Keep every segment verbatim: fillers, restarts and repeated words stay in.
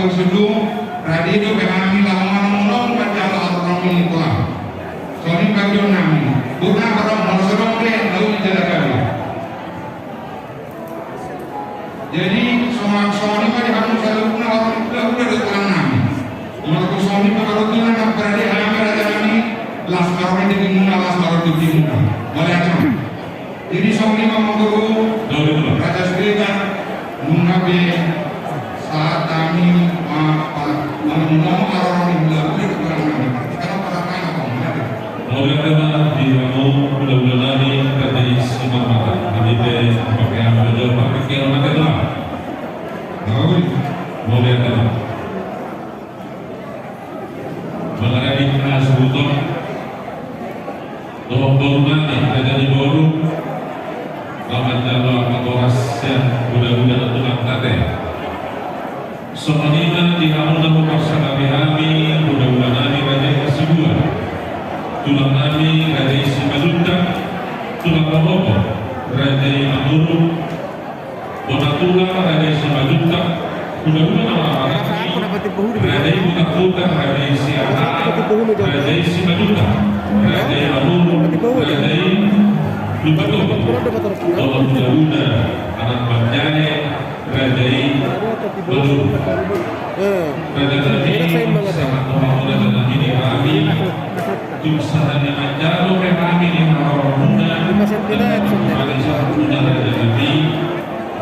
Sudu, rade dope hami laho manongtong manjalo haroro ni Tuhan. Songon i ma panggiaon nami. Boru na adong, molo so adong pe, laho manjalo gabe. Jadi, songon, songon i ma di hamu saluhutna, haroro ni hulahula dohot tulang nami. Molo songon i ma, molo tulang nami, berarti hami raja nami, las ma roha ni tingkimuna, las ma roha ni tingkimuna. Mauliate ma. Jadi songon i ma, amangboru, raja sirega, nunga be sahat hami, ma, pa, ma, ma, haroro ni hulahula dohot tulang nami. Mauliate ma di hamu hulahula nami, raja i Simarmata. Hami pe pakean raja, pakean mata tulang. Mauliate ma. Mangarading hasuhuton dohot boru nami, raja ni boru, laho manjalo angka boras sian hulahula dohot tulang nami. Songon i ma di hamu na huparsangapi hami, hulahula nami raja i Hasibuan, tulang nami raja i Simanjuntak, tulang na hombar raja i Manurung, bona tulang raja i Simanjuntak, hulahula na marhaha, raja i bona tulang raja i Siahaan, raja i Simanjuntak, raja i Manurung, raja i Lumbantobu, dohot hulahula anak manjae, raja i Manurung. Raja nami, sahat ma hamu raja nami di hami. Tung sahat na manjalo pe hami di haroromuna, di haroromuna raja nami.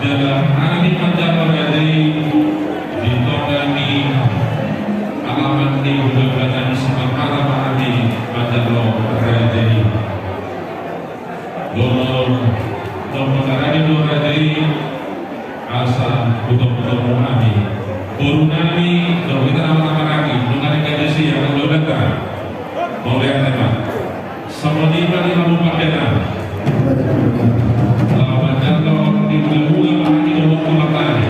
Jala hami manjalo raja i di tonga ni alaman ni hulahula nami Simarmata ma hami manjalo raja i. Boru, tong mangarading do raja i, asa hutomutomu hami. Boru nami, tong hita na marhaha, nunga denggan do sian hulahulanta. Mauliate ma. Songon i ma di hamu panggabean. Laho manjalo di hulahula ma hami dohot tulang nami.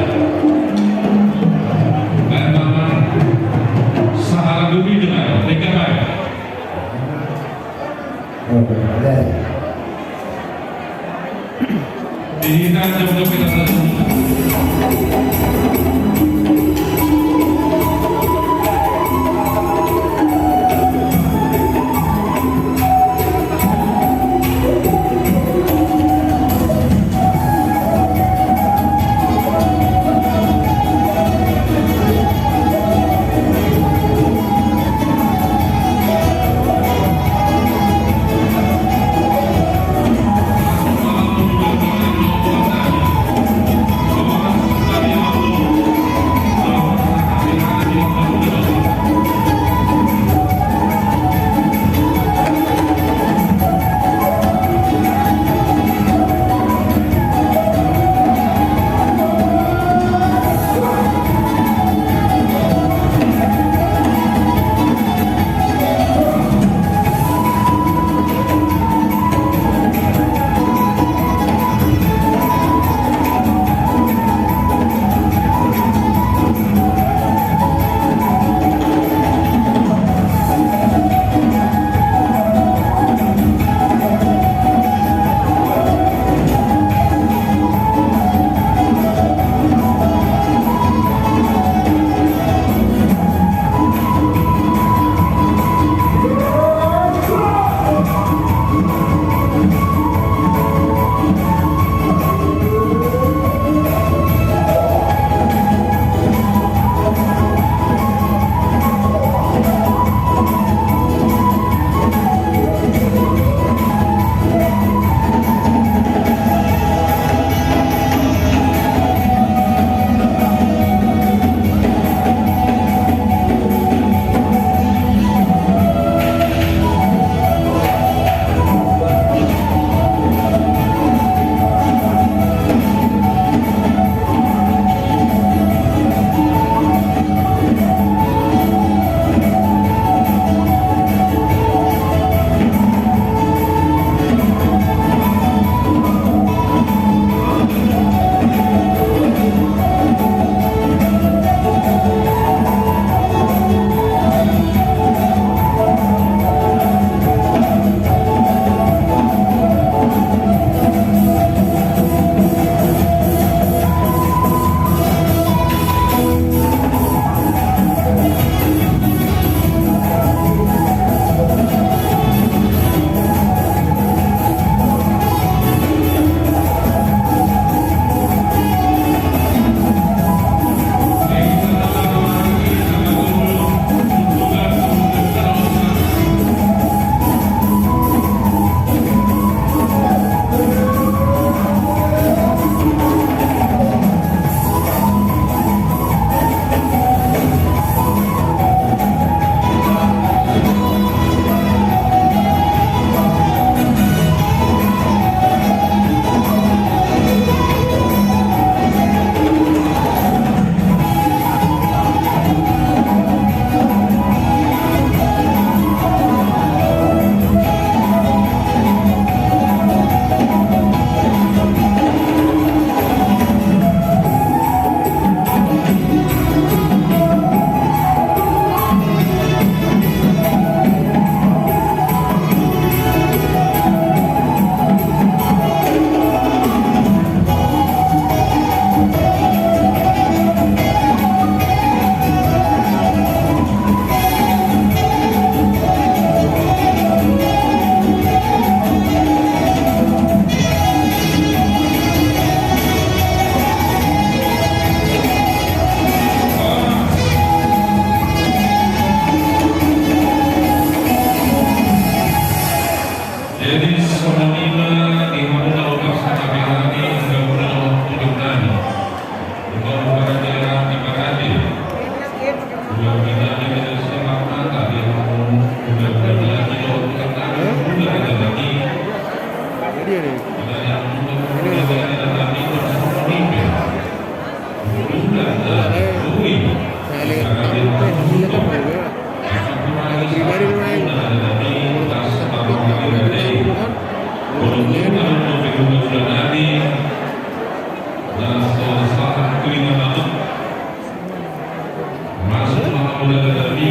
Ulaon nami,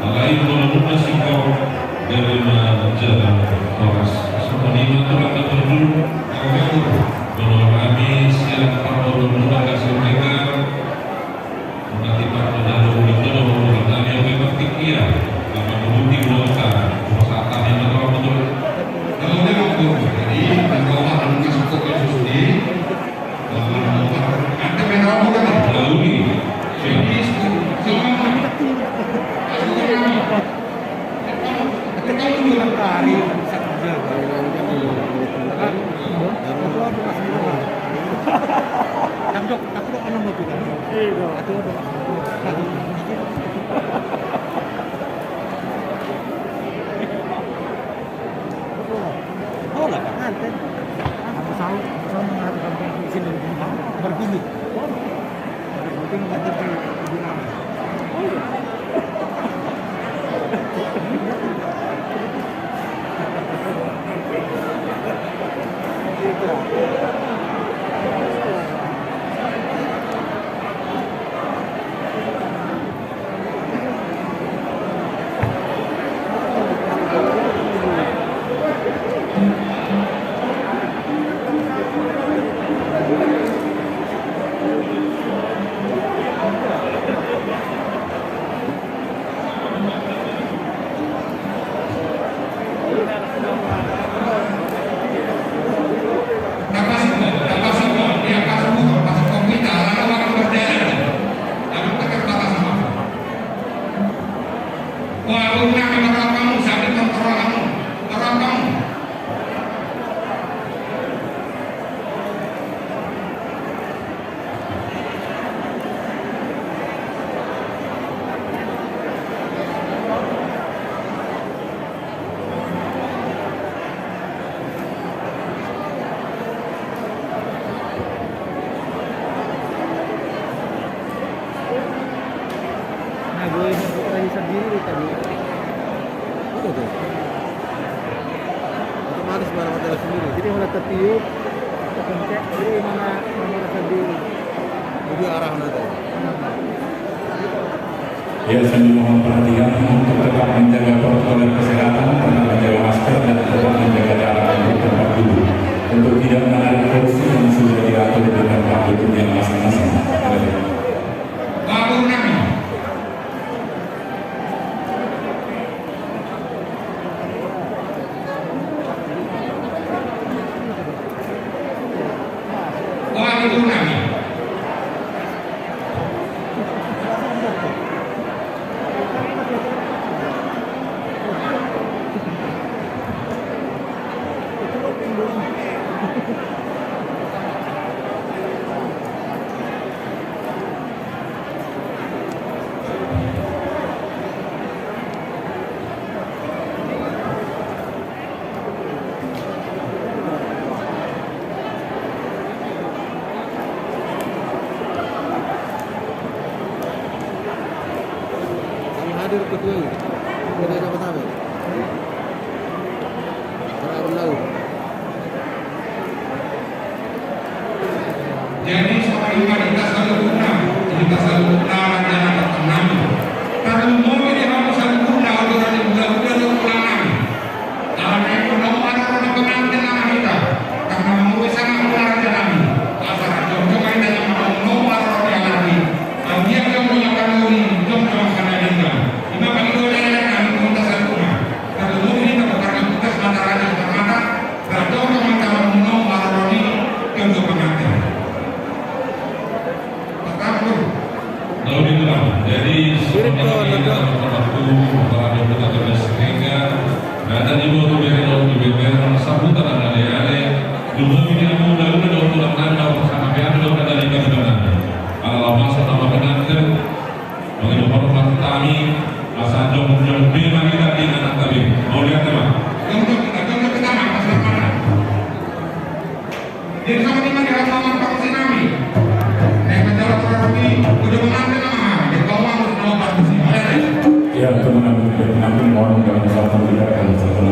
alai molo nunga singkop, gabe ma jalan horas. Songon i ma tu angka parjolo, molo hami sian parboruon Mula Siregar, mangati parjolo, molo hami gabe partingkian, gabe manguluti ulahonta, pasahat hami ma tu angka parjolo. Jadi, angka opat nunga singkop, khusus di Nah, gue yang buka lagi sendiri tadi. Udah tuh. Otomatis marah-marah sendiri. Jadi, kalau tertiup, terpencet, jadi mana, mana sendiri. Jadi, arah mana tadi? Ya, sambil mohon perhatian untuk tetap menjaga protokol kesehatan, tetap menjaga masker, dan tetap menjaga jarak antar tempat duduk. Untuk tidak menarik kursi yang sudah diatur di tempat duduknya masing-masing. Kami hadir ketua ini. Ketua Jabodetabek. Berarun laut. Jadi, songon i ma di hita saluhutna, di hita saluhutna, raja na tarlumobi di hamu saluhutna, ulaon ni hula-hula dohot tulang nami. Alana i molo adong haroro ni pengantin nama hita, karena mangolu i sanga hula raja nami. Asa jongjong ma hita i molo adong haroro ni halak i. Anggiat jongjong angka na uli, jongjong angka na denggan. I ma pangidoan ni halak nami tu hita saluhutna. Tarlumobi hita, karena tugas ma raja di parmata. Jadi, ada di bawah beri daun di bawah sambutan ada di ale. Dulu ini aku udah udah daun tulang nang daun sama piano daun ada di kabupaten. Kalau lama sama pengantin. Mangihut hormat hami, asa jongjong be ma hita di anak tabi. Mauliate ma. Jongjong hita, jongjong hita ma, asa mana? Jadi sama dengan di halaman fakultas nami. Eh, menjawab tetapi, udah mengambil nama, di bawah harus nomor fakultas. Mauliate. Ya, untuk mengambil, mengambil mohon dengan satu tidak akan satu.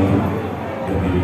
Jadi,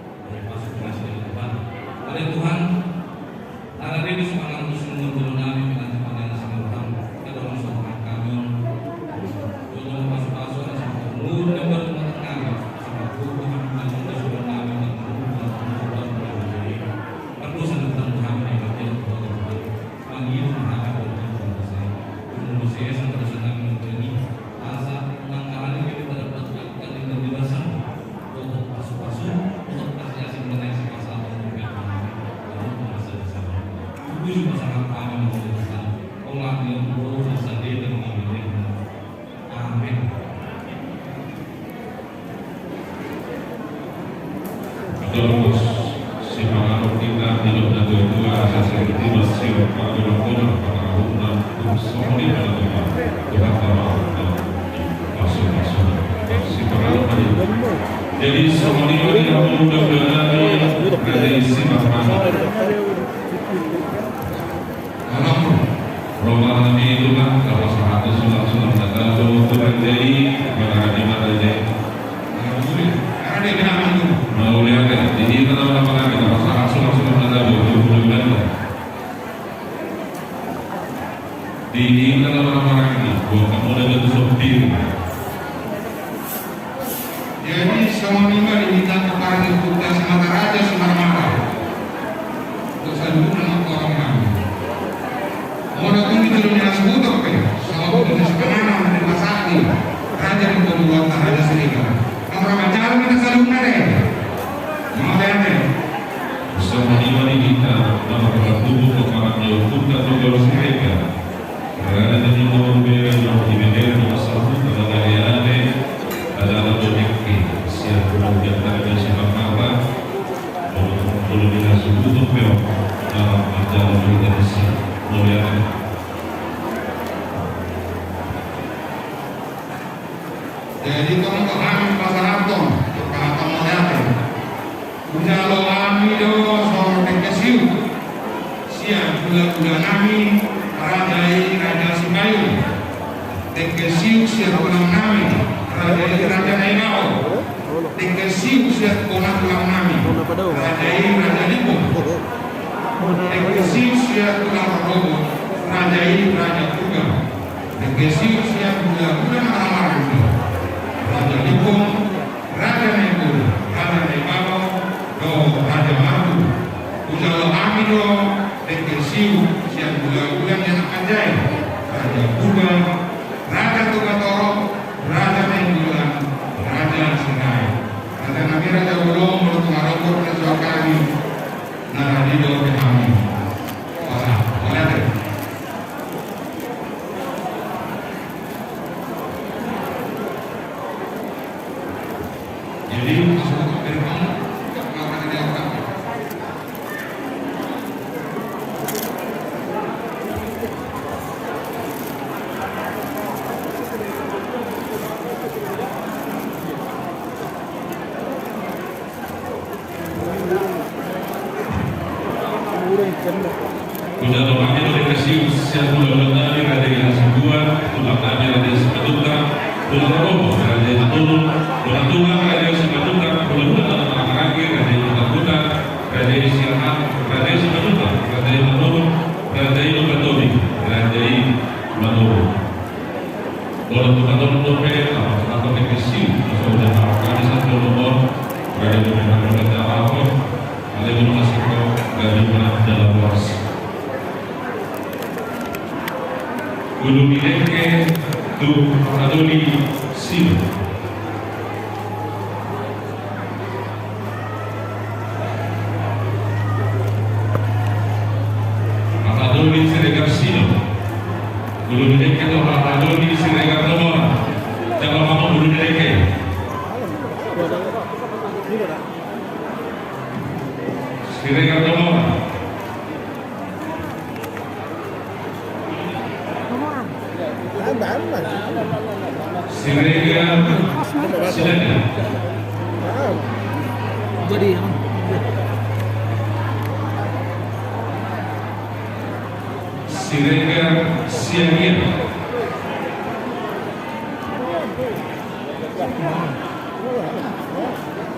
Terima kasih, Tuhan. Mari, Tuhan, ala rilis pangan tu semua jolo nami, dengan Tuhan yang sama Tuhan. Kita dorong sama kami. Jolo masuk-masuk, sama umur, dan baru rumah kami. Sama Tuhan, dan jolo nami, dan Tuhan, dan Tuhan, dan Tuhan. Aku sama Tuhan, Tuhan, yang berkata, Tuhan, Tuhan. Puji pasangan tangan oleh Tuhan. Olah dia umur masa dia dan ngomongnya. Amin. Domus simanganon kita di dohot na tua-tua, asa sering tiba siwa pagolong-golong, pagolong-golong, tum songoni pada Tuhan. Tuhan tahu. Masuk, masuk. Simanganon tadi. Jadi, songoni pada mudah-mudahan ada isi makanan. Alhamdulillah. Romanami Tuhan, kalau sahabat sulam-sulam datang, Tuhan jadi, mana ada di mana jadi. Alhamdulillah. Ada di mana itu? Mau lihat ya, di mana mana kita pasahat sulam-sulam datang, Tuhan jadi. Di mana mana ini, buat kamu ada satu sopir. Jadi, songon i ma di hita parparangit Huta Simataraja Simarmata. Dosa dulu nama orang nami. Molo tung di julu ni na suhuton pe, songon i di sipanganon di pasakti, raja di pembuatan raja sendiri. Nama raja lu minta salunna deh. Mau lihat deh. Songon i ma di hita, nama bertubuh ke parangit Huta Togor Siregar. Raja ni boru bere, di bebere, di asal tu, pada galeane, pada anak boneke, siap pulang jatah dari Simarmata, belum, belum dikasih tutup, ya, dalam acara kita bisa melihat. Jadi, tong, tong, kami pasahaton, pasahaton melihat, ya. Hujalo hami do songon dengke siuk sian hulahula nami, raja i Raja Sipayung. Dengke siuk sian tulang nami, raja i Raja Naibao. Dengke siuk sian bona tulang nami, raja i Raja Lipung. Dengke siuk sian tulang rorobot, raja i Raja Purba. Dengke siuk sian hulahula na marhahamaranggi, Raja Lipung, Raja Nainggolan, Raja Naibao, dohot Raja Marbu. Hujalo hami do dengke siuk sian hulahula ni anak panjai, Raja Purba, Raja Togatorop, Raja Nainggolan, Raja Sirait. Raja nami, Raja Bolon, molo tung adong na so hami, na radi do pe hami. Wah, mana deh? Jadi, masuk ke depan, nggak pernah ada orang. Hujalo hami do dengke siuk sian hulahula nami, raja i Raja Sibuan, tulang nami, raja i Simatupang, tulang rorobot, raja i Simatupang, tulang, tulang, raja i Simatupang, hulahula na marhahamaranggi, raja i Simatupang, raja i Siahaan, raja i Simatupang, raja i Manurung, raja i Lumban Tobing, raja i Manurung. Molo tung adong dope, apa, apa, dengke siuk, apa, udah, apa, kami satu nomor, berada di mana, berada di apa, ada di rumah sakit, berada di mana, dalam ruas. Ulu ni dengke tu Pahatoli Sido. Pahatoli Siregar Sido. Ulu ni dengke tu Pahatoli Siregar Tomora. Jaba mama ulu ni dengke. Siregar Tomora. Siregar Silaja. Jadi, Siregar Siagian.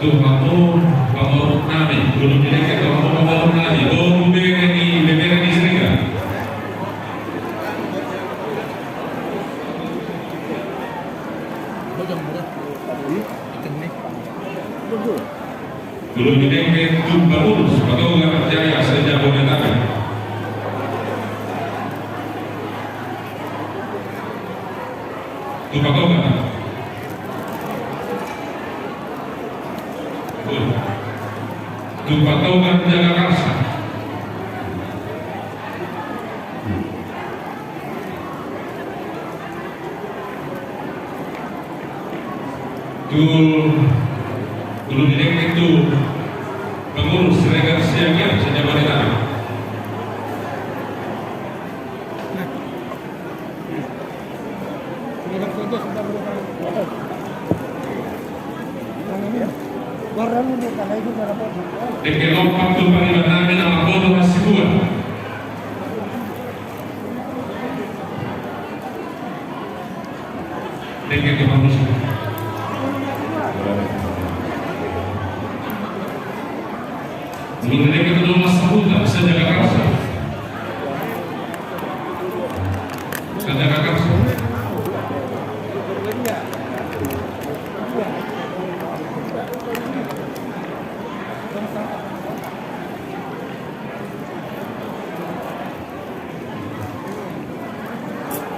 Tu hamu pangorut nami, ulu ni dengke tu hamu pangorut nami, boru bere ni, bebere ni Siregar. Ulu ni dengke tu pangurus Patogar Jaya se-Jabodetabek. Tu Patogar. Tu Patogar Jagakarsa. Tu, tu dengke tu pengurus Siregar Siagian, sajabat di tangan. Dengke lompat tu pariban nami na marboru Hasibuan. Dengke tu pangusung. Molo dengke tu dongan sahuta, sajaga karsa. Sajaga karsa.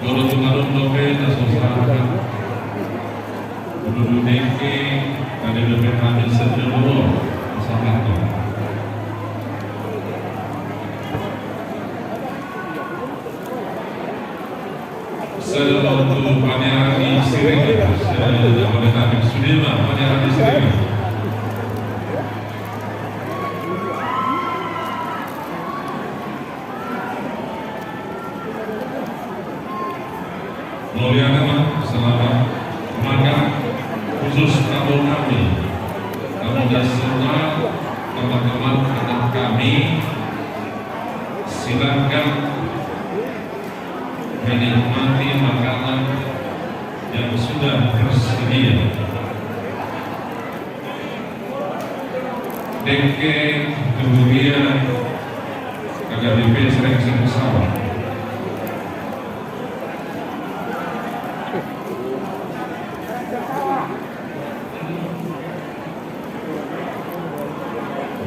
Molo tung adong dope na so sahat. Molo dung dengke, na dengke dope hami sadia molo sahat. Sada ma tu paniaran ni Siregar, sada ma tu paniaran ni Siregar. Mauliate ma, selamat makan khusus tamu kami, tamu dari semua teman-teman anak kami. Silakan menikmati makanan yang sudah tersedia. Dengke kemudian H K B P Siregar Sawah.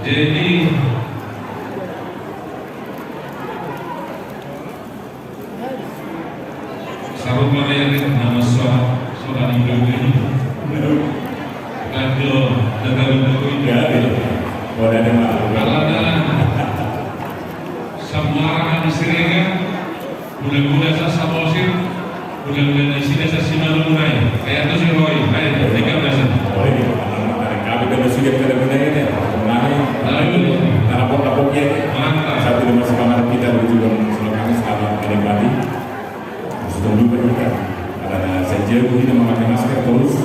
Jadi, sarupa ma i, nama so, so tadi dulu. Kan jo, tetap dulu. Ya, ya. Boleh ada, Pak. Alana samuara di Siregar, hulahula sa Samosir, hulahula ni Siregar sa Simalungunai. Ai anto si Roy, ai, dengke ma sa. Roy, alana, alana kami kan sudah kada guna ini. Nah, ini. Lalu. Tanah pok, tanah pok ya. Mantap. Satu lima semangat kita berjuang selama ini, selamat menikmati. Sudah lupa kita. Alana sai jago hita memakai masker terus.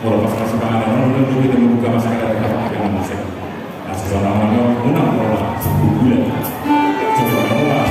Molo pas masuk panganan, molo belum kita membuka masker, kita pakai masker. Nah, seseorang orang unang pola sepuluh bulan. Seseorang pola,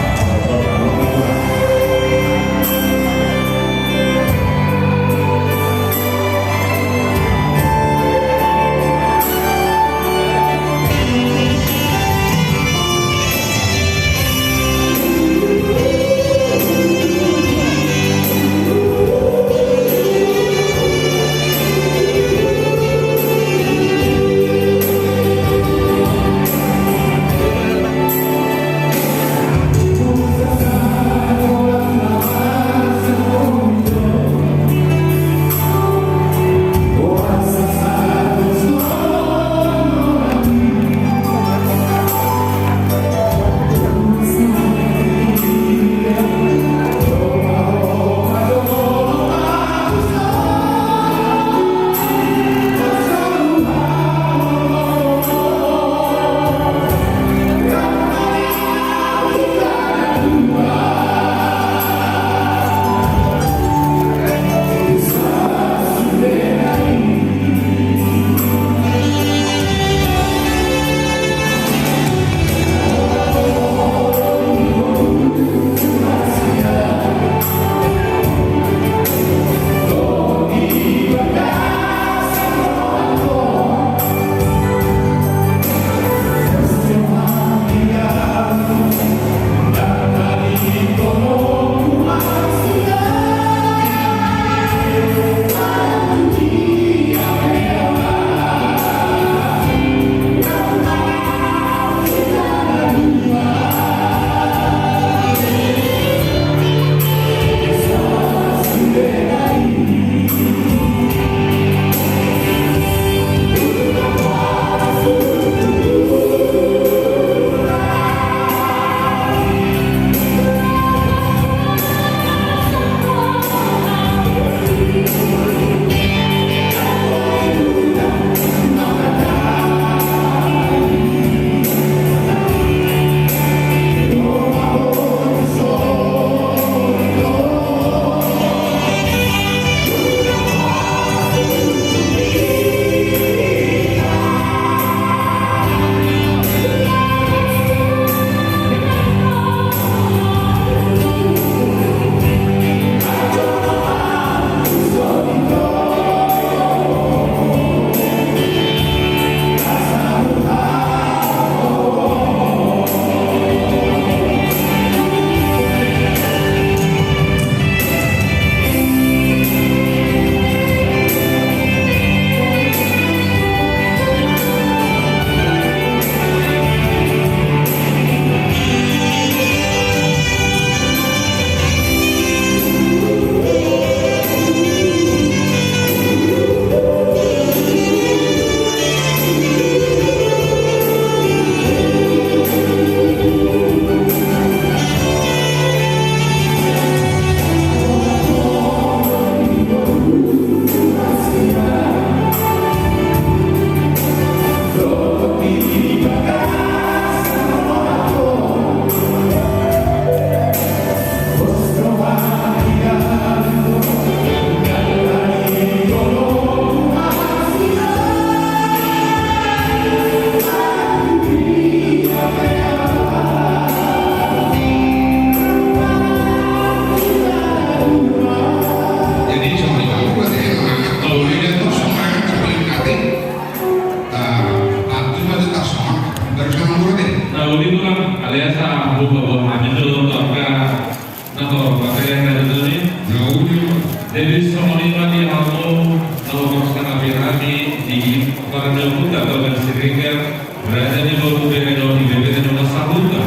Jadi songon i ma di hamu na hupasangapi hami di parnidaan Siregar, raja ni boru, bere dohot ibebere dohot sahuta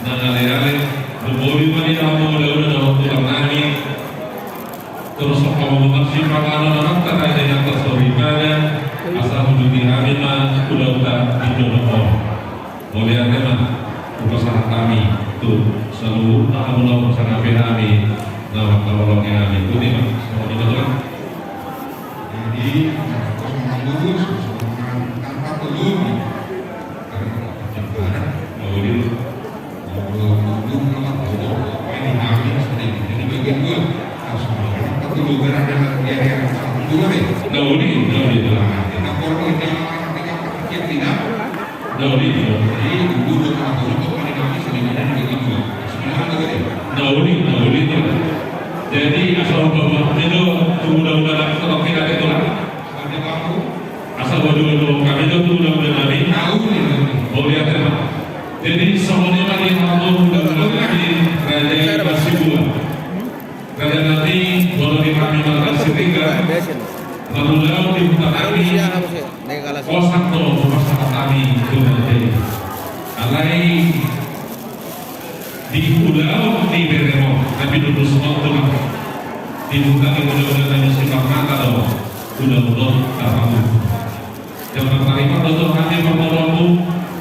na aleale, molo i ma di hamu ulaula dohot tulang nami, torus hamu ma marsipanganon, raja ni angka soripada, asa huuduti hami ma ulaonta di dolok on. Mauliate ma hupasahat hami tu saluhutna hamu na hupasangapi hami, na mangkaholongi hami. Boti ma, songon i ma tulang. Jadi, kosong lurus, kosong tanpa peluru. Karena jembatan, mau di, mau peluru, mau peluru, mau peluru, ini kami, jadi bagian dua. Harus mau, peluru, karena dia, dia, dia, dua, deh. Nah, ini, nah, ini. Nah, kalau kita, kita, kita, Nah, uli, uli. Nah, uli, nah, uli. Jadi, asa umpama, itu, tu ulaula na, kalau kita itu lah. Asa umpama, hami do tu ulaula nami. Mauliate ma. Jadi, songon i ma di hamu ulaula nami, raja i masih dua. Raja nami, molo di hami marga Siregar, marulaon di huta nami, hosa do hupasahat hami tu raja i. Alai di ulaon ni beremo, na pinudus on tulang. Di huta ni ulaula nami Simarmata do ulaon on tapamu. Jala tarima do tu hami parboruonmu,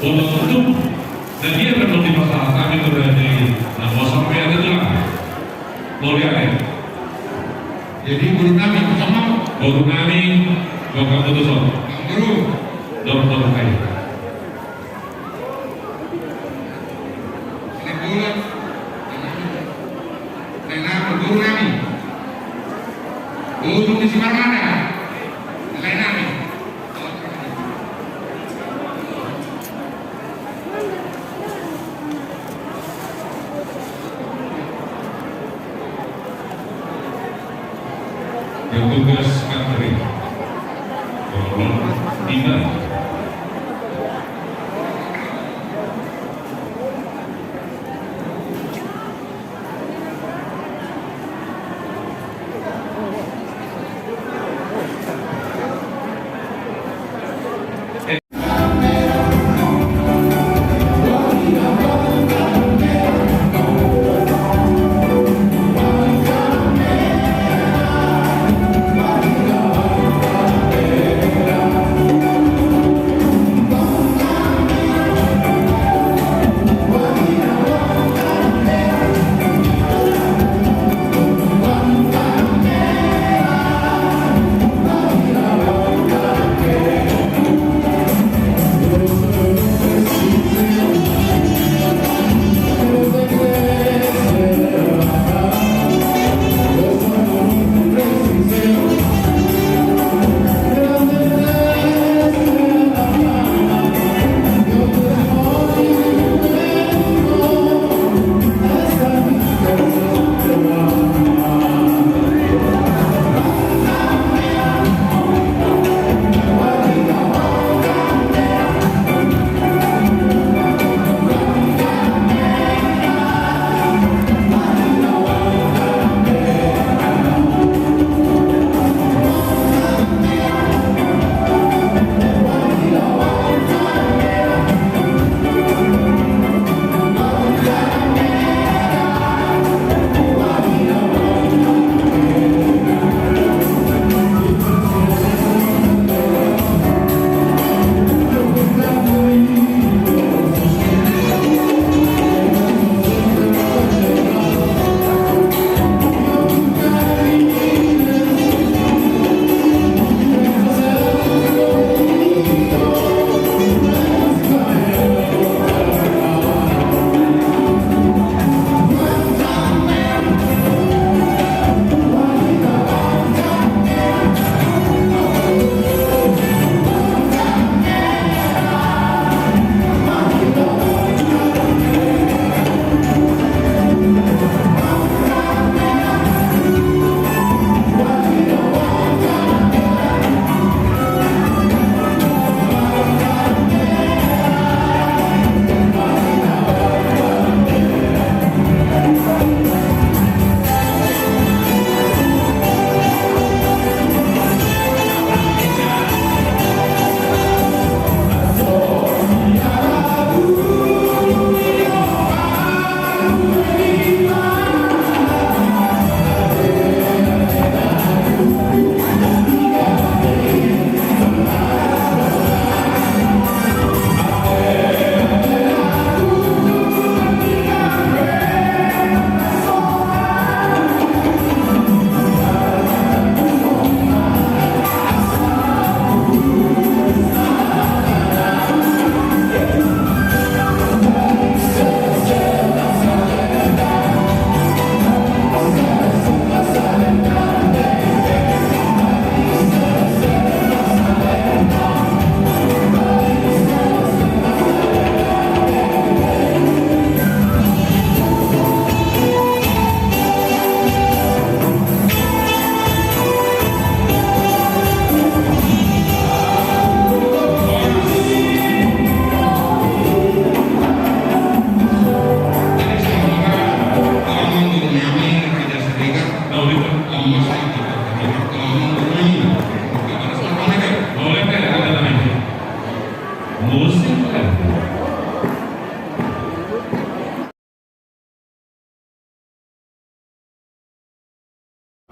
boru tu. Na dia pe molo dipasahat hami tu raja i, na mauliate ma tulang. Mauliate. Jadi boru nami, sama. Boru nami, boru nami tu son. Boru. Dor, dor, kai. Boru nami. Boru ni Simarmata. Lae nami. Petugas antri. Tolong dibantu.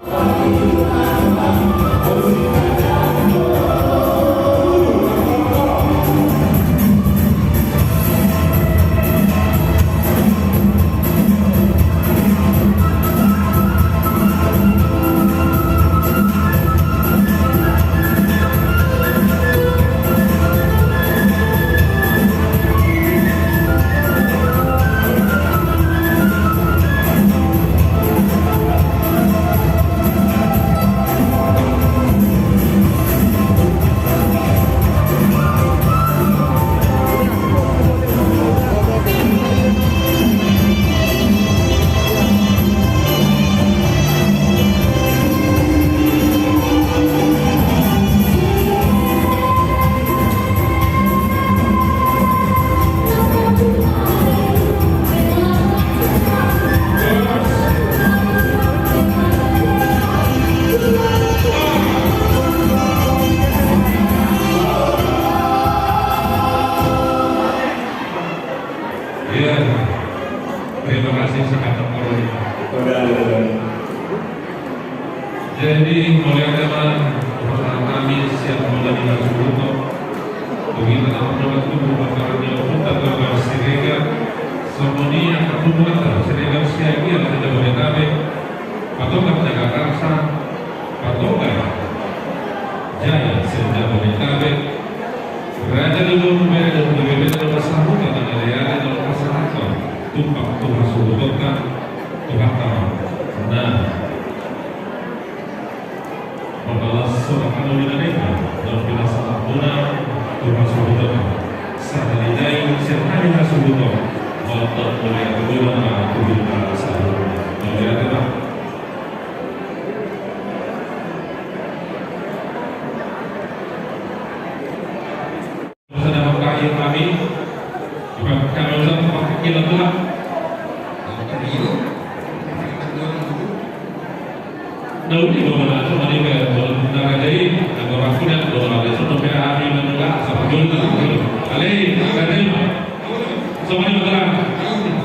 Ya, terima kasih sangat. Jadi, mauliate ma, hami sian Mula di Hasuhuton. Begitu nama nama tubuh bakal dia putar ke Siregar. Semuanya ketemu kata Siregar Siagia, kita boleh tabe. Patogar Jakarta, Patogar Jaya, Senda Bodetabek, Raja di Boru Medan, di Medan, Rumah Sambutan, dan Galeana, dan Rumah Sahaton, Tumpang Tuhan Surutotan, Tuhan Tama. Nah, membalas surat kamu di Medan, dan bila salah guna, Tuhan Surutotan. Sadari dai, sirhani Surutotan, untuk mulai guna, Tuhan Surutotan. Mulai guna. Sudah mengkaji kami, ibarat kami ucap pakai kita Tuhan. Nah, ini dua mana, cuma ini kayak, kalau naraga ini, agora aku lihat dua mana, itu tuh kayak hari mana, sama dulu, sama dulu. Ale, naraga ini, sama ini, Tuhan.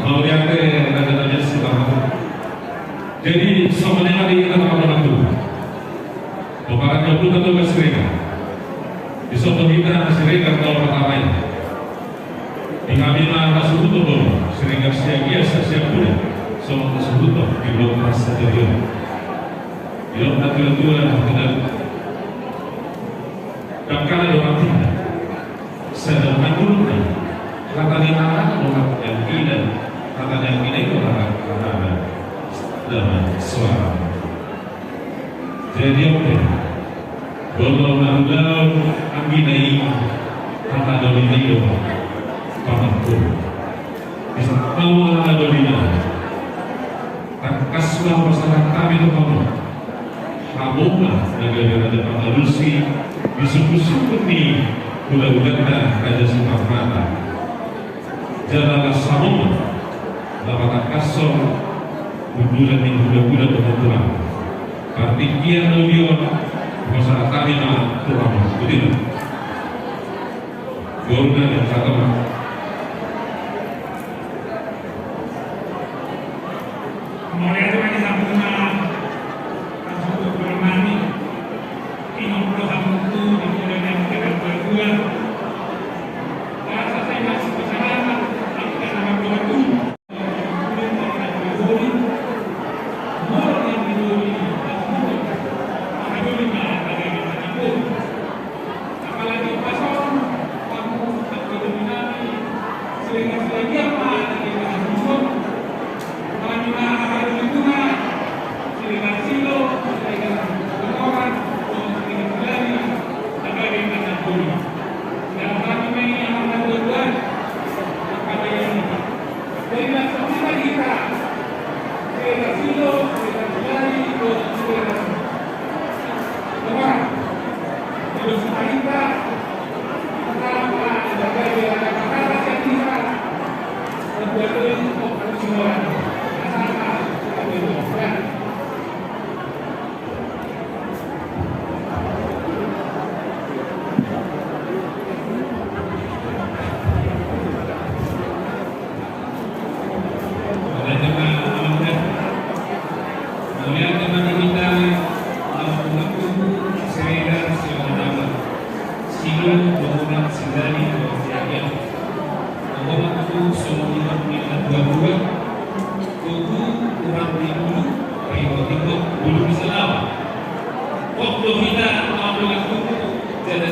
Mau lihat deh, naraga tanya sih, Tuhan. Jadi, saonari hita na mangona tu Pomparan ni ompunta Toga Siregar. Disohot hita Siregar na parhata i. Di hami ma na suhut do, Siregar Siagia, Siagia Pura. Songon na suhut do di block pas saja dia. Di block na tua-tua, tidak. Dangkana do hita. Sada mangulung na, hata ni anak do hata ni anggi na, hata ni anggi na i do hata ni anak. Damai suara. Jadi oke. Molo na ulaon anggi na i, hata doli na i do pamantu. Bisa mau hata doli na i. Tangkas ma hupasahat hami tu hamu. Hamu ma na gabe raja pangalusi di sungkun-sungkun ni hula-hulanta Raja Siparmata. Jala las hamu ma na patangkashon hundulan ni hula-hula dohot tulang. Partingkian na uli on hupasahat hami ma tu hamu. Betul. Guru na yang satu ma. Mauliate ma di hamuna, hamuna, hamuna. Apalagi pas on, kamu tak boleh menangis.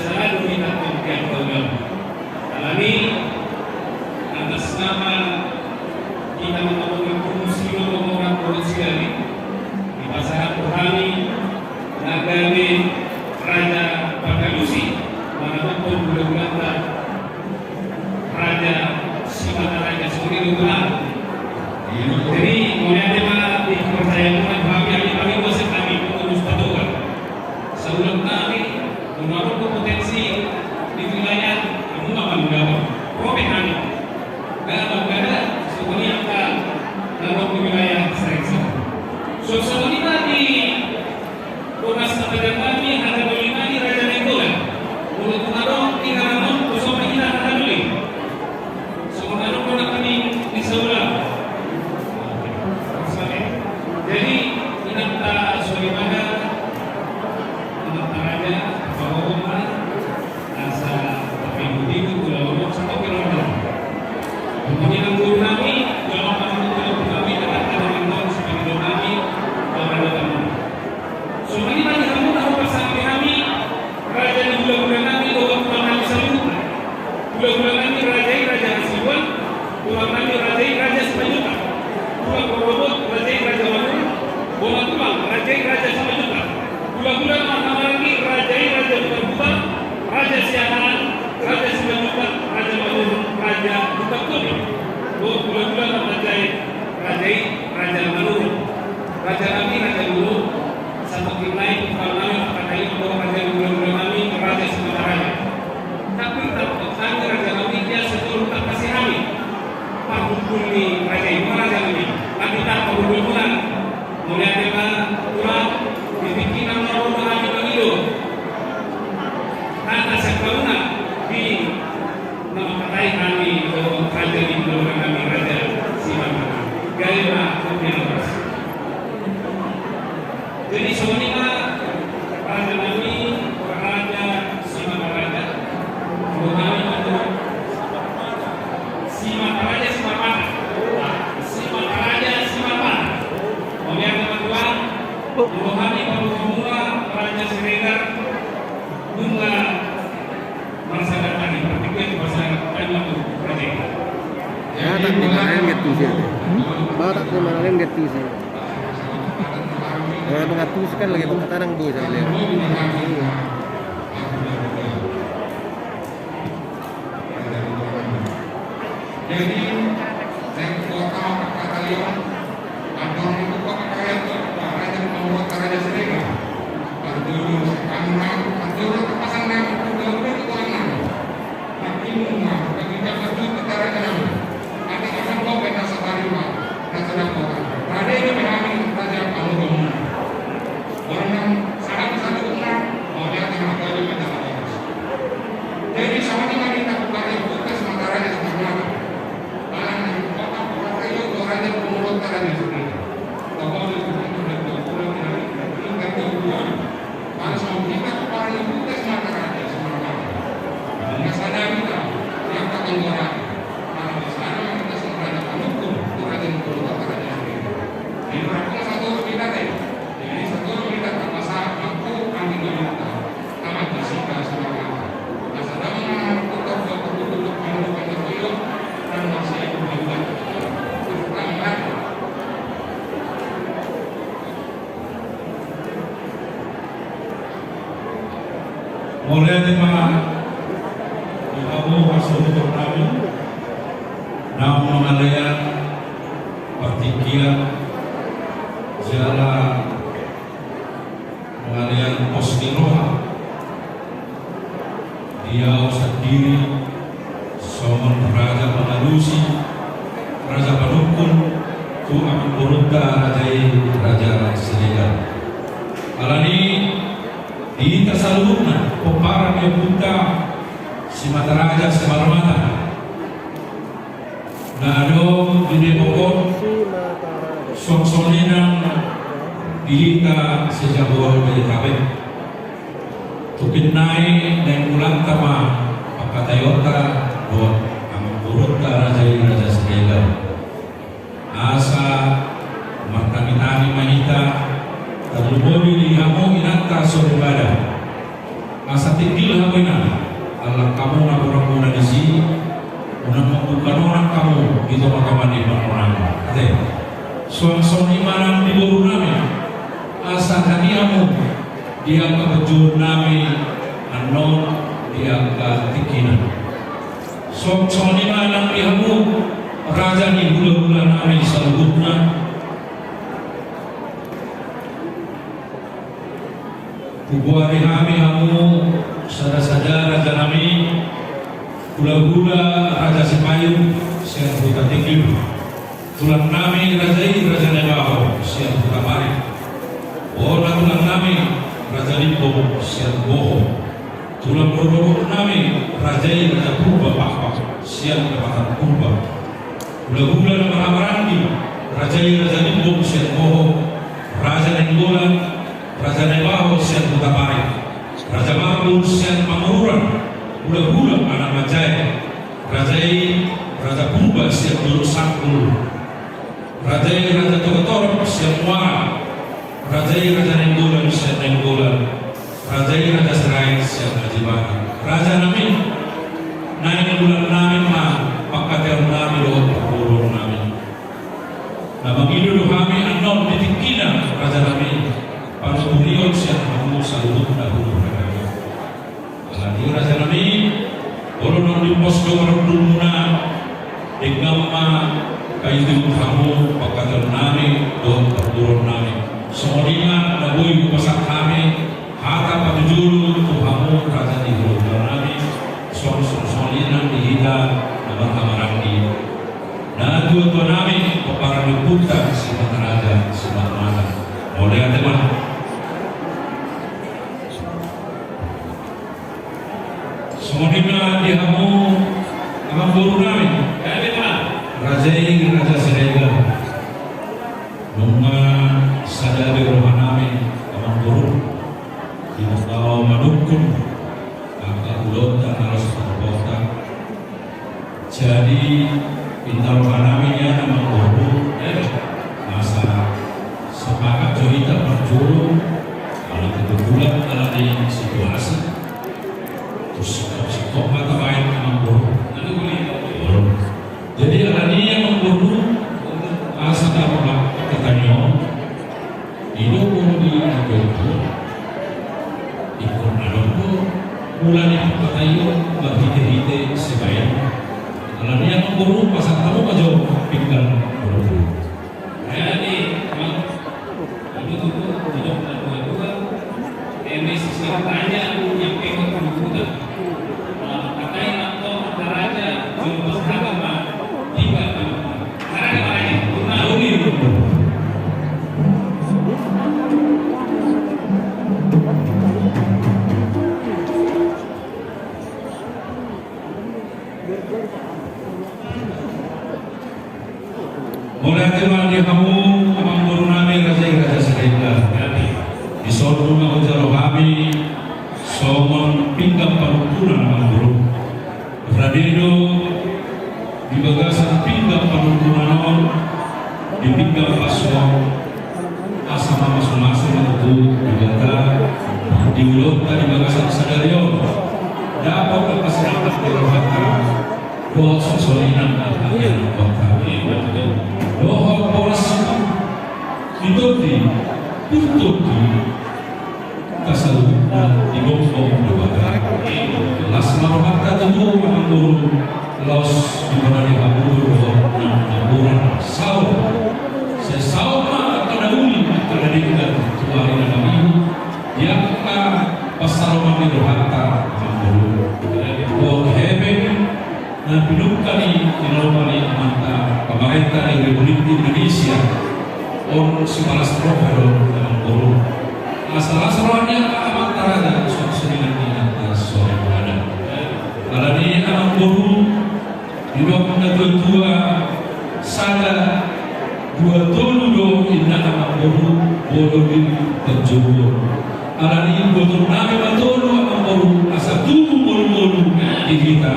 Saladu hita tu tiap taon. Alani atas nama hita mangabongan kumus i do mangabongan kumus i, dipasahat tu hami na gabe raja pangalusi, manabuhon hulahulanta Raja Simataraja, songon i do. Jadi mauliate ma di kepercayaanmuna tu hami, hami, hami, bosek hami, pengurus Patogar. Saulak nami, molo adong kompetensi di wilayah, hamu ma mangulahon. Ro pe hami. Gala manggala, songon i angka na adong di wilayah Saringsang. So, songon i ma di Tunas na padan nami, hata doli nami, Raja Nainggolan. Molo tung adong inganan on, boso ma hita hata doli. Songon adong do na hami di saula. Jadi inanta soripada, inanta raja, baoa ma asa tapinggupinggu ulaon on sahat tu ulaon on. Kemudian guru nami, ulaon nami, ulaon nami, ulaon nami, ulaon nami, ulaon nami. Songon i ma di hamu na hupasahat hami, raja ni hulahula nami dohot tulang nami saluhutna. Hulahula nami raja i Raja Hasibuan, tulang nami raja i Raja Simanjuntak. Tulang rorobot raja i Raja Manurung, bona tulang raja i Raja Simanjuntak. Hulahula na marhamaranggi raja i Raja Butarbutar, Raja Siahaan, Raja Simanjuntak, Raja Manurung, Raja Butartobing. Dohot hulahula na manjae raja i Raja Manurung. Raja nami, raja dulu, satu kinai, tukang nami, pakai kayu, bawa raja dulu, dulu nami, Raja Simataraja. Tapi tak petani raja nami, dia setor tak kasih kami. Pahukul ni raja i, raja nami. Tapi tak pahukul pulang. Mauliate ma, pulang, di pikiran mau nami mangido. Kata sakauna, di Nama katai kami, oh, raja di keluarga kami, Raja Simataraja. Gale ma, kopi na pas. Jadi songon i ma, raja nami, Raja Simataraja. Dohot nami, Simataraja, Simataraja. Simataraja, Simataraja. Mauliate ma, Tuan. Dohot nami, Raja Siregar. Nunga Batak di mana lain get tusi. Batak di mana lain get tusi. Kalau mengatus kan lagi pakai tanang boy saya lihat. Jadi, dan kota Batalion, Andorra itu kota kaya tu, Raja Pamurota Raja Siregar. Andorra sekarang, Andorra terpasang nama, Andorra itu orang nama. Makin rumah, bagi dapat duit kita Raja nama. Ada orang kau pernah safari, Pak. Raja dapat. Raja itu berani, Raja Pamurota. Orang yang sangat satu rumah, mau dia tengah kali, Raja Pamurota. Jadi, sama dengan kita bukan ibu, kita sementara aja sementara. Mauliate ma di hamu pasuhut nami, naung mangalean partingkian jala mangalean pos ni roha. Di au sandiri songon raja pangalusi, raja panungkun tu amangborunta raja i, Raja Siregar. Alani di hita saluhutna pomparan ni ompunta Simataraja Simarmata na adong di Depok on, songon i nang di hita sejaboan Bodetabek. Topinna i naeng mulanta ma pangkataionta dohot amangborunta raja i, Raja Siregar. Asa martangitangi ma hita, tarlumobi di hamu inanta soripada. Asa tinggil hamu inang, ala hamu na borumuna disi, unang mambuka nonak hamu di tongatonga ni parmonangan. Ate, suang songon i ma nang di borunami, asa hami hamu di angka panjouonnami annon di angka tingkina. Suang songon i ma nang di hamu raja ni hulahulanami saluhutna. Hugoari hami hamu sadasada rajanami, hulahula Raja Sipayung sian Huta Tinggi, tulangnami raja i Raja Naibaho sian Huta Parik, bona tulangnami Raja Limbong sian Boho, tulang rorobotnami raja i Raja Purba Pakpak sian Kecamatan Purba, hulahula na marhahamaranggi, raja i Raja Limbong sian Boho, Raja Nainggolan, Raja Naibaho sian Huta Parik, Raja Marbun sian Pangururan, hulahula anak manjae, raja i Raja Purba sian Dolok Sanggul, raja i Raja Togatorop sian Muara, raja i Raja Nainggolan sian Nainggolan, raja i Raja Sirait sian Aji Barang. Rajanami, naeng ulaonnami ma pangkataionami dohot parboruonnami. Na mangido do hami annon di tingkina rajanami, panuturion sian hamu saluhutna hulahula nami. Alani i rajanami, molo naung diumpos do marundulmuna, denggan ma paihutihut hamu pangkataionami dohot parboruonnami. Songon i ma na boi hupasahat hami hata patujolo tu hamu raja ni hulahulanami, suang songon i nang di hita na marhahamaranggi, natuatuanami, pomparan ni Ompunta Simataraja Simatamatak. Mauliate ma. Songon i ma di hamu amangborunami, raja i Raja Siregar. Nunga sada be rohanami amangboru, di na laho manungkun angka ulaonta na laos paboaonta. Jadi, pinta rohanami nian amangboru, eh, asa sepakat jo hita parjolo, ala kebetulan ala ni situasi. Terus singkop-singkop ma tabaen amangboru. Jadi, alani i amangboru, asa tapasahat hata on, i do boru ni amangboru. Ingkon adong do mula ni pangkataion marhitehite sibaen. Alani i amangboru, pasahat hamu ma jo pinggan boru. Jadi, Amang, itu tuh, itu kedua-dua, M S C tanya yang pengen berhubungan. Kalau katanya, Amang, kau raja, belum pernah sama tiga, Amang. Karena dia orangnya, Amang. Mauliate ma di hamu amangborunami, raja i Raja Siregar. Dison do na hujalo hami songon pinggan panungkunan amangboru. Rade do di bagasan pinggan panungkunan on, di pinggan pasu on, asa mamasumasu ma tutu Debata di ulaonta di bagasan sadari on. Dapot angka sinamot ni rohanta dohot songon i nang angka ianakhonta dohot boras ni tondi, pur tondi, angka saluhutna digombong Debata. Las ma rohanta tutu amangboru, laos di bona ni hamu dohot na mamora saur. Sai saur ma angka na uli, angka na denggan tu ari na mangihut di angka pansalongan ni rohanta amangboru. Dohot hepeng na pinungka ni, di lomo ni amanta pamarenta ni Republik Indonesia on, sipalas roha do amangboru. Asa las roha ni amanta raja, suang songon i nang inanta soripada. Alani i amangboru, didok natuatua, sada, dua, tolu do inna amangboru, molo di panjouon. Alani i botonami ma tolu amangboru, asa tubu ngolungolu di hita.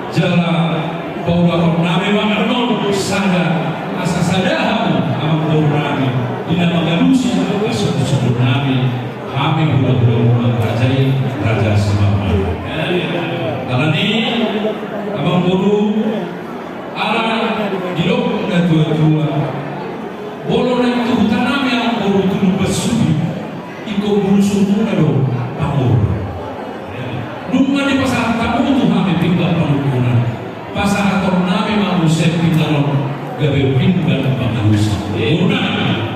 Jala paulakonnami ma annon sada, asa sada hamu amangborunami, di na mangalusi angka sungkunsungkunnami. Hamu Hulahula muna raja i, raja Simarmata. Alani, amangboru, ala didok natuatua, molo naeng tu hutanami amangboru tu Lumban Subi, ingkon bulu sumuna do pamoruon. Nunga dipasahat hamu tu hami pinggan panungkunan. Pasahatonnami ma muse pinggan on gabe pinggan pangalusi. Mauliate.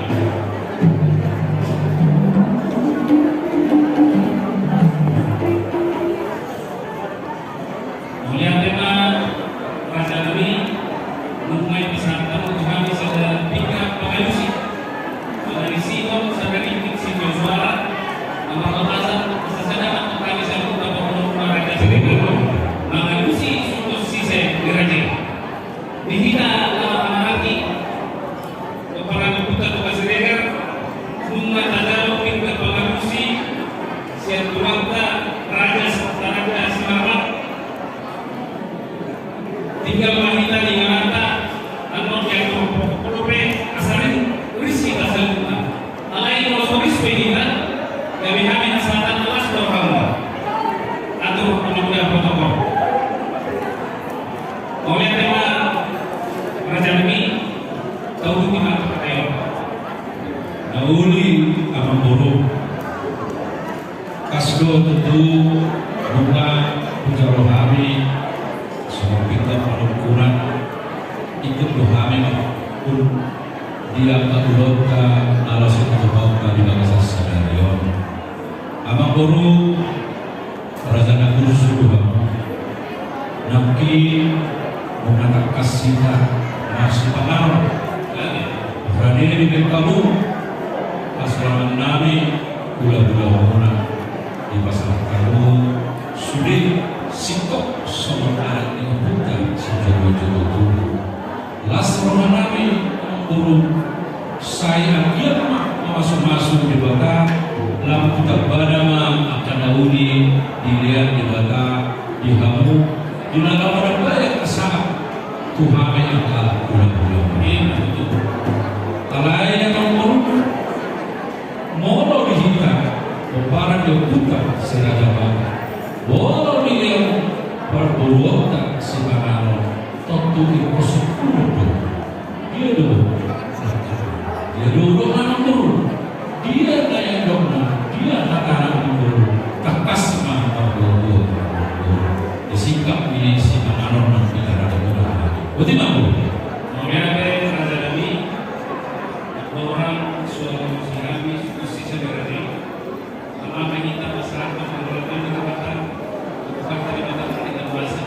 Mauliate ma, rajanami, nunga dipasahat hamu tu hami sada pinggan pangalusi. Mangalusi on sada ringgit sitio suara. Amang Lopasan, sasada ma tu hami saluhut, amangboru, raja Siregar, mangalusi suhut sise ni raja i. Di hita na marhaha i, pomparan ni ompunta Toga Siregar, nunga tajalo pinggan pangalusi sian tuanta raja, raja Simarmata. Tinggal ma hita di ingananta, annon diatur protokol pe, asa ring ris hita saluhutna. Alai molo so ris pe hita, gabe hami hasahatan, las do rohamuna. Atur, amang uda, protokol. Mauliate ma, rajanami, tauduti ma tu hata i. Na uli, amangboru. Pas do tutu, nunga hujalo hami songon pinggan panungkunan, ikut do hami manungkun di angka ulaonta na laos dipasahat di bagasan sadari on. Amangboru, raja na gursu do hamu. Nangkin nunga tangkas hita marsipanganon. Rade dibahen hamu hasonangannami, hulahula muna, dipasahat hamu sude singkop songon adat ni ompunta sijogojogo tubu. Las rohanami, amangboru, sai anggiat ma mamasumasu Debata, lam tu tambana ma angka na uli dilehon Debata di hamu, di na laho mambahen sahat tu hami angka hulahula. Alai, amangboru, molo di hita pomparan ni ompunta Si Rajamata, molo dilehon parboruonta sipanganon, tontu ingkon sungkunon do. Dia do. Dia do, do, amangboru. Dia na nidokna, dia hatana, amangboru. Tangkas ma parboruon. Disingkap ni sipanganon nang bicara do. Boti, amangboru. Mauliate, rajanami. Andorang so dialusi hami suhut sise ni raja i, ala ma hita pasahathon hangoluan nami tu Debata, tu Debata di bagasan hita puasa.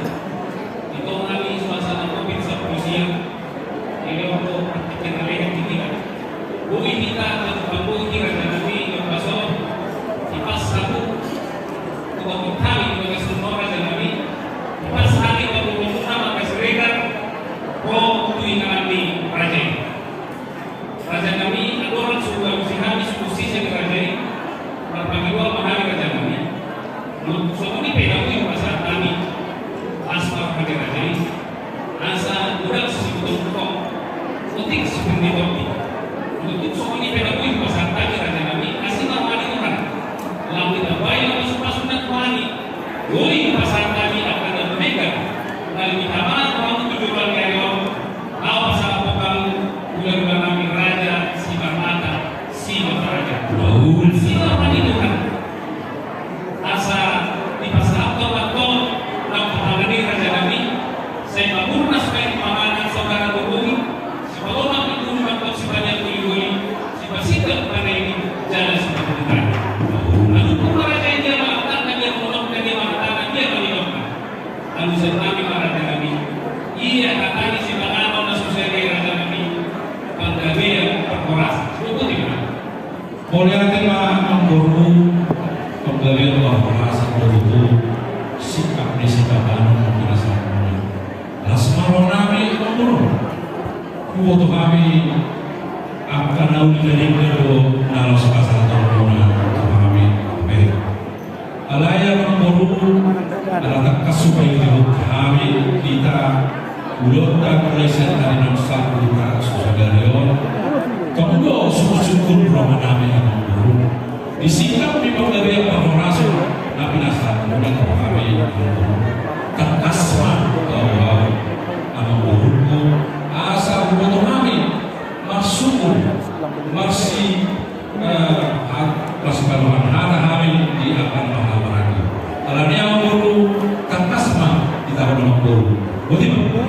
Di tonga ni suasana covid sampulu sia, dilehon do praktek na lehe di hita. Boi hita manggohi, rajanami, di bagasan on, dipas hamu tu hami, di bagasan on, rajanami, dipas hami parboruon muna, Toga Siregar, ro tu inganan ni raja i. Rajanami, andorang so dialusi hami suhut sise ni raja i, marpangidoan ma hami, rajanami. Molo songon i pe na boi hupasahat hami, las ma roha ni raja i, asa godang sisibutongkon, otik sipir ni tondi. Molo tung songon i pe na boi hupasahat hami, rajanami, asi ma roha ni Tuhan, lam ditambai na pasupasu na tu hami. Boi hupasahat hami angka na dumenggan, na lumobi hamu tu joloan ni ari on. Laho pasahathon hamu hulahula nami Raja Simarmata, Simarmata Raja. Betul. Simarmata Tuhan. Asa dipasahathon ma antong nang panganon i, rajanami, sai mamurnas ma i panganon saudara boru i, sipalomak ni boru i, mangkok sipaneang goli-goli, sipasindak panai ni jala sipabututan. Betul. Lalu pun raja i dia mangantakna, dia mangonokna, dia mangantakna, dia manginokna. Alusan nami ma, rajanami. Ia hata ni sipanganon na so sadia, rajanami, panggabean parhorasan. Botima. Mauliate ma, amangboru, panggabean parhorasan do tutu singkap ni sipanganon na pinasahatmuna. Las ma roha nami, amangboru. Huboto hami angka na uli na denggan do na laos pasahatonmuna tu hami. Amen. Alai, amangboru, ala tangkas hupaihut hami hita ulaonta mulai sian ari na salpu tu sadari on. Tong do sungkunsungkun roha nami, amangboru. Di singkap ni Marsi, eh, ha-, marsipadohan hata hami di angka na marhahamaranggi. Alani i amangboru, tangkas ma hita on amangboru. Boti ma.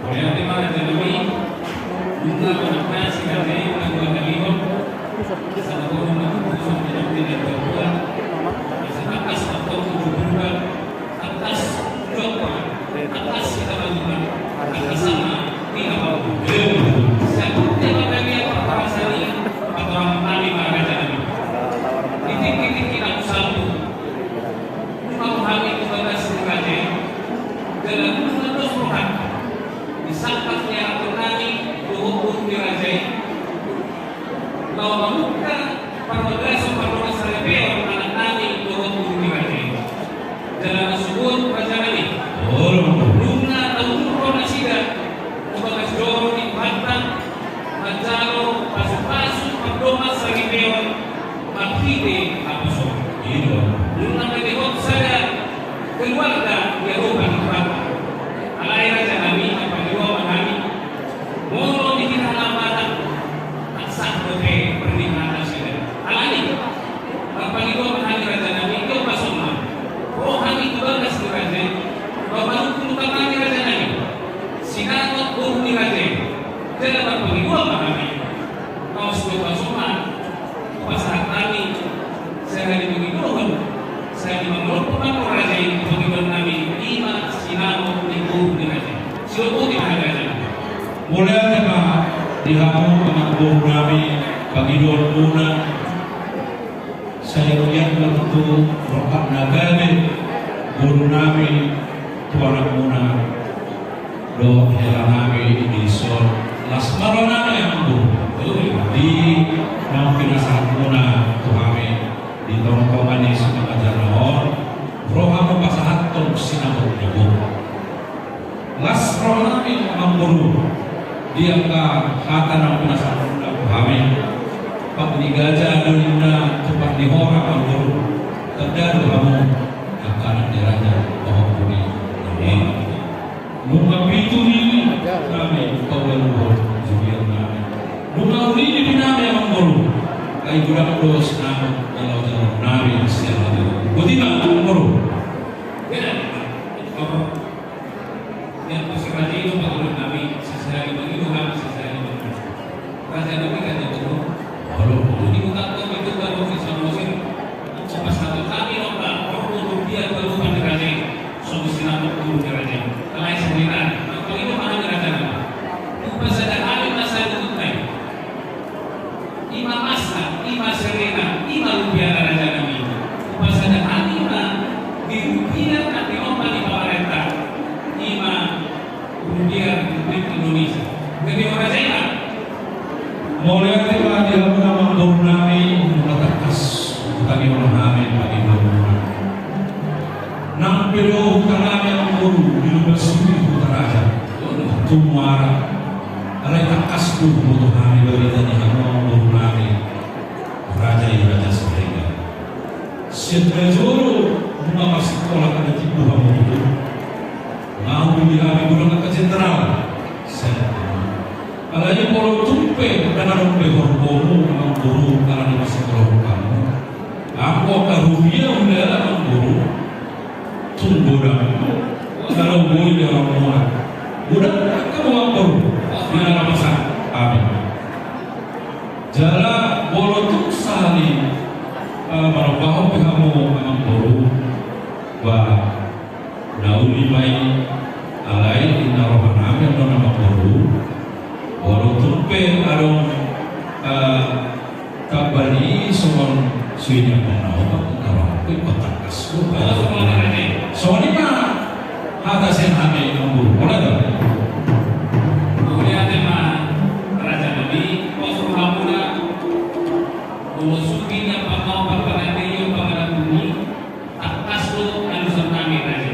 Mauliate ma raja nami. Nunga manang na si raja i na dua kali on. Sababono ma tutu songon na di na dua. Asa tangkas ma tutu berubah. Atas doa, atas kita bantuan, atas sama kita bantu. Satu tema kami yang pertama kali, pertama kali maraja kami. Titik-titik kita bersatu. Mau kami kepada si raja, dalam mengendos roha. Di saat yang kami, dohot di raja. Laho mamungka parbagason pardongansaripeon anak nami dohot boru ni raja i. Jala na sogot raja nami. Nunga taumurhon nasida tu bagas joro ni Tuhanta manjalo pasupasu pardongansaripeon marhite haposoan. Nunga mandehot sada keluarga di adopan ni Tuhanta. Alai raja nami, na pangidua ma hami. Molo di hita na mata, tak sah dope pernikahan nasida. Alani, marpangidua ma hami raja nami, tio pasoma. Ro hami tu bagas ni raja i, ro manungkun utang nami raja nami. Sinangot boru ni raja i, jala marpangidua ma hami. Laos tio pasoma, pasahat nami, sahali mangidohon, sahali mangolop pamangko raja i, pangidoan nami, ima sinangot ni boru ni raja i. Sidok boti ma hami raja. Mauliate ma di hamu amangboru nami, pangidoan muna, sai roian ma tutu rohana gabe boru nami tu anak muna. Dohot hela nami di son, las ma roha nami amangboru. Di naung pinasahat muna tu hami di tongtong ni simangajar na on, ro hamu pasahathon sinamot ni boru. Las roha nami amangboru, di angka hata naung pinasahat muna tu hami. Pat ni gaja do ninna, tupat ni hora amangboru. Tanda do hamu angka anak ni raja, pahompu ni. Nunga pitu ni nami paualuhon jurian nami. Nunga uli ni pi nami amangboru. Ai godang do sinamot jalo-jalo nami sian hami. Boti ma amangboru. Beda. Yang posisi raja itu pangidoan nami, sisari pangidoan nami, sisari pangidoan. Raja nami kan yang turun. Halo. Jadi bukan kau itu baru di Samosir. Coba satu kami orang, orang turun dia baru pada raja. Solusi nama turun ke raja. Kalau saya bilang, kalau itu mana raja nama? Lupa sadar hari masa itu naik. Ima masna, ima serena, ima rupiana raja nami. Pasada hami ma di rupia na tinompa ni pamarenta. Ima rupia Republik Indonesia. Gabe raja ima. Mauliate ma di hamu amangboru nami, nunga tangkas hutangihon hami pangidoan muna. Nang pe do huta nami amangboru di Lumban Sibulan, huta raja. Tu Muara. Alai tangkas do huboto hami barita ni hamu amangboru nami. Raja i Raja Siregar. Sian najolo nunga marsikola hata tibu hamu tutu. Nga hubege hami godang angka jenderal. Sian. Alai molo tung pe, ndang adong be horbomu amangboru, alani marsikola hamu. Anggo angka rupia hulala amangboru. Tung godang. Kalau boi dia orang mona. Godang angka amangboru. Dia nama sa. Amin. Jala molo tung sahali, eh, manambahon pe hamu amangboru. Ba. Na uli ma i, alai inna roha nami do na mamboru. Molo tung pe adong, eh, tamba ni songon suinya pernah obat, inna roha nami patangkas. Songon i ma hata sian hami mamboru. Mauliate ma raja nami, pos rohamuna. Molo suhi na pangkau parpanandaion panganan bumi. Tangkas do alusan nami raja.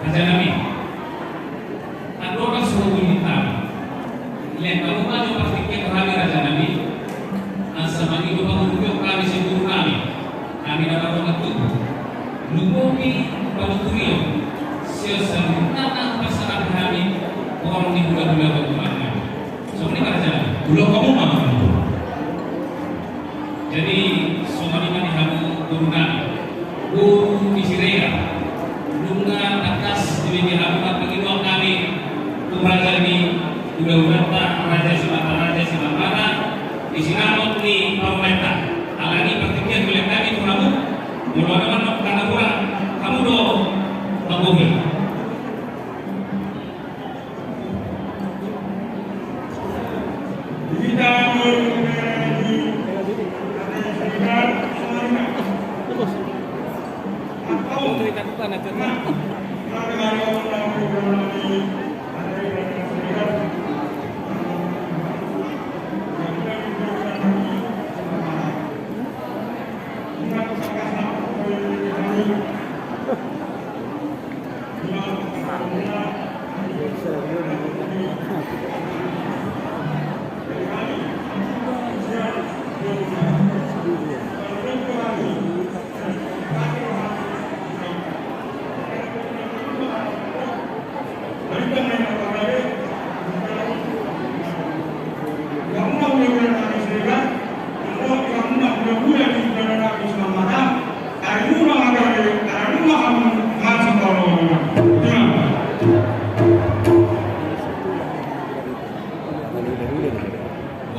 Raja nami. Andorang so hubungi nami. Lihat kamu maju partingkian hami raja nami. Asa mangido pangurupion hami sian boru nami. Hami na mardongan tubu. Lumobi panuturion. Sian saluhutna sinamot ni parumaenta. Alani partingkian mauliate hami tu hamu. Molo adong na hurang, hamu do manggohi.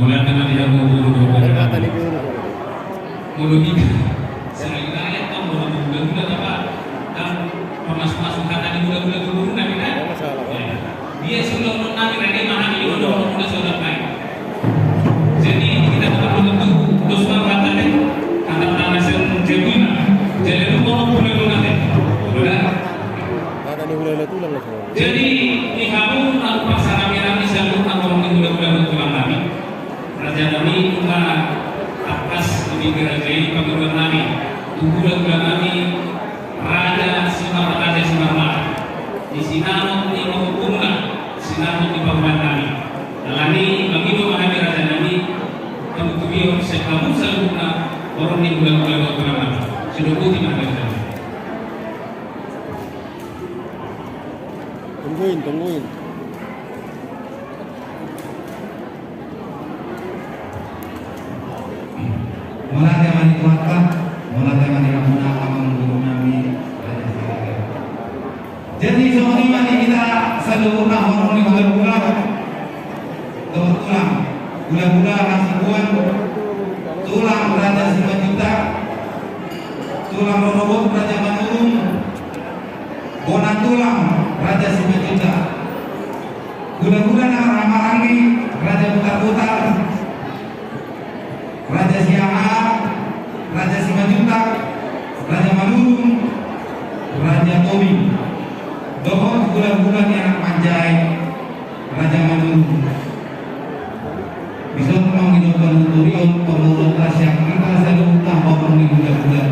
Mauliate ma di hamu guru dohot. Molo hita sahali nai antong molo di hulahula taba, kan pamasuk-masuk hata ni hulahula tu guru nami da. Dia sudah ulok nami, rade ma hami, dia sudah ulok nami. Jadi hita taba molo tu dos ma hata ni, hata tanah sen jebuna. Jadi lu mau hulahula nami. Udah. Hata ni hulahula tulang lah. Jadi di hamu na hupasahat hami saluhutna horong ni hulahula dohot tulang nami. Raja nami, nunga tangkas di raja i pangidoan nami tu hulahula nami, Raja Simarmata, Raja Simarmata. Di sinamot ni pahompu muna, sinamot ni parumaen nami. Alani mangido ma hami raja nami, panguturion sian hamu saluhutna horong ni hulahula dohot tulang nami. Sidok boti ma raja nami. Tungguin, tungguin. Mauliate ma di Tuhanta, mauliate ma di hamuna amang guru nami, Raja Siregar. Jadi songon i ma di hita saluhutna horong ni hulahula dohot tulang, hulahula Hasibuan, tulang Raja Simanjuntak, tulang rorobot Raja Manurung, bona tulang Raja Simanjuntak, hulahula na marhahamaranggi Raja Putarputar, Raja Siahaan, Raja Simanjuntak, Raja Manurung, Raja Tobing, dohot hulahula ni anak manjae Raja Manurung. Dison ma mangido panguturion, panguturion sian hita saluhutna horong ni hulahula.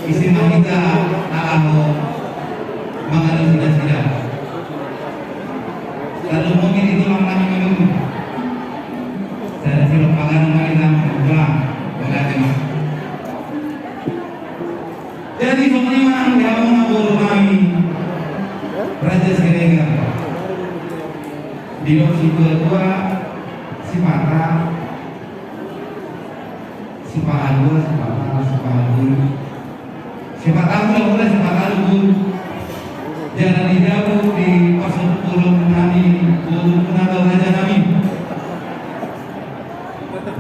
Ise ma hita na laho mangalusi nasida. Lalu mungkin itu lang nami minum. Saya silap pangan ma hita pulang. Mauliate ma. Jadi songon i ma di hamuna boru nami Raja Siregar. Didok situa-tua, sipata, sipahalua, sipata, sipahalua. Sipata hulahula, sipata luhut. Jala di jabu di parsompuon nami, boru muna do raja nami.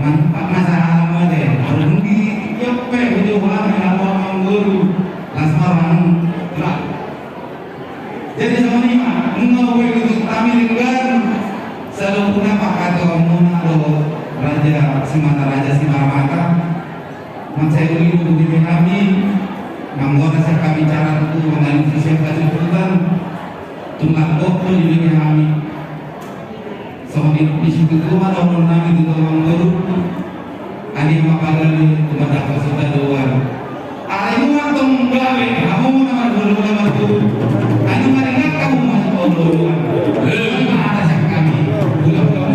Mantap masa alam aja. Alun di tiap pe video bola ni lawan guru. Las marang. Lah. Jadi songon i ma, nunga boi di kami linggan. Saluhutna pangkataion muna do Raja Simarmata, Raja Simarmata. Mansai uli do di hami, manggora sian hami cara tu mangalusi sian hasuhuton, tung lambok do di hami. Songon i di situtu ma dohonon nami tu amang boru. Ani ma pala ni tumandangkon sitadoan. Alai muat tong gabe, hamu na marboru na marboru. Ani ma ringan hamu masuk oloan. Leleng ma ada sian hami. Ulang-ulang.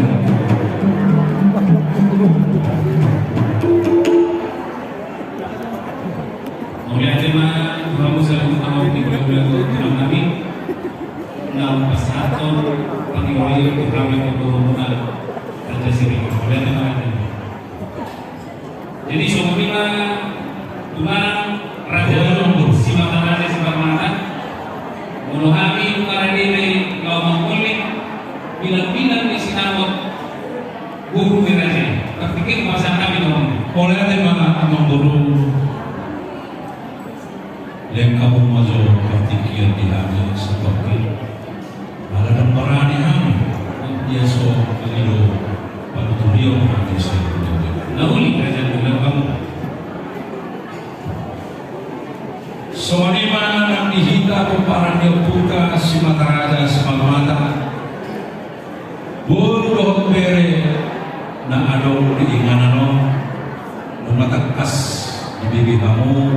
Mauliate ma tu hamu saluhutna horong ni hulahula dohot tulang nami. Na hupasahathon pangidoan tu hami tu boru muna Raja Siregar. Mauliate ma. Jadi songon i ma tulang Raja Simarmata, Raja Simarmata. Molo hami nunga rade be laho mangolek bilang-bilang ni sinamot boru ni raja i. Partingkian Pasahat hami tu hamu. Mauliate ma amangboru. Lehon hamu ma jo partingkian di hami satongkin. Ala ndang barani hami. Ia so mangido panuturion hami sian na uli raja ni hamu. Songon i ma nang di hita pomparan ni ompunta Simataraja Simarmata. Boru dohot bere na adong di inganan on, nunga tangkas dibibi hamu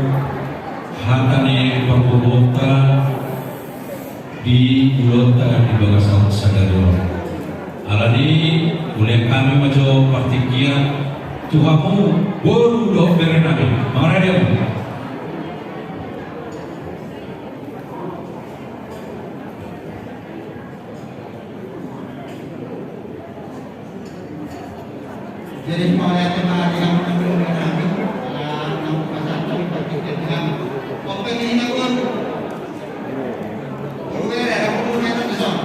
hata ni parboruonta di ulaonta di bagasan sadari on. Alani i, ulehon hami ma jo partingkian tu hamu boru dohot bere nami. Mangarade hamu. Jadi, mauliate ma di hamu na boru nami, ala naung pasahat hami partingkian di hamu. Oke, ni hita pun. Boru bere, ada boru bere di son.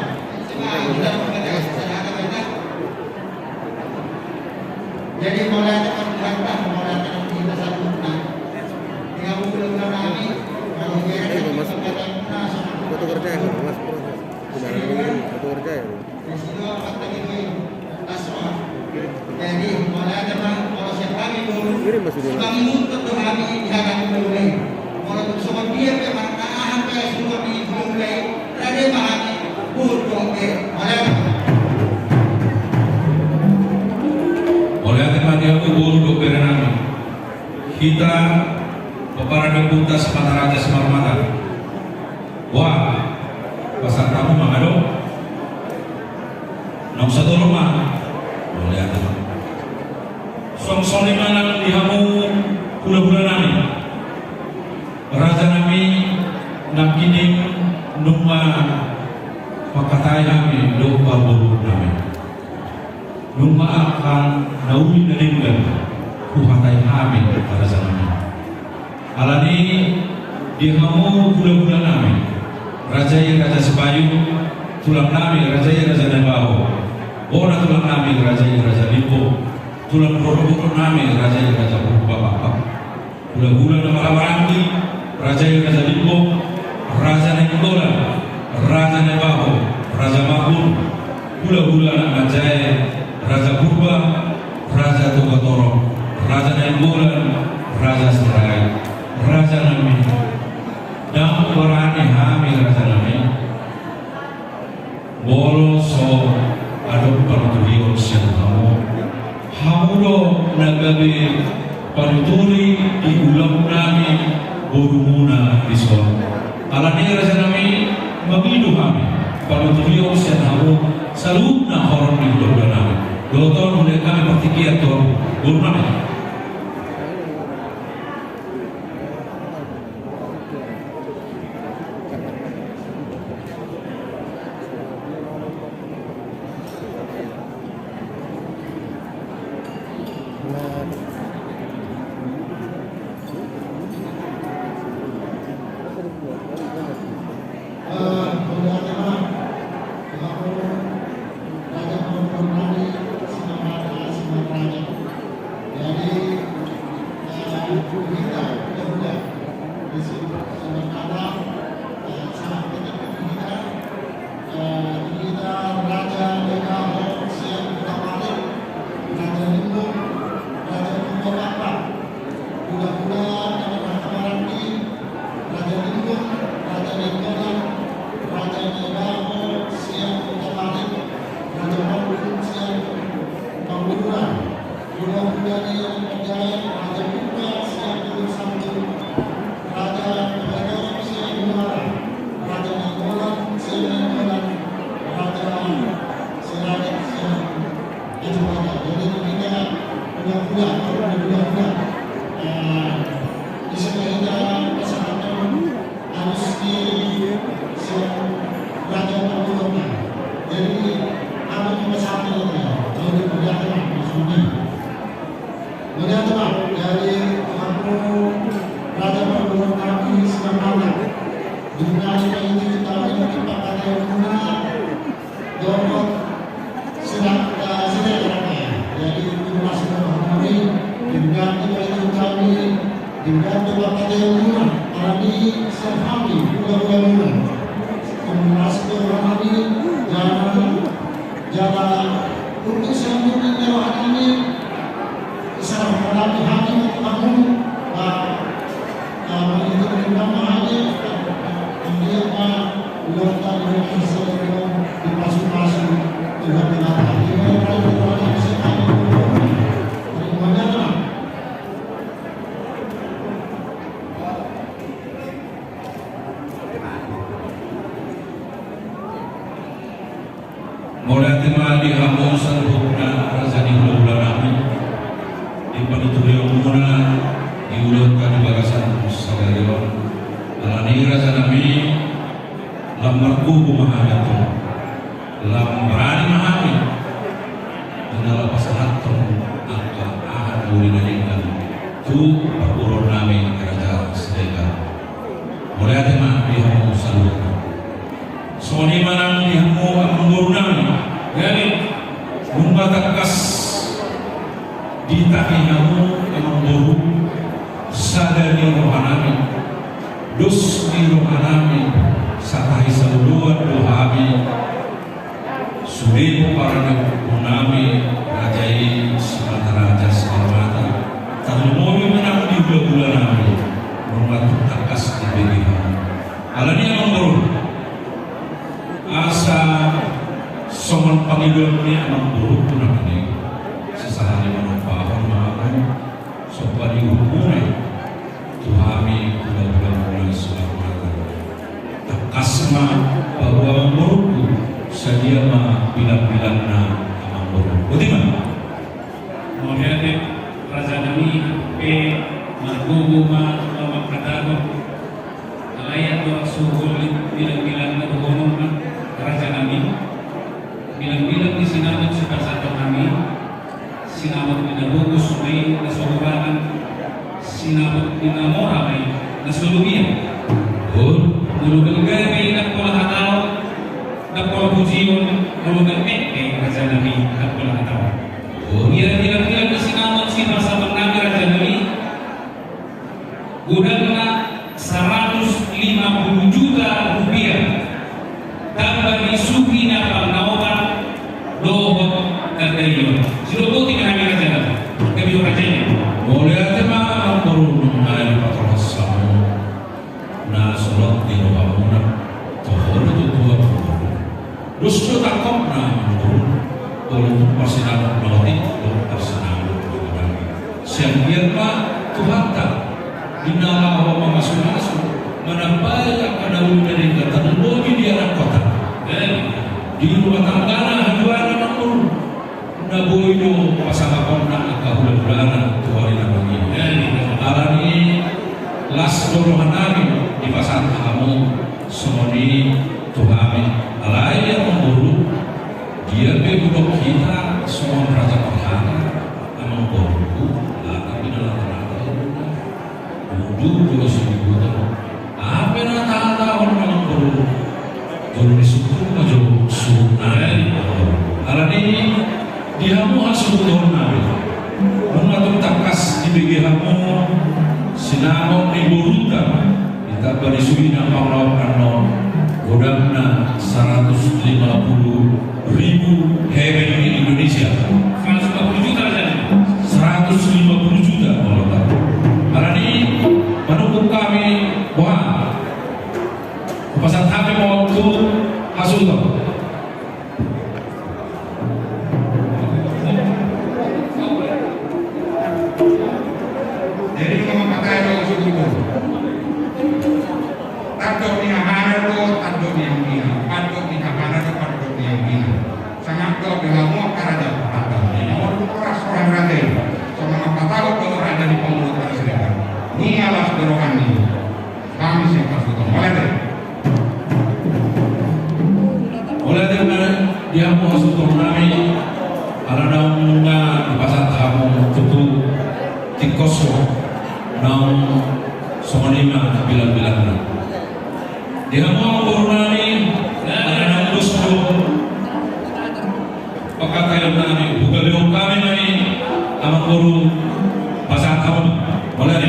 Jadi, mauliate ma di hita, mauliate ma di hita saluhutna. Di hamu boru nami, boru bere, Mas. Foto kerja ya, Mas. Foto kerja ya. Jadi, mauliate ma, molo sian hami boru, simangihuthon do hami di hata ni boru i. Molo tung songon dia pe martahan pe suruan ni boru i, rade ma hami boru dohot bere. Mauliate. Mauliate ma di hamu boru dohot bere nami. Hita pomparan ni ompunta Simataraja Simarmata. Wah, pasahat hamu ma, adong. Naung sator ma. Mauliate. Suang songon i ma nang di hamu hulahula nami. Raja nami, nangkining nunga mangkatai hami dohot parboruon nami. Nunga angka na uli na denggan huhatai hami, raja nami. Alani i, di hamu hulahula nami, raja i Raja Sipayu, tulang nami raja i Raja Naibaho, bona tulang nami raja i Raja Limbo, tulang rorobot nami raja i Raja Purba Pakpak. Hulahula na marhahamaranggi, raja i Raja Limbo, Raja Nainggolan, Raja Naibaho, Raja Marbun, hulahula na manjae, Raja Purba, Raja Togatorop, Raja Nainggolan, Raja Sirait, raja nami. Ndang barani hami, raja nami. Molo so adong panuturion sian hamu, hamu do na gabe panuturi di ulaon nami borumuna di son. Alani i, raja nami, mangido hami panuturion sian hamu saluhutna horong ni hulahula nami. Dohot on, ulehon hami partingkian tu hamu boru nami. Jadi, eh, kita, kita juga di sini, sementara, eh, sangat dekat dengan kita, eh, kita Raja Dekaho sian Kota Palu, Raja Limbo, Raja Limbo Bapak, Hulahula na marhahamaranggi, Raja Limbo, Raja Nainggolan, Raja Naibaho sian Kota Palu, Raja Marbun sian Pangururan, hulahula na manjae, Raja Purba sian Gunung Sambung, Raja Togatorop sian Muara, Raja Nainggolan sian Nainggolan, Raja Sirait sian Jadi, maka, jadi, kita punya-punya, punya-punya. Eh, bisa kita pasahathon alusi sian raja parboruon. Jadi, alusi pasahathon, jadi, punya-punya, maksudnya. Mauliate ma, jadi, aku raja parboruon nami Simarmata. Di mana kita ini, kita ini, kita pakai guna, dohot sida, eh, sida, eh, jadi, itu masuk ke dalam ini, Hingga tu pangkataion muna, alani sian hami hulahula muna. Komunikasi tu hami, jala, jala untuk selanjutnya jala hami, isarahon hami, hami, hamu, ba, ba, mangihut hami, ba, anggiat ma ulaonta di hami sadari on dipasupasu Tuhan Debata. Terima kasih. Mauliate ma di hamu saluhutna raja ni hulahula nami, di panuturion muna di ulaonta di bagasan sadari on. Alani raja nami, lam margogo ma hami tu, lam barani ma hami, di na laho pasahathon angka aha na uli na denggan tu parboruon nami Raja Siregar. Mauliate ma di hamu saluhutna. Songon i ma nang di hamu amangboru nami. Jadi, nunga tangkas ditahi hamu amangboru sada ni roha nami, dos ni roha nami, satahi saoloan do hami. Sude pomparan ni ompu nami, raja i Simataraja Simarmata, tarlumobi ma nang di hulahula nami, nunga tung tangkas dibege hamu. Alani amangboru, asa songon pangidoan ni amangboru tu nami, sisahali manompahon ma hamu. Somba ni uhumuna tu hami hulahula muna Simarmata. Tangkas ma paboa amangboruku, sadia ma bilangbilangna amangboru. Boti ma. Mauliate raja nami, pe margogo ma laho mangkatahon. Alai andorang so holit bilangbilangna dohononna raja nami. Bilangbilang ni sinamot sipasahathon nami. Sinamot ni na bogus ma i na so hurangan, sinamot ni na mora ma i na so lubian. Molo balga pe i ndang pola hataon, ndang pola pujion, molo balga pe i raja nami ndang pola hataon. Ia bilangbilang ni sinamot sipasahathon nami raja nami. Godangna saratus lima pulu juta rupiah. Tamba ni suhi na pangaotan dohot tanda i on. Sidok boti ma hami raja nami. Kami raja i. Mauliate ma amangboru nunga dipatolhas hamu na solot ni rohamuna. Toho do tutu amangboru. Dos do tangkokna amangboru, molo tung parsinamot na otik dohot parsinamot na godang i. Sai anggiat ma Tuhanta di na laho mamasumasu, manambai angka na uli na denggan, tarlumobi di anakhonta, di rumah tanggana haduana amangboru. Na boi do pasangaponna angka hulahulana tu ari na bangin. Alani las do roha nami dipasahat hamu songon i tu hami. Alai amangboru, dia pe hudok hita songon raja parhata, amangboruku, lata pinalata-lata. Duduk jolo sibubutan. Aha pe na tahatahon amangboru. Jolo ni sungkun ma jolo suhutna. Alani di hamu hasuhuton nami. Nunga tung tangkas dibege hamu sinamot ni borunta. Ditamba ni suhi na pangaotan on. Godangna saratus lima pulu ribu heben di Indonesia. Seratus lima puluh juta jadi. Seratus lima puluh juta, molo tak. Alani manungkun hami boha. Hupasahat hami ma tu hasuhuton. Jadi, mangkatai do hasuhuton. Tandok ni hahana do, tandok ni anggina. Tandok ni hahana do, tandok ni anggina. Sangap do di hamu angka raja parhata. Nomor dua, horas roha ni raja i. Songon na patahon do raja ni pamoruon na sirega. Nunga las do rohana. Hami sian hasuhuton. Mauliate. Mauliate ma di hamu hasuhuton nami. Ala naung nunga dipasahat hamu tutu tingkos ho. Naung songon i ma bilangbilangna. Di hamu amangboru nami, ala naung dos do pangkataion nami, hugabehon hami ma i amangboru, pasahat hamu. Mauliate.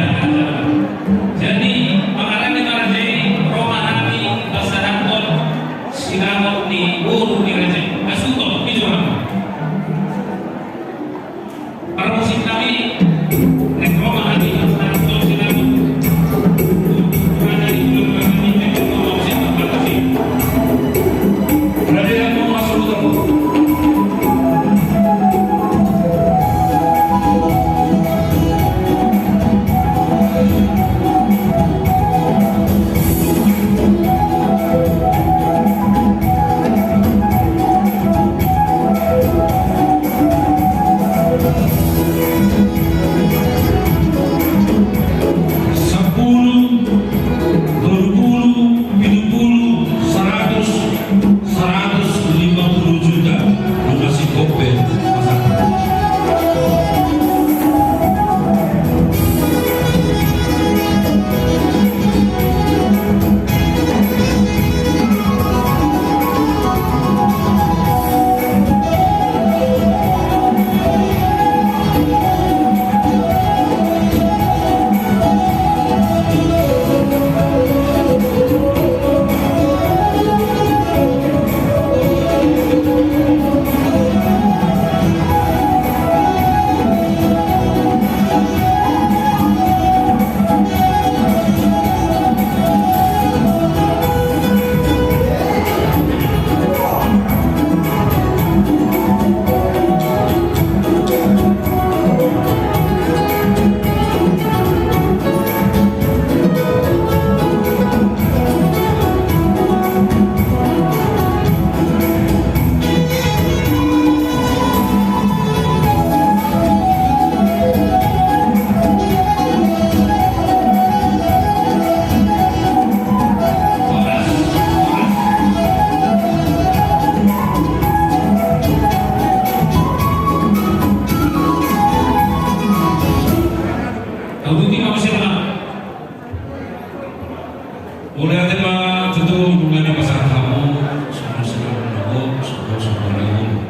Mauliate ma tutu, nunga dipasahat hamu songon sinamot na gok, songon songon na gok.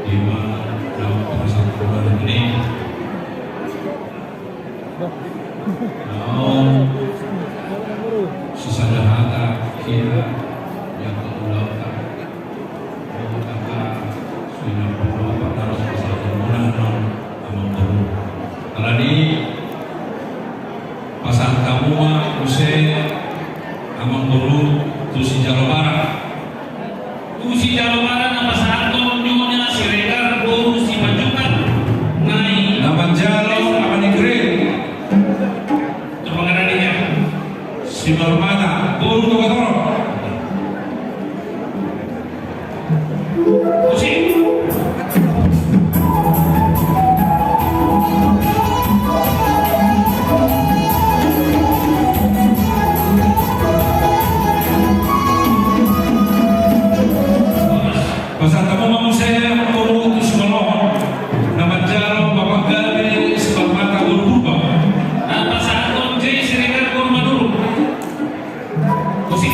Ima na pasahat hamu na gok i. Naung sisada hata hira, yang ketulau tak. Pasahat hamu ma muse amangboru tu sijalo bara. Tu sijalo bara na pasahathon nyonya Siregar boru Simanjuntak, nai na manjalo amani Green. Coba ngana dia. Simarmata boru Togatorop. Musik. Pasahat hamu ma muse amangboru tu sijalo bara na manjalo bapak gabe Simarmata boru Purba. Na pasahathon J Siregar boru Maduru. Musik.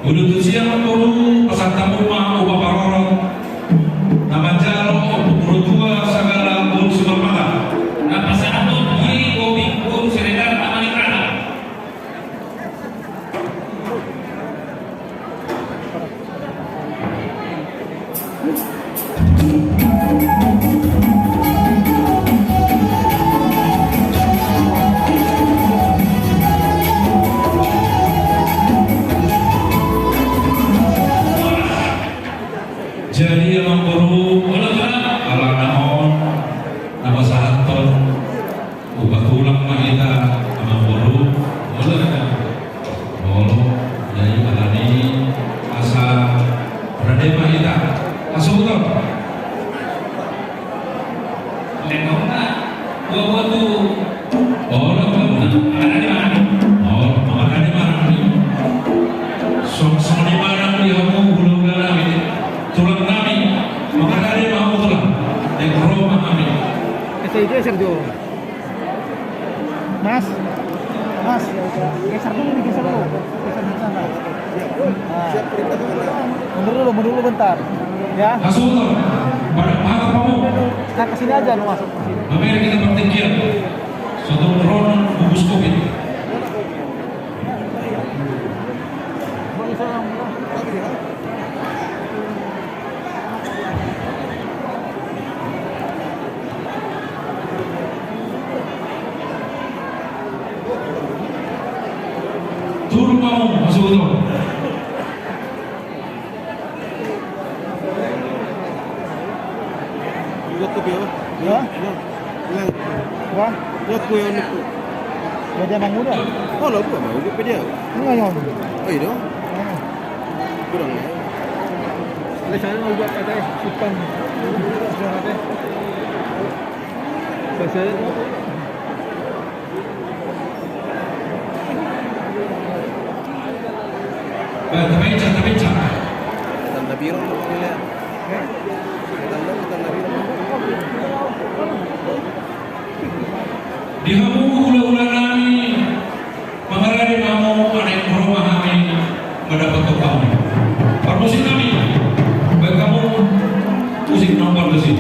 Uduti sian boru, pasahat hamu ma upa parorot na manjalo Ompu Murtua Sagala boru Simarmata. Na pasahathon i boru Siregar amani Graham. Jadi amangboru, alana on na pasahathon upa tulang ma hita amangboru. Olo, olo, jadi alani asa rade ma hita. Asa utor. Olo, olo, olo. Olo, olo, olo. Songon i ma nang di hamu hulahula nami, tulang nami. Mangharade ma hamu tulang. Ro ma hami. Ese ide Sergio. Mas, Mas, geser dulu, geser dulu, geser dulu sana. Nah. Mundur dulu, mundur dulu bentar, ya. Langsung, pada mata kamu. Nah, ke sini aja lu masuk, ke sini. Mamereng hita partingkian. Satu corona, gugus covid. Turun mau masuk tu. Ikut tu dia. Ya? Ya. Wah. Wah, kuya ni tu. Dia dia manguda. Oh, lah, bukan manguda dia. Enggak, ya. Oh, iya dong. Kurang ya. Ada saya mau buat kata simpan. Sudah kata. Saya Tabenca, tabenca. Tanda biru, tanda, tanda biru. Di hamu hulahula nami, mangharade ma hamu, naeng ro ma hami mandapothon hamu. Parmusik nami, baen hamu musik na parmusik.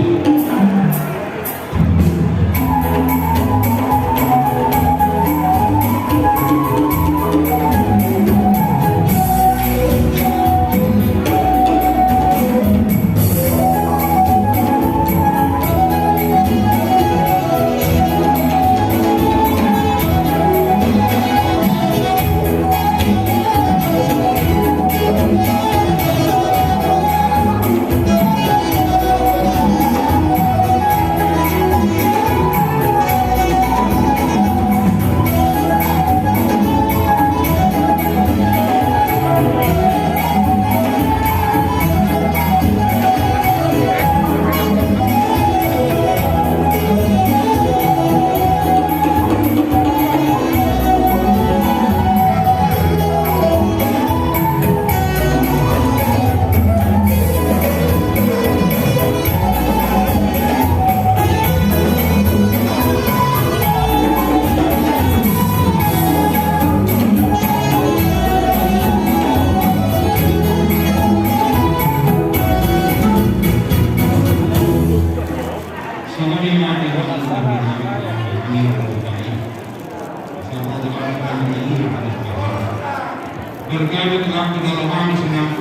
Bergawe Tuhan di dalam kami senang.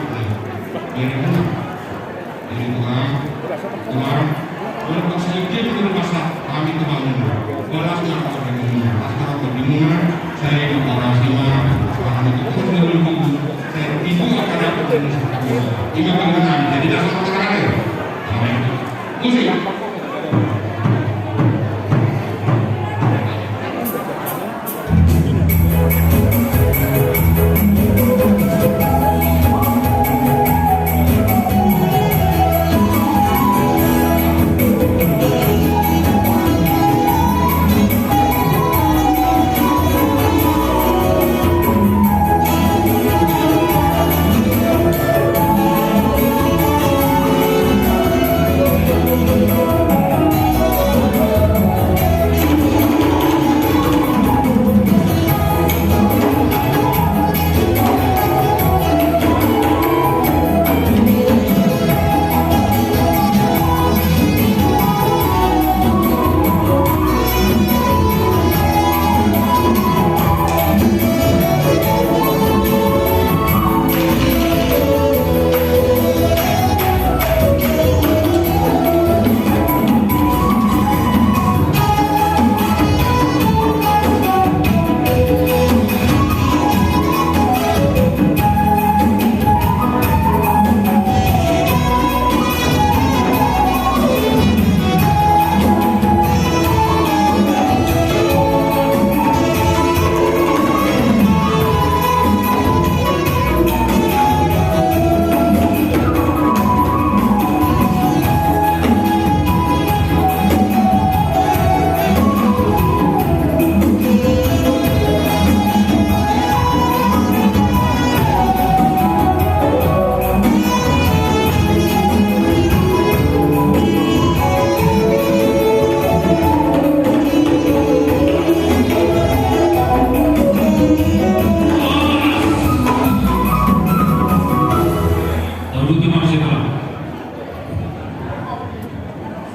Jadi Tuhan, Tuhan, berkat saya jadi berkat kami Tuhan. Berasnya apa di dunia, berasnya apa di dunia, saya di Tuhan, saya itu terus dari itu, saya itu akan dapat dari saya. Ini bagaimana? Jadi dasar terakhir. Amin. Musik.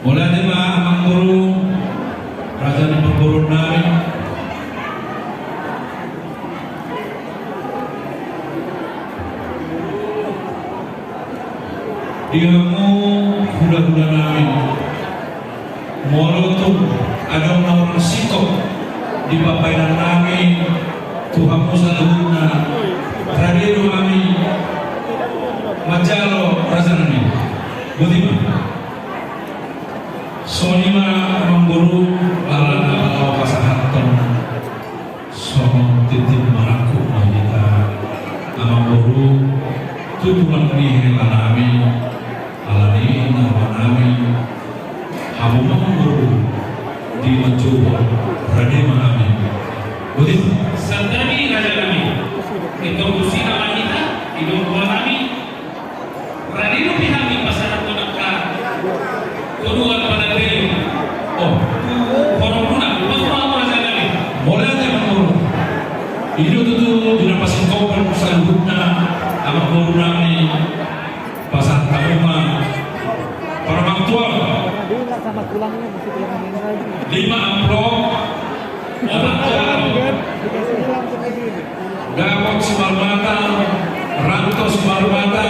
Mauliate ma amangboru, raja ni parboruon nami. Di hamu hulahula nami, molo tung adong na hurang singkop di pambahenan nami tu hamu saluhutna, rade do hami manjalo raja nami. Boti ma. Songon i ma amangboru, ala na laho pasahathon songon tintin marangkup ma hita amangboru tu tulang ni hela nami, ala ni na roha nami. Hamu ma amangboru, di manjou rade ma hami. Boti ma. Santabi raja nami. Ingkon tusi nama hita, ingkon roha nami. Rade dope hami pasahathon angka todoan panandaion. O, tu horong muna, tu horong muna. Mauliate ma amangboru. I do tutu di na pasingkopan saluhutna amangboru nami, pasahat hamu ma. Para mangtual. Lima amplop. Dapot Simarmata, Ranto Simarmata,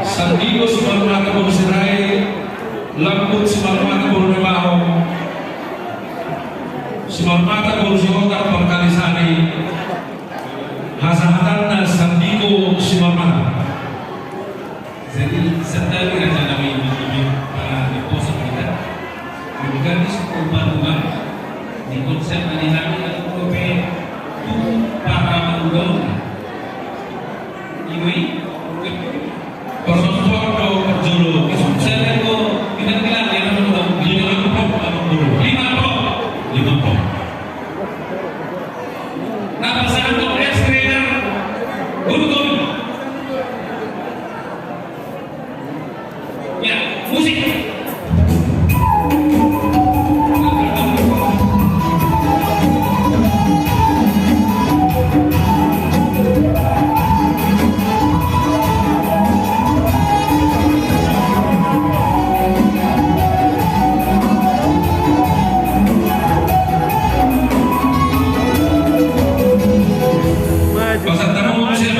Sandigo Simarmata boru Sirait, Lambut Simarmata boru Nabaho, Simarmata boru Sihotang Parkalisari, hasahatanna Sandigo Simarmata. Jadi, santabi raja nami, mangibik, para di poso kita. Mengganti suku Batuan, di konsep dari kami, lalu kopi, tu para manggaun. Iwi, persosok do perjolo, saya ko, bilang-bilang, dia nama dulu, dia nama dulu, lima pro, lima pro. Nah, pasangan tu es trainer, guru guru. Ya, musik. Pasahat hamu musik.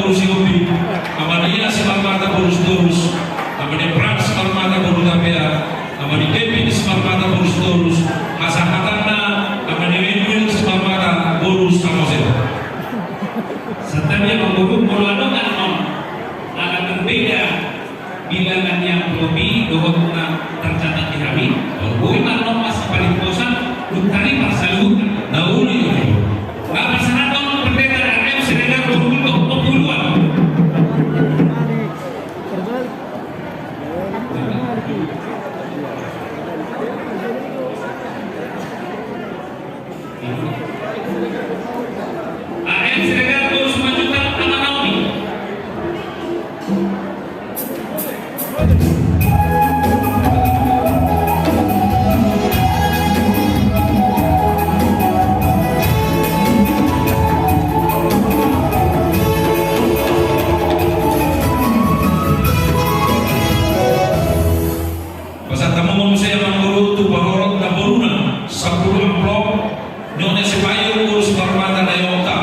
Boru Sihombing, Ama ni Ia Simarmata boru Sitorus, Ama ni Pran Simarmata boru Hutapea, Ama ni Kevin Simarmata boru Sitorus, hasahatanna Ama ni Emil Simarmata boru Samosir. Santabi ma boru, molo adong annon ala berbeda bilangan ni amplop i dohot na tercatat di hami, boi ma annon masa paling posan, luntari parsaluhutna. Na uli. Lapasan annon pendeta R M Siregar boru Gultom, Ompu Luan. A M Siregar boru Simanjuntak, Ama Naomi. Pasahat hamu ma muse amang boru tu parorot namboruna, sampulu amplop, Nyonya Sipayung boru Simarmata na i Onta,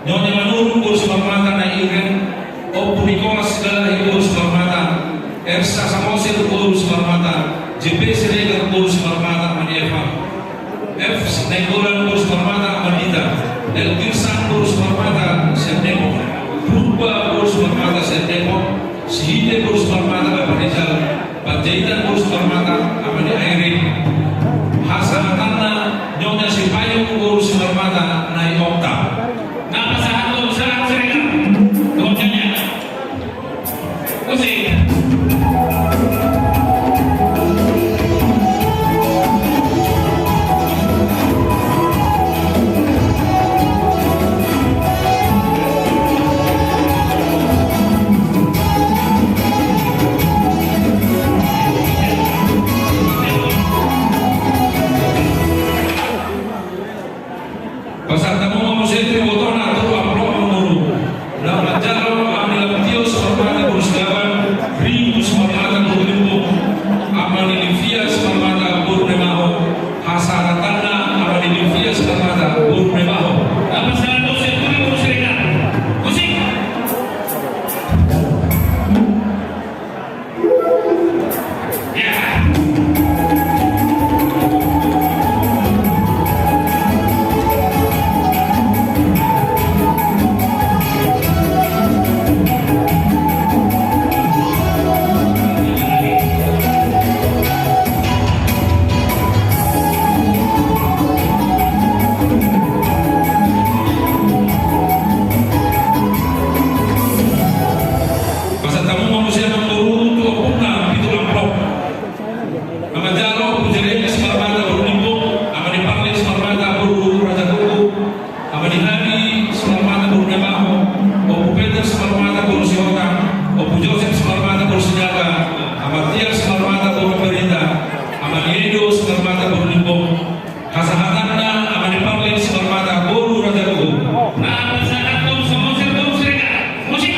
Nyonya Manurung boru Simarmata na i Iren, Ompu Nikolas Sigalahi boru Simarmata, Ersa Samosir boru Simarmata, J P Siregar boru Simarmata, Ama ni Eva, F Nainggolan boru Simarmata, Ama ni Dita, L Girsan boru Simarmata sian Depok, Purba boru Simarmata sian Depok, Sihite boru Simarmata, Ama ni Rizal, Panjaitan boru Simarmata, Ama ni Airin. Hasahatanna Nyonya Sipayung boru Simarmata na i Onta. Na pasahat do sahat Siregar. Dua janya. Musik. Pasahat hamu ma muse tu ibotona tolu amplop, amang boru. Na manjalo Ama ni Lamtio Simarmata boru Sigaban, Ringu Simarmata boru Limbong, Ama ni Livia Simarmata boru Naimaho. Hasahatanna Ama ni Livia Simarmata boru Naimaho. Apa salah dosen boru Siregar? Musik. Pasahat hamu ma muse amang boru tu ompungna pitu amplop. Na manjalo Ompu Jeremy Simarmata boru Limbong, Ama ni Parlin Simarmata boru Raja Kuku, Ama ni Hadi Simarmata boru Naimaho, Ompu Peter Simarmata boru Sihotang, Ompu Josep Simarmata boru Sinaga, Ama Tiar Simarmata boru Ambarita, Ama ni Edo Simarmata boru Limbong. Hasahatanna Ama ni Parlin Simarmata boru Raja Kuku. Na pasahathon Samosir boru Siregar. Musik.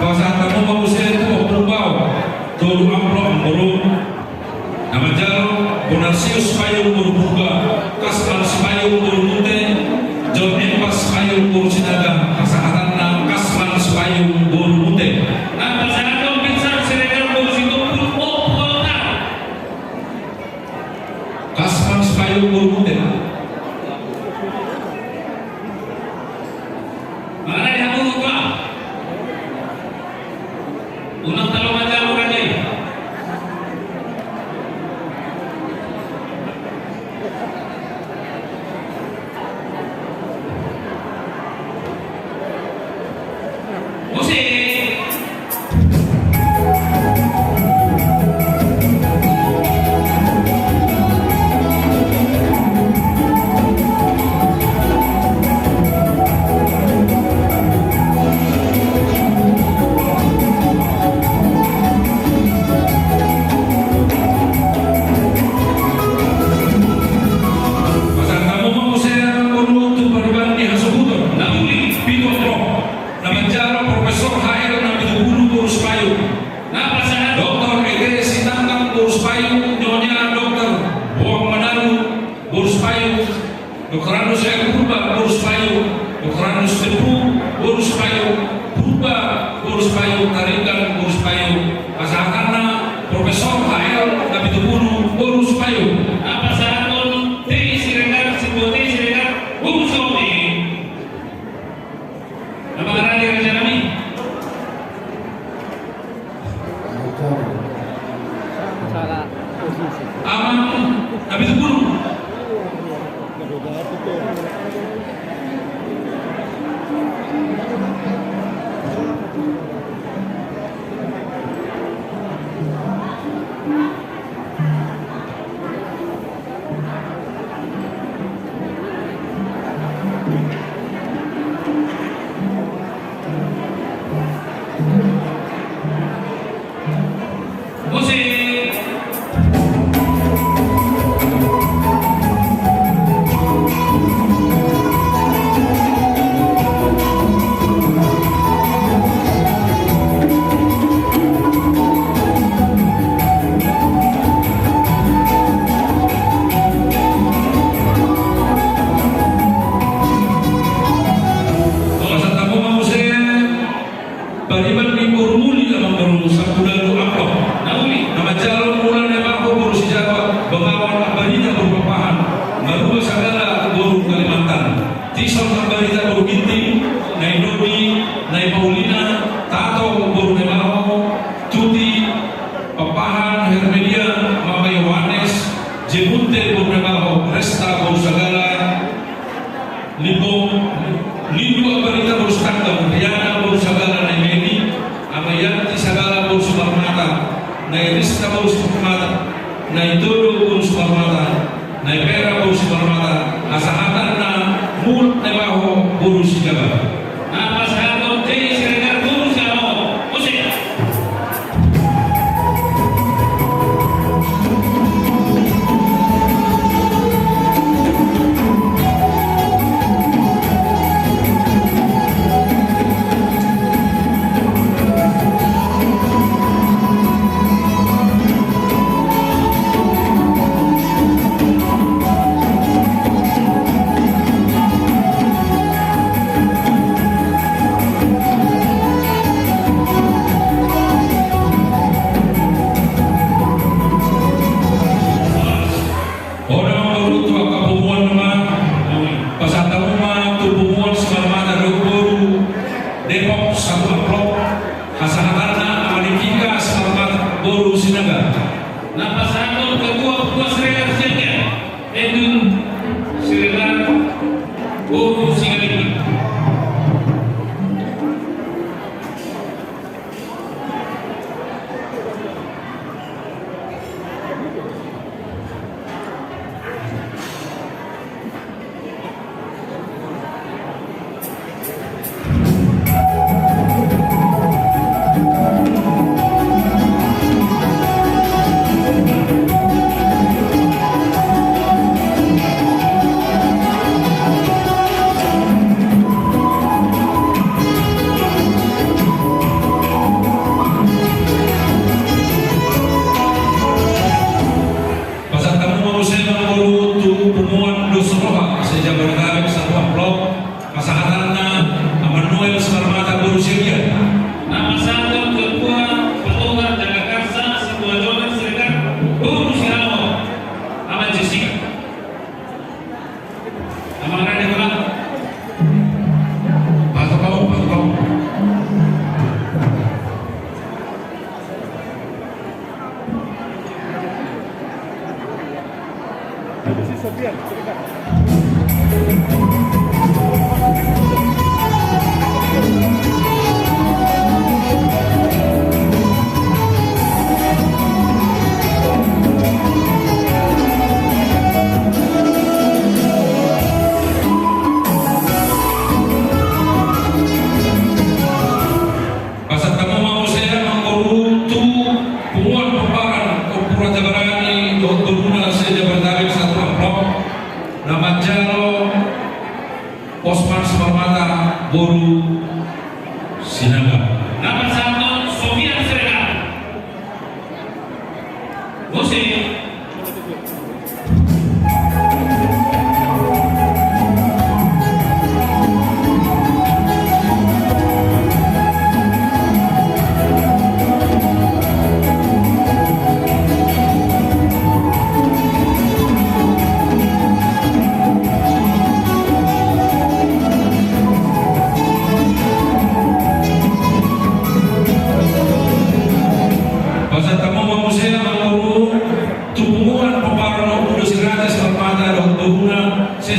Pasahat hamu ma muse tu ompung Bao, tolu amplop, amang boru. Na manjalo Bonarsius Sipayung boru Purba, Kasman Sipayung boru Munte, John Empas Sipayung boru Sinaga. Hasahatanna Kasman Sipayung boru Munte. Na pasahathon Binsan Siregar boru Sitompul, Ompu Balta. Kasman Sipayung boru Munte. Mangarai hamu, Pak. Unang talo manjalo, raja i. Musik. Doktorandus Heru Purba boru Sipayu, Doktorandus Tepu boru Sipayu, Purba boru Sipayu, Tarigan boru Sipayu, pasahatanna Profesor H L Napitupulu boru Sipayu. Pasahaton T I Siregar, Simbol T I Siregar boru Sipayu. Amang Raja Raja nami. Amang Napitupulu. Pasahat hamu ma muse pariban ni boru Muli, amang boru Sampulu Alu Amplop. Na uli. Na manjalo Mula Naimaho boru Sijaba, Bangawan Ambarita boru Pakpahan, Maruba Sagala boru Kalimantan, Tison Ambarita boru Ginting, Nai Nodi, Nai Paulina, Tato boru Naimaho, Tuti, Pakpahan, Hermedia, Mama Yohanes, Jemunte boru Naimaho, Resta boru Sagala, Limbong, Lindu Ambarita boru Sitanggang, Riana boru Sagala, Nai Medi, Amaianti Sagala boru Simarmata, Nai Rizka boru Simarmata, Nai Todo boru Simarmata, Nai Pera boru Simarmata, pasahatanna Mula Naimaho boru Sijaba. Pasahaton T I Siregar boru Sijaba. Musik. Olo, amang boru, tu angka punguan nama. Pasahat hamu ma tu punguan Simarmata dohot boru Depok satu amplop. Pasahatanna Amang Nikika Simarmata boru Sinaga. Na pasahaton ketua punguan Siregar Siagian, Edwin Siregar boru Sigalinggi. Pasahat hamu ma muse, amang boru, tu punguan Dos Roha se-Jabodetabek satu amplop. Pasahatanna Amang Noel Simarmata boru Siagian. Na pasahaton ketua Patogar Jagakarsa Sidoarjo Siregar boru Sirawa, Amang Jessica. Amang Raja Bola. Pasahat hamu, pasahat hamu. Pasahat hamu ma muse, amang boru, tu punguan Pomparan, Ompu Raja Barani dohot boruna se-Jabodetabek satu amplop. Na manjalo Osman Simarmata boru Sinaga. Na pasahaton Sofian Siregar. Musik.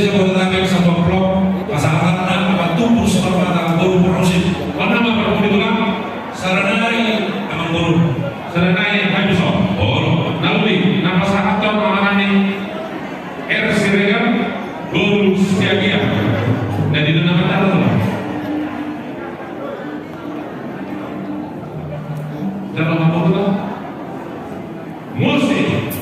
Jabodetabek sampulu amplop, pasahatanna Amang Tumpul Simarmata boru Parhusip. Mana ma parhusip, Tulang? Saranai, Amangboru. Saranai, hai bisa. Olo. Na uli, na pasahathon amanami R Siregar boru Siagian. Jadi, na mana, Tulang? Dalam apa, Tulang? Musik.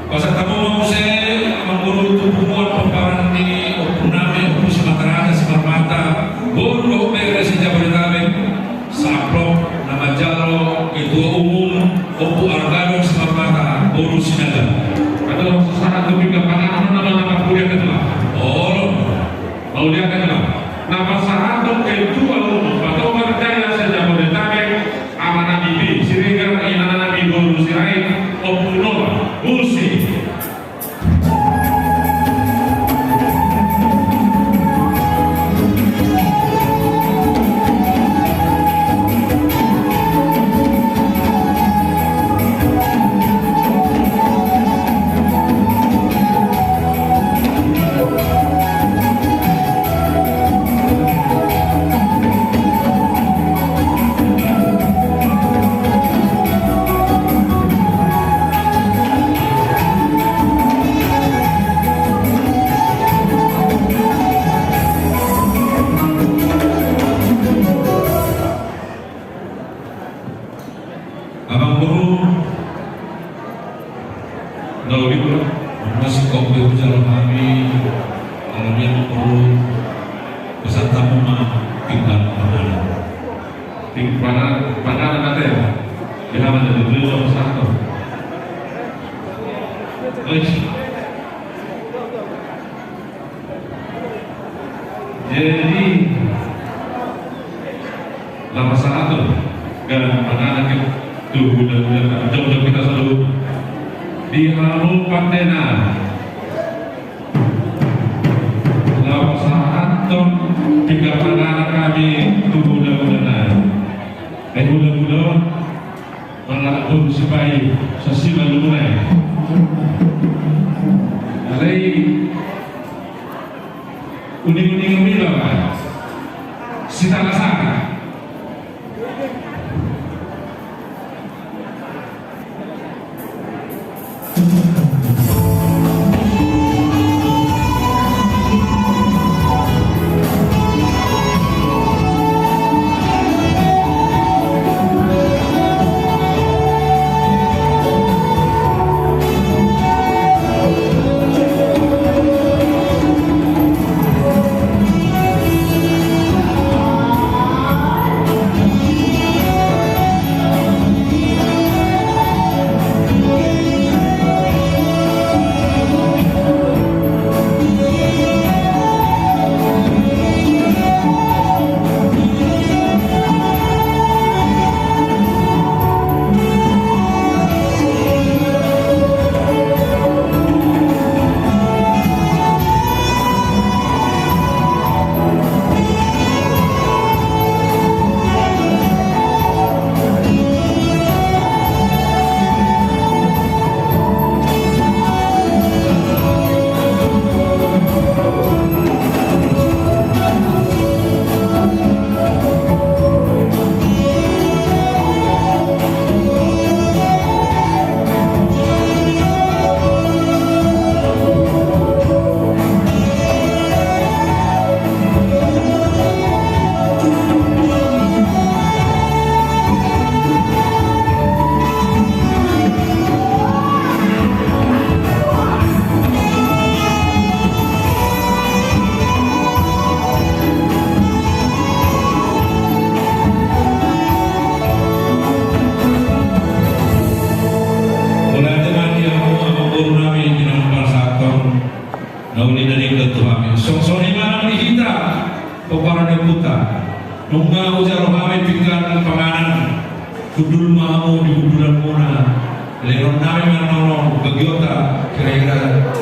Pasahat hamu ma muse, Amangboru, tu punguan pomparan ni ompunami, Ompu Simataraja Simarmata, boru dohot bere se-Jabodetabek, saamplop na manjalo ketua umum, Ompu Argadon Simarmata boru Sinaga. Adong sasahat tu pinggan panganon nama na parhusip, Tulang? Olo. Mauliate, Tulang. Na pasahathon ketua umum Patogar Jaya se-Jabodetabek, amanami B Siregar, inanami boru Sirait, Ompu Nola. Musik. Amangboru, na uli, Tulang, masih kau be hujalo hami, kalau dia mau perlu, pasahat hamu ma pinggan panganon. Pinggan panganon ate. Di halaman itu dulu, pasahat hamu. Baik. Jadi, na pasahathon pinggan panganon tu hulahula, jongjong hita saluhut. Di hamu pande nami, na pasahathon pinggan panganon hami tu hulahula nami. Eh, hulahula on, mangalap boru Sipahi, sasima lumuna i. Alai, uninguningi ma, Bapa. Sitala sanga. Pomparan ni ompunta, nunga hujalo hami pinggan panganan, hundul ma hamu di hundulanmuna, lehon nami ma annon bagionta kira-kira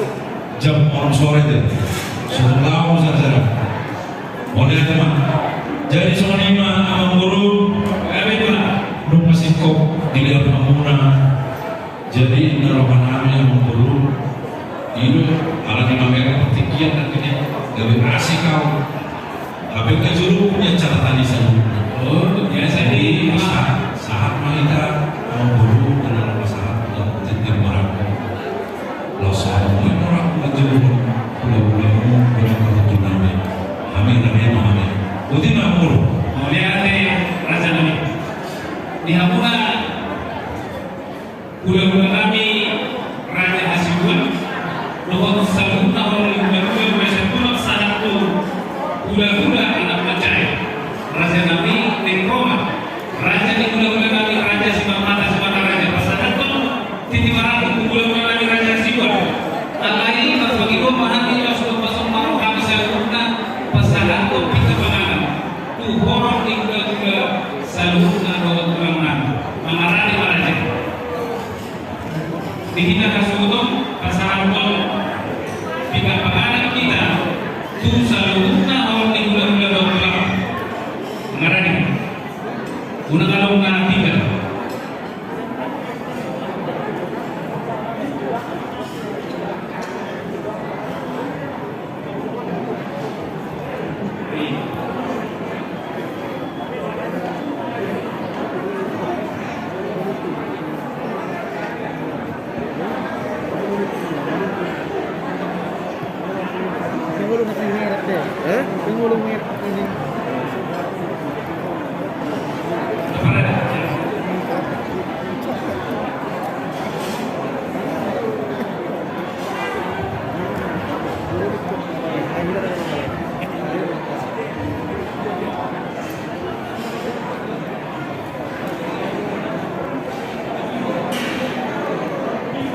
jam onom sore te. Songon laho sada-sada. Mauliate ma. Jadi songon i ma amangboru, nunga singkop dilehon hamuna. Jadi na roha nami amangboru, i do, ala ni mamereng partingkian nangkin i, gabe asik au. Hape kan jolo punya catatan i saluhutna. Oh, biasa i. Jadi, sahat, sahat ma hita amangboru, na laho pasahat, laho titip marangkup. Laos sahat ma i marangkup manjalo hula-hulamu, hula-hula nami. Hami, hami, hami. Boti ma amangboru. Mauliate, raja nami. Di hamuna hula-hula nami Raja Hasibuan, dohot saluhutna horong ni hula-hula, di bagasan sahat tu hula-hula anak manjae. Raja nami naeng ro ma, raja ni hula-hula nami, Raja Simarmata, Simarmata Raja, pasahathon titi marangkup tu hula-hula nami Raja Hasibuan. Alai marpangidoan ma hami, laos dohot pasahat ma ro hami saluhutna pasahathon pinggan panganan tu horong ni hula-hula saluhutna dohot tulang nami. Mangarade ma raja. Di hita hasuhuton pasahathon pinggan panganan hita tu saluhutna horong ni hula-hula dohot tulang. Mangarade. Unang adong na tinggal.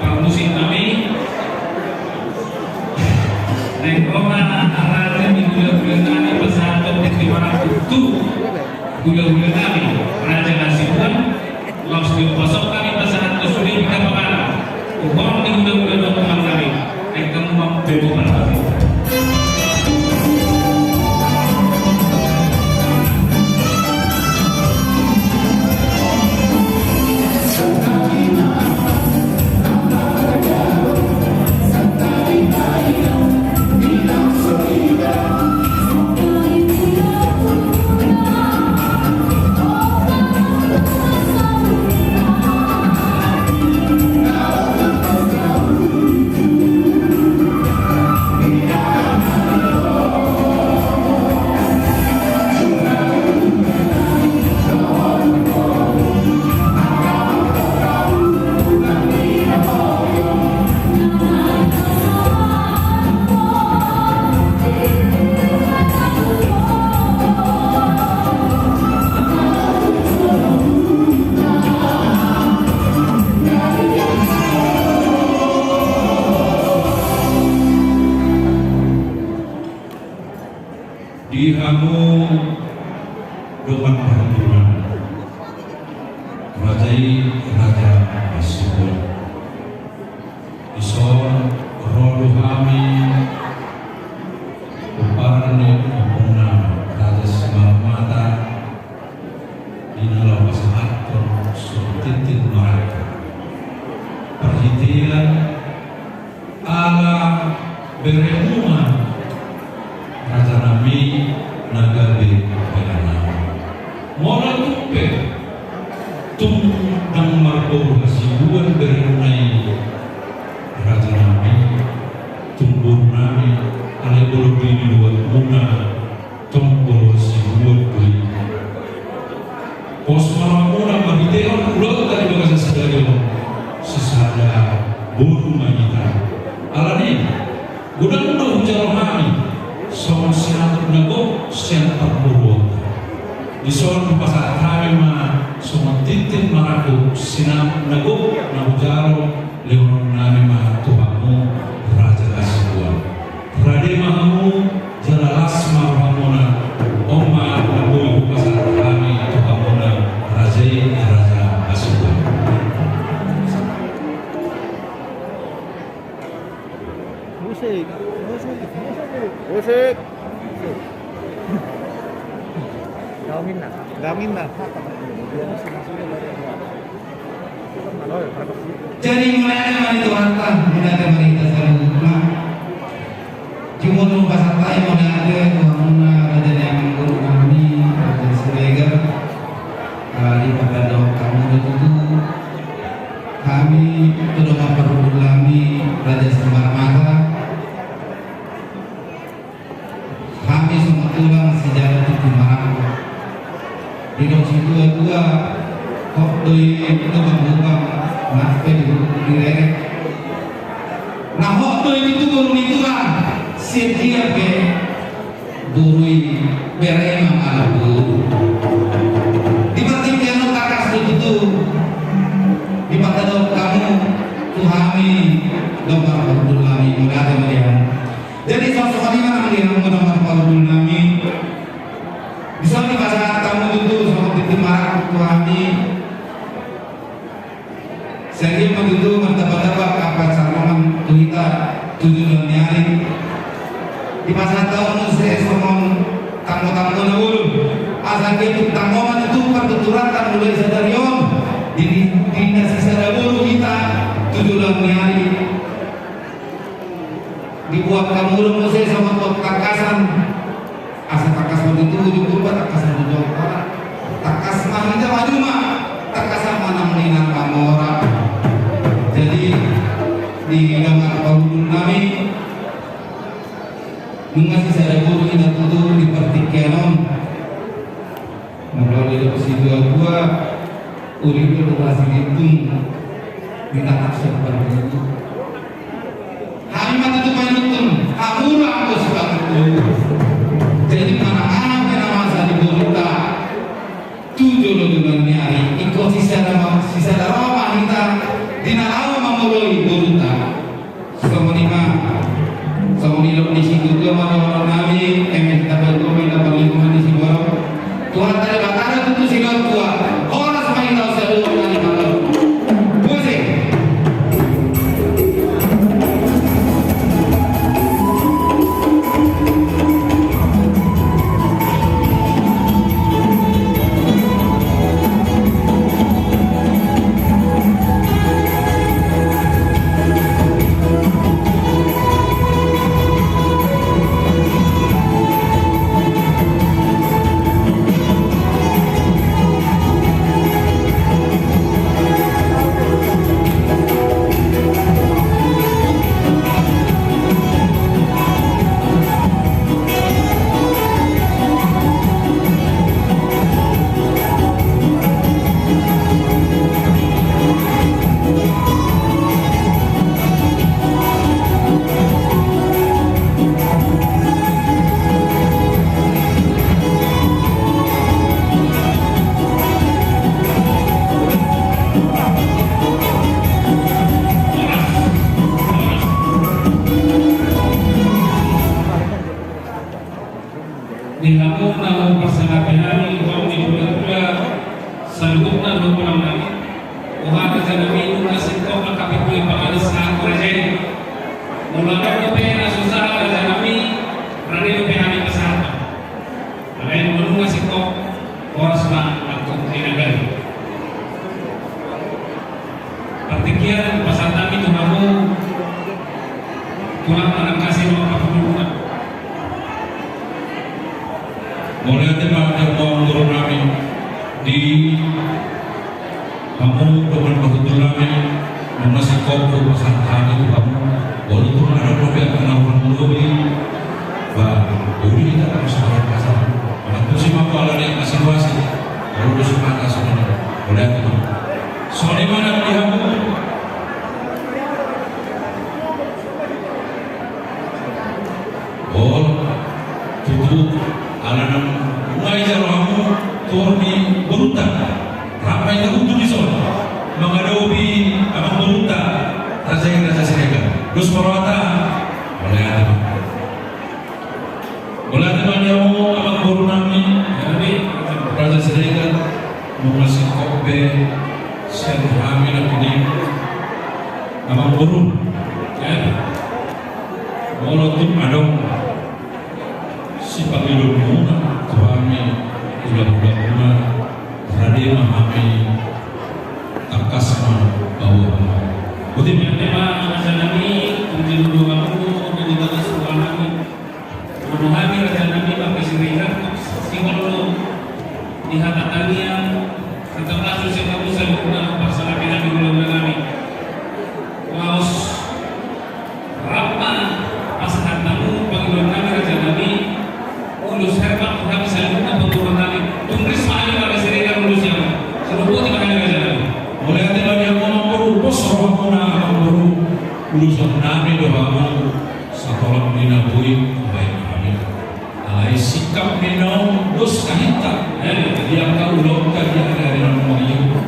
Parmusik nami, naeng ro ma raja ni hula-hula nami pasahathon titi marangkup tu hula-hula nami Raja Hasibuan. Laos di pasok nami pasahathon sude pinggan panganan tu horong ni hula-hula dohot tulang nami. Naeng hamu ma bebo manang. Di hamu dongan parhundul nami, raja i Raja Hasibuan. Dison ro do hami pomparan ni ompungna Raja Simarmata, di na laho pasahathon songon titi marangkup. Parhitean ala beremuna raja nami na gabe bere nami. Molo tung pe tung ndang marboru Hasibuan beremuna i raja nami, tung boru nami, alai molo bini luat muna, tong boru Hasibuan do i. Pos ma rohamuna marhitehon ulaonta di bagasan sadari on, sisada boru ma hita. Alani i, godang do hujalo hami songon sinamot na gok sian parboruonta. Dison hupasahat hami ma songon tintin marangkup sinamot na gok na hujalo, lehonon nami ma tu hamu Raja Hasibuan. Rade ma hamu jala las ma rohamuna Jadi mauliate ma di Tuhanta, mauliate ma di Tuhanta. Jumolo pasahat hami mauliate tu hamuna raja ni amangboru nami, Raja Siregar. Ala ni padan dohot hamu do tutu, hami tu dongan parhundul nami Raja Simarmata. Hami songon tulang sijalo tintin marangkup. Didok situa-tua, hot do i lubang-lubang, nang pe di hulu direrek. Na hot do i tutu boru ni tulang, sian dia pe boru i bere i mangalap boru. Di partingkian on tangkas do tutu dipatadok hamu tu hami dongan parhundul nami, mauliate ma di hamu. Jadi songon i ma nang di hamu dongan parhundul nami. Dison dipasahat hamu tutu songon tintin marangkup tu hami. Sai dia ma tutu martamba-tamba angka pansalongan tu hita tu joloan ni ari. Dipasahat hamu muse songon tanggo-tanggo na bolon. Asa dia tu tanggo ma tutu partuturanta mulai sadari on di, di, di na sisada boru hita tu joloan ni ari. Dibuat hamu do muse songon tangkasan. Asa tangkas ma tutu ujung purba, tangkas ma tutu ujung purba. Tangkas ma hita manjuma, tangkasan ma nang ninna mamora. Jadi di dongan parhundul nami, nunga sisada boru hita tutu di partingkian on. Molo didok situa-tua, uli do tu hasi lintung, ditangkap sian parminggu. Hami ma tutu painutun, hamu do anggo sipatutu. Jadi manang aha pe na masa di borunta tu jolo-joloan ni ari, ingkon sisada ma, sisada roha ma hita di na laho mamoloi borunta. Songon i ma, songon i dok ni situa-tua ma dohonon nami, eme tabaen gomeng na parlinggoman ni siborok. Tuhanta Debata do tutu situa-tua. Horas ma hita on saluhutna di mata. Bosi. Di hamu na huparsangapi hami, hamu ni hulahula, saluhutna do hamu nami. Boha raja nami, nunga singkop angka pinggan pangalusi hami raja i. Molo adong dope na so sahat raja nami, rade dope hami pasahat. Alai molo nunga singkop, horas ma antong di nagari. Partingkian pasahat nami tu hamu, tulang manang kasi ma parhundulna. Mauliate ma di hamu amangboru nami, di hamu dongan parhundul nami, nunga singkop hupasahat hami tu hamu. Molo tung adong dope angka na hurang lobi, ba, uli hita na so hurang pasahat. Mangantusi ma tu ala ni angka situasi. Molo do sumata songon i. Mauliate ma. Songon i ma nang di hamu. Olo, tutu, ala naung nunga ijalo hamu tuor ni borunta. Rap ma hita tutu dison mangadopi amangborunta, Raja i, Raja Siregar. Dos ma rohanta. Mauliate ma. Mauliate ma di hamu amangboru nami, Raja Siregar, nunga singkop be sian hami na pinangido amangboru. Molo tung adong sipangidoonmuna tu hami, Ulaon-ulaonmuna, rade ma hami, tangkas ma paboahon. Boti ma. Rade ma, raja nami, tung di lulu hamu, na di bagas ruangan nami. Molo hami, raja nami, Marga Siregar, singkop do di hata tangiang, tetap langsung singkop saluhutna, parsalapi nami, ulaon nami. Laos rap ma pasahat hamu pangidoan nami, raja nami, ulos herbak tu hami saluhutna, pangguruan nami, tung ris ma hami, Marga Siregar, ulos i. Sai boti ma hami, raja nami. Mauliate ma di hamu, amangboru, pos rohamuna, amangboru, ulosan nami do hamu. Satolang ni na boi hubaen hami. Alai singkop ni naung dos hita di angka ulaonta di ari-ari na naeng marhite.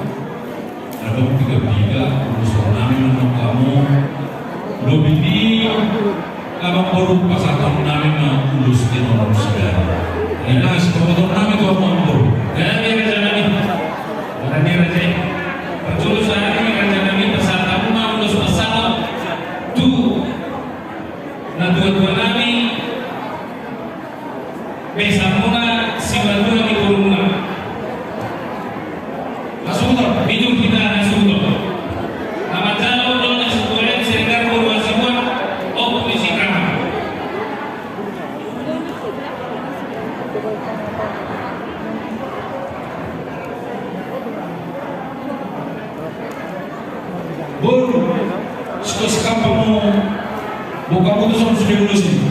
Adong piga-piga ulos nami ma tu hamu. Lobi ni amangboru, pasahaton nami ma ulos ni naung sada. Ina, sipambotohon nami tu hamu, amangboru. Raja nami, raja nami. Raja nami, raja. Parjolo sahali, raja nami, pasahat hamu ma ulos pasahaton tu natua-tua nami, besamuna, simatua ni borumuna. Hasuhuton, minum hita hasuhuton. Na manjalo do na situan Siregar boru Hasibuan, Ompu ni si Kahang. Boru, sikola-sikola hamu, buka putusan sudah lulus ini.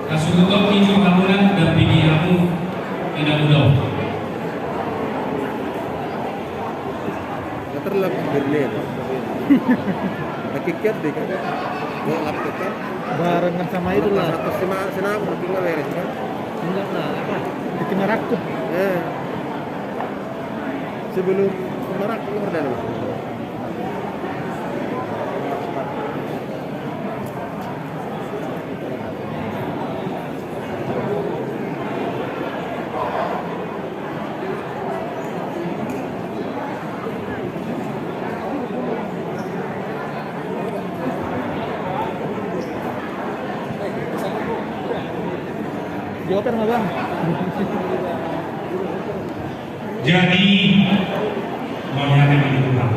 Hasuhuton, minum hamu, dampingi hamu, ina mudok. Nga terlak Berlin. Hakikat deh kan. Gua laptop kan. Barengan sama itu lah. Atas sima-, sinaku, makin nggak beres kan. Enggak lah, apa? Bikin rakup. Eh. Sebelum merak, lu pernah lu? Dioper nggak, Bang? Jadi, mauliate ma di Tuhan.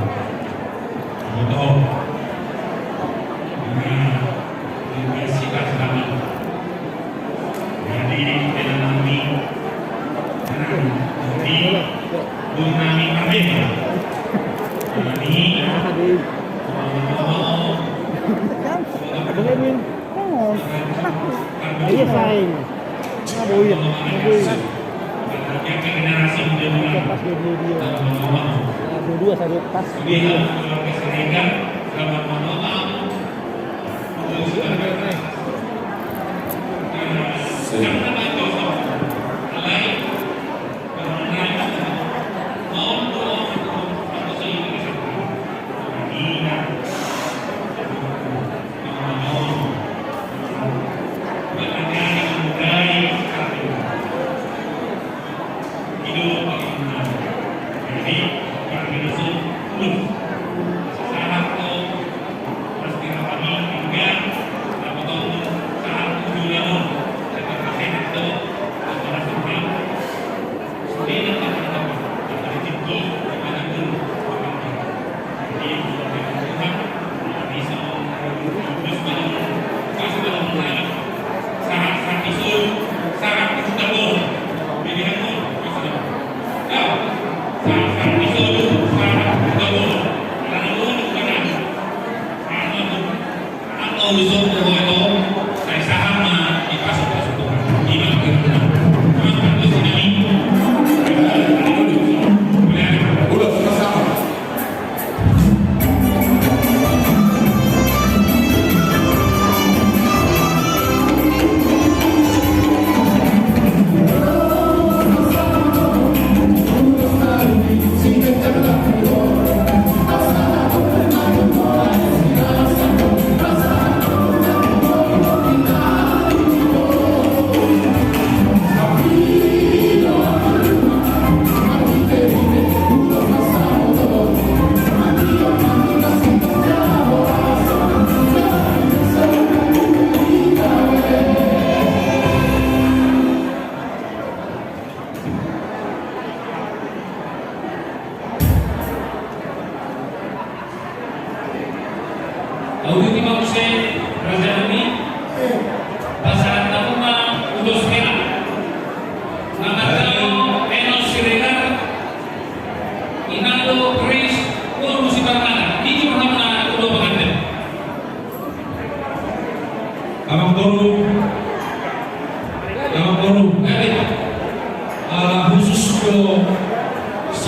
Boto. Nah, intensitas kami. Jadi, dengan nami. Nah, jadi, boru nami mardeka. Nami. Aduh. Boleh, Win. Come on. Iya, sayang. Nah, boy. Nah, boy. Pas dua dua dia. Nah, dua dua, satu pas.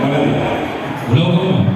Mauliate. Ulaon ma.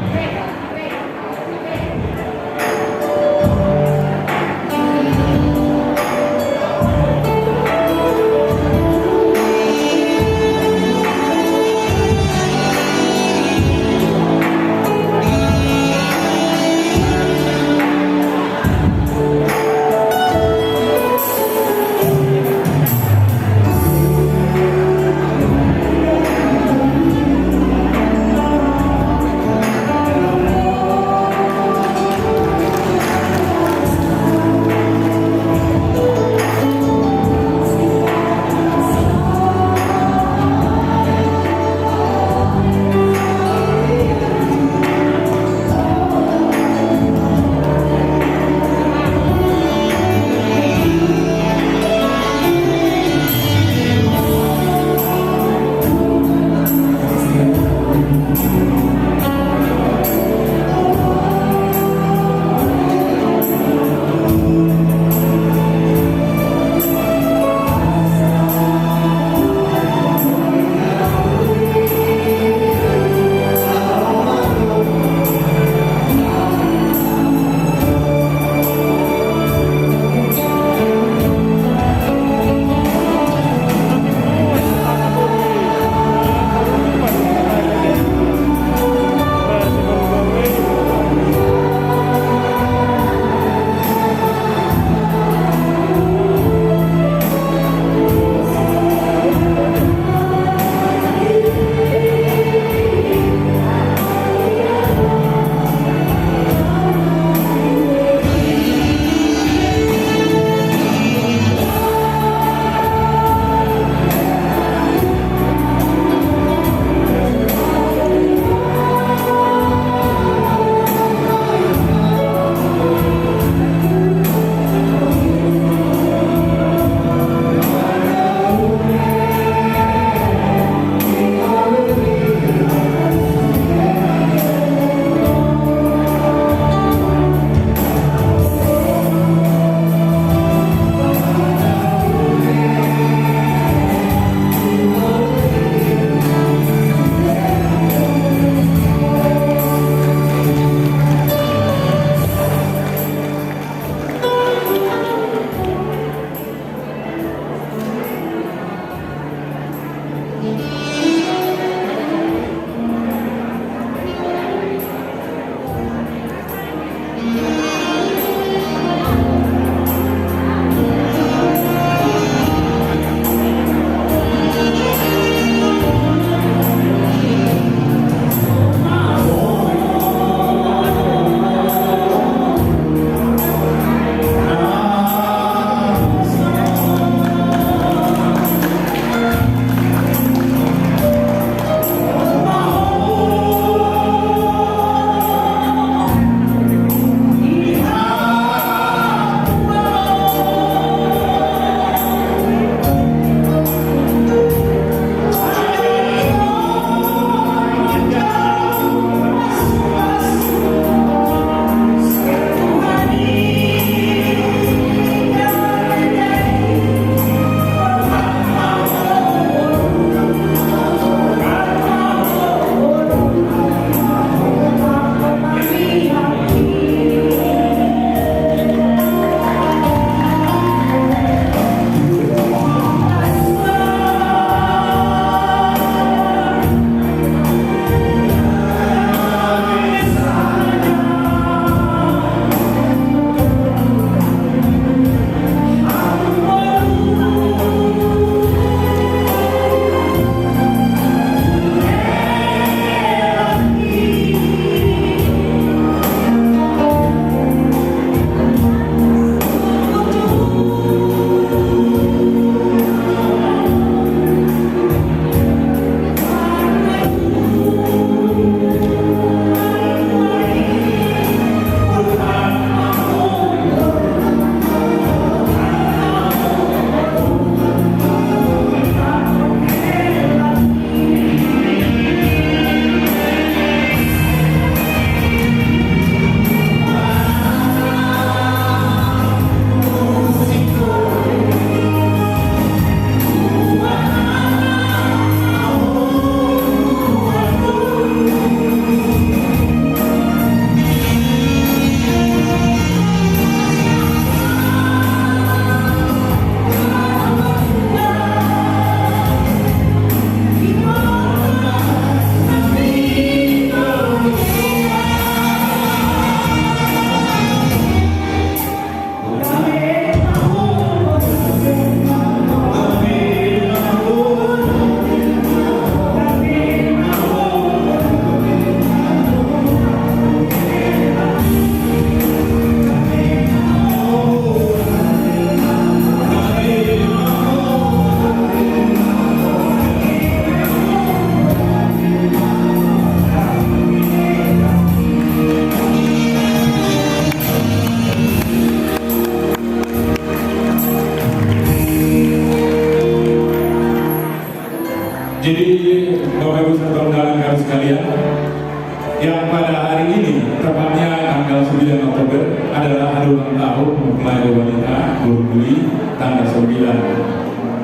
Pada hari ini, tepatnya tanggal sembilan Oktober, adalah hari ulang tahun mempelai wanita Boru Muli, tanggal sembilan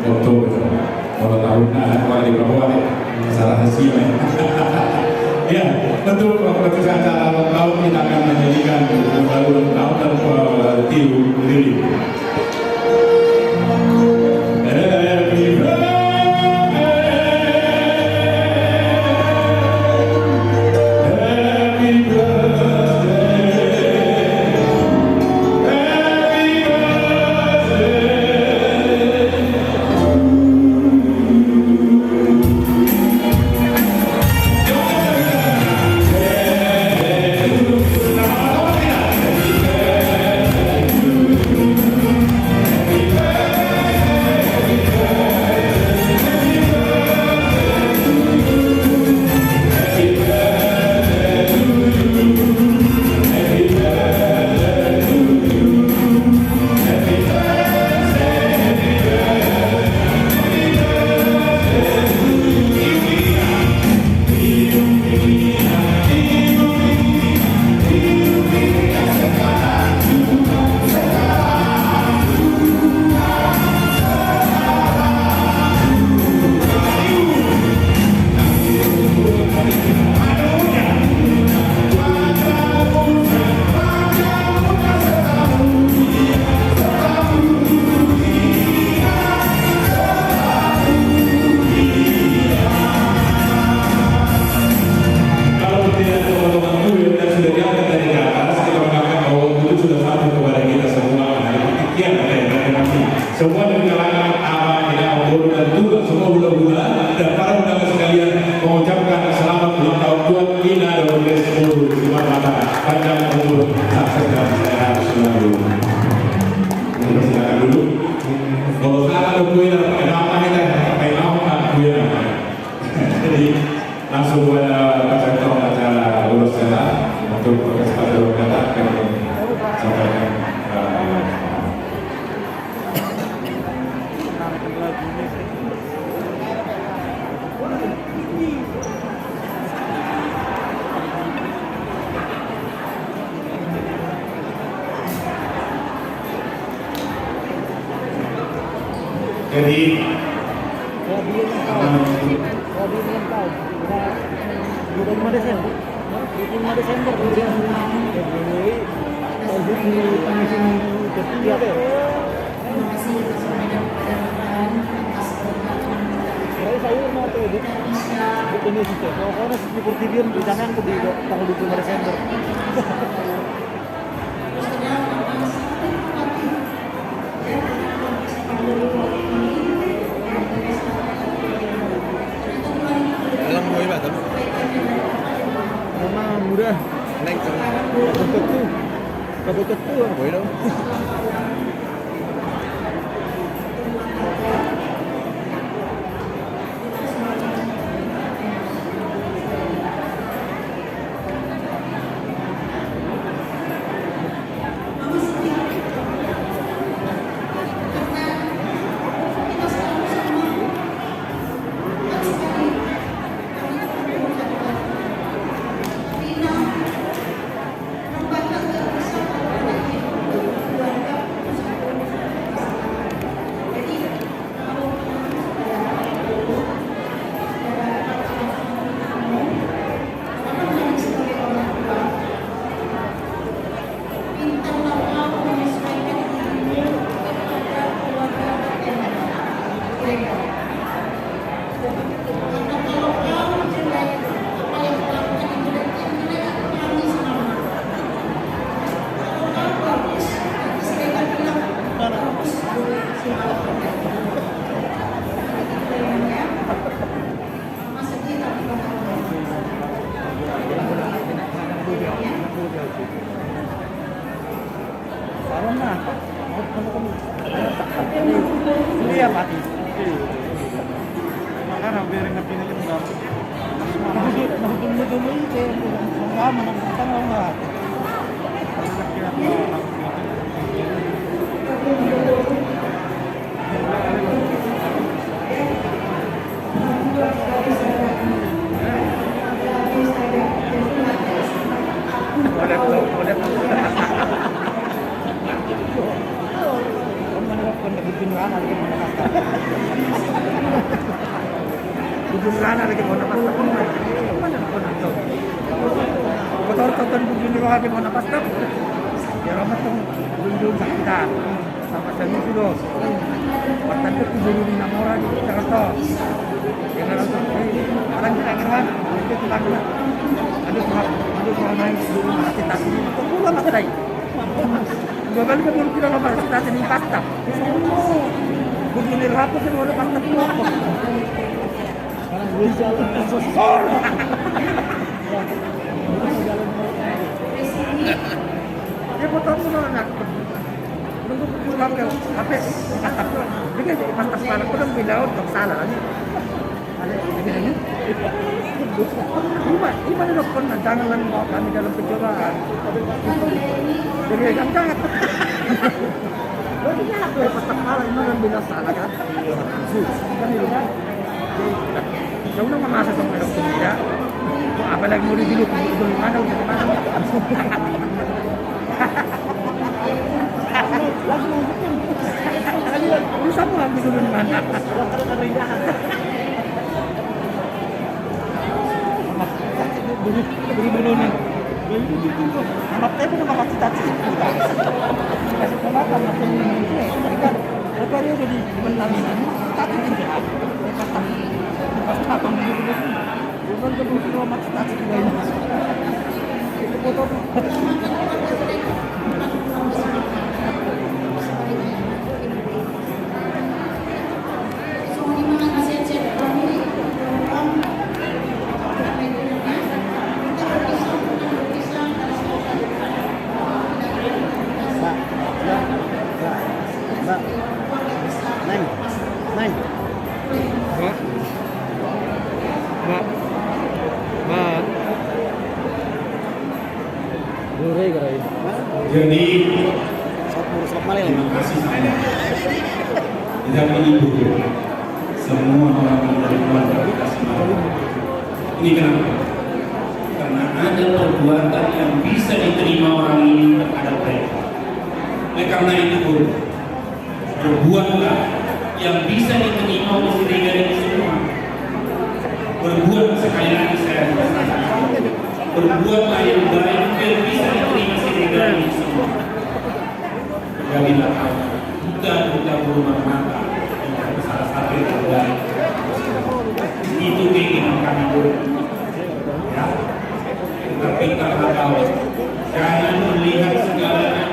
Oktober. Ulang tahun, nah, kalau di Papua, ya, acara rahasia, ya. Ya, untuk memperingati acara ulang tahun, kita akan menyanyikan lagu ulang tahun dan, eh, tiup lilin. Kalau tidak ada potongan kuil yang sudah diangkat dari atas, kita mengatakan bahwa itu sudah sampai kepada kita semua. Nah, demikian apa yang kami nanti. Semua dari kalangan abang, ina, boru dan juga semua hula-hula dan para undangan sekalian mengucapkan selamat ulang tahun buat Ina Dolores Boru Simarmata. Panjang umur, sukses dan sehat selalu. Dipersilakan dulu. Kalau salah ada kue dan pakai nama kita, pakai nama, Pak, kue nama. Jadi, langsung kepada pacarto acara ulos acara untuk berkesempatan berkata, kami sampaikan, eh, Jadi, Dalam dua iba, dalam. Mama, murah. Neng, dalam. Dapat satu. Dapat satu. Boleh dong. Iya, Pak. Makanya biar ngerti aja, Bang. Nah, itu, nah, itu, itu, itu, itu, sama, sama, sama, sama. Bujur rana lagi mau napas tak. Kotor kotor bujur roha lagi mau napas tak. Ya, rahmat tuh. Bujur sakit. Sama saya itu loh. Waktu itu bujur di Namora di Jakarta. Ya, kan, orang kita kan, itu tetangga. Ada surat, ada surat naik, kita sini, kok pulang, Mas, tadi? Dua kali kan belum kita lepas, kita sini pasta. Bujur roha tuh, kita udah pasta tuh. Dia potong dulu anak. Nunggu pulang ke H P, mantap. Dia jadi mantap, salah. Kau udah bilang, "Oh, salah lagi." Ada, ada, ada. Ima, ima dia pernah, jangan lagi bawa kami dalam pencobaan. Jadi, jangan, jangan. Berarti dia apa ya, pas tak salah, ima kan bilang salah, kan? Kan dia bilang, ya udah, nggak masalah sama orang tua, ya. Apalagi mau dijuluki, itu mana, udah mana. Lu sama, dijuluki mana? Mbak, Mbak, Mbak. Neng, Neng. Mbak. Mbak. Mbak. Jadi, terima kasih sama kita menghibur semua orang yang dari keluarga kita semua. Ini kenapa? Karena ada perbuatan yang bisa diterima orang ini terhadap mereka. Oleh karena itu, Bro, perbuatlah yang bisa diterima oleh Siregar ini semua. Berbuat, sekali lagi saya tegaskan, berbuatlah yang baik biar bisa diterima Siregar ini semua. Jadilah kau duta-duta guru mata, salah satu yang terbaik. Itu keinginan kami, Bro. Ya. Tapi karena kau jangan melihat segalanya.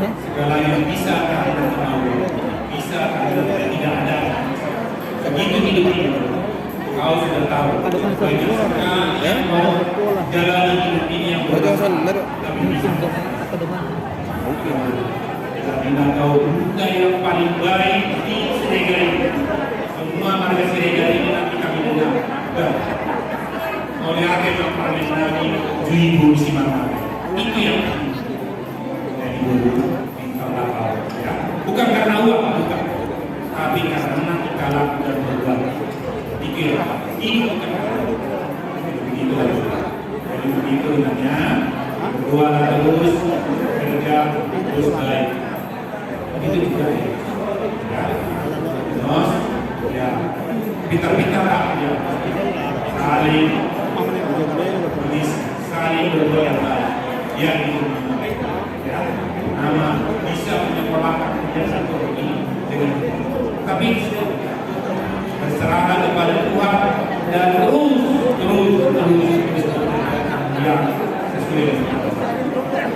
Segala yang bisa karena kemauan, bisa karena ketidakadaan. Begitu hidup ini. Kau sudah tahu, banyak sekali yang mau jalani hidup ini yang berat, tapi bisa. Tapi kau duta yang paling baik di Siregar ini. Semua marga Siregar ini nanti kami dengar. Dah. Kau lihat yang paling lagi, ibu si mama. Itu yang jadi guru, minta maaf, ya. Bukan karena uang, bukan. Tapi karena kita lakukan perbuatan. Itu ya, ini bukan karena uang. Begitu aja. Jadi begitu, ingatnya. Berdoalah terus, kerja terus baik. Begitu juga, ya. Ya. Terus, ya. Pintar-pintar lah, ya. Saling, saling berbuat yang baik. Ya, gitu. Ya, nama bisa menyekolahkan dia satu ini dengan, tapi berserahlah kepada Tuhan dan terus, terus, terus, terus yang sesuai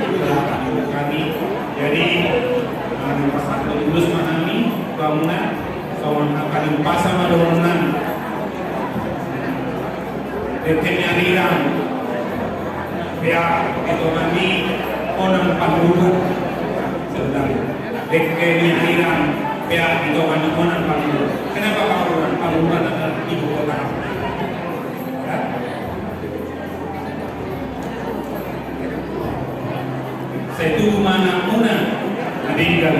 dengan kami. Jadi, eh, pas aku terus memahami bangunan, kawan akan pasang ada bangunan. Dengke ni arirang, pea di tonga ni onan panuruan. Sebentar. Dengke ni arirang, pea di tonga ni onan panuruan. Kenapa panuruan? Panuruan adalah ibu kota. Ya. Sai tubu ma anakmuna na denggan,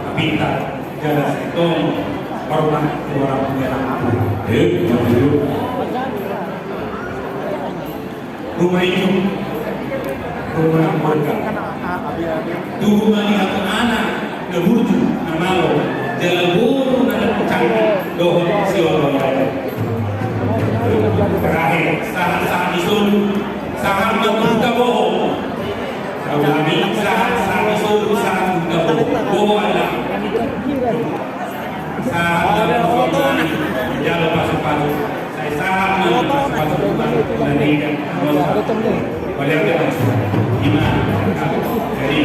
na pintar, jala sai tong hormat tu orang tua. Eh, betul. Ruma ijuk, ruma murka. Tubu ma nian anak na burju na malo, jala boru na cangkang dohot siolo. Terakhir, sahat-sahat ni solu, sahat ma tu taboho. Sahat-sahat ni solu, sahat tu taboho. Boho anak. Sahat ma tu solu, jalo pasu-pasu. Sai sahat ma tu pasu-pasu. Ima. Jadi,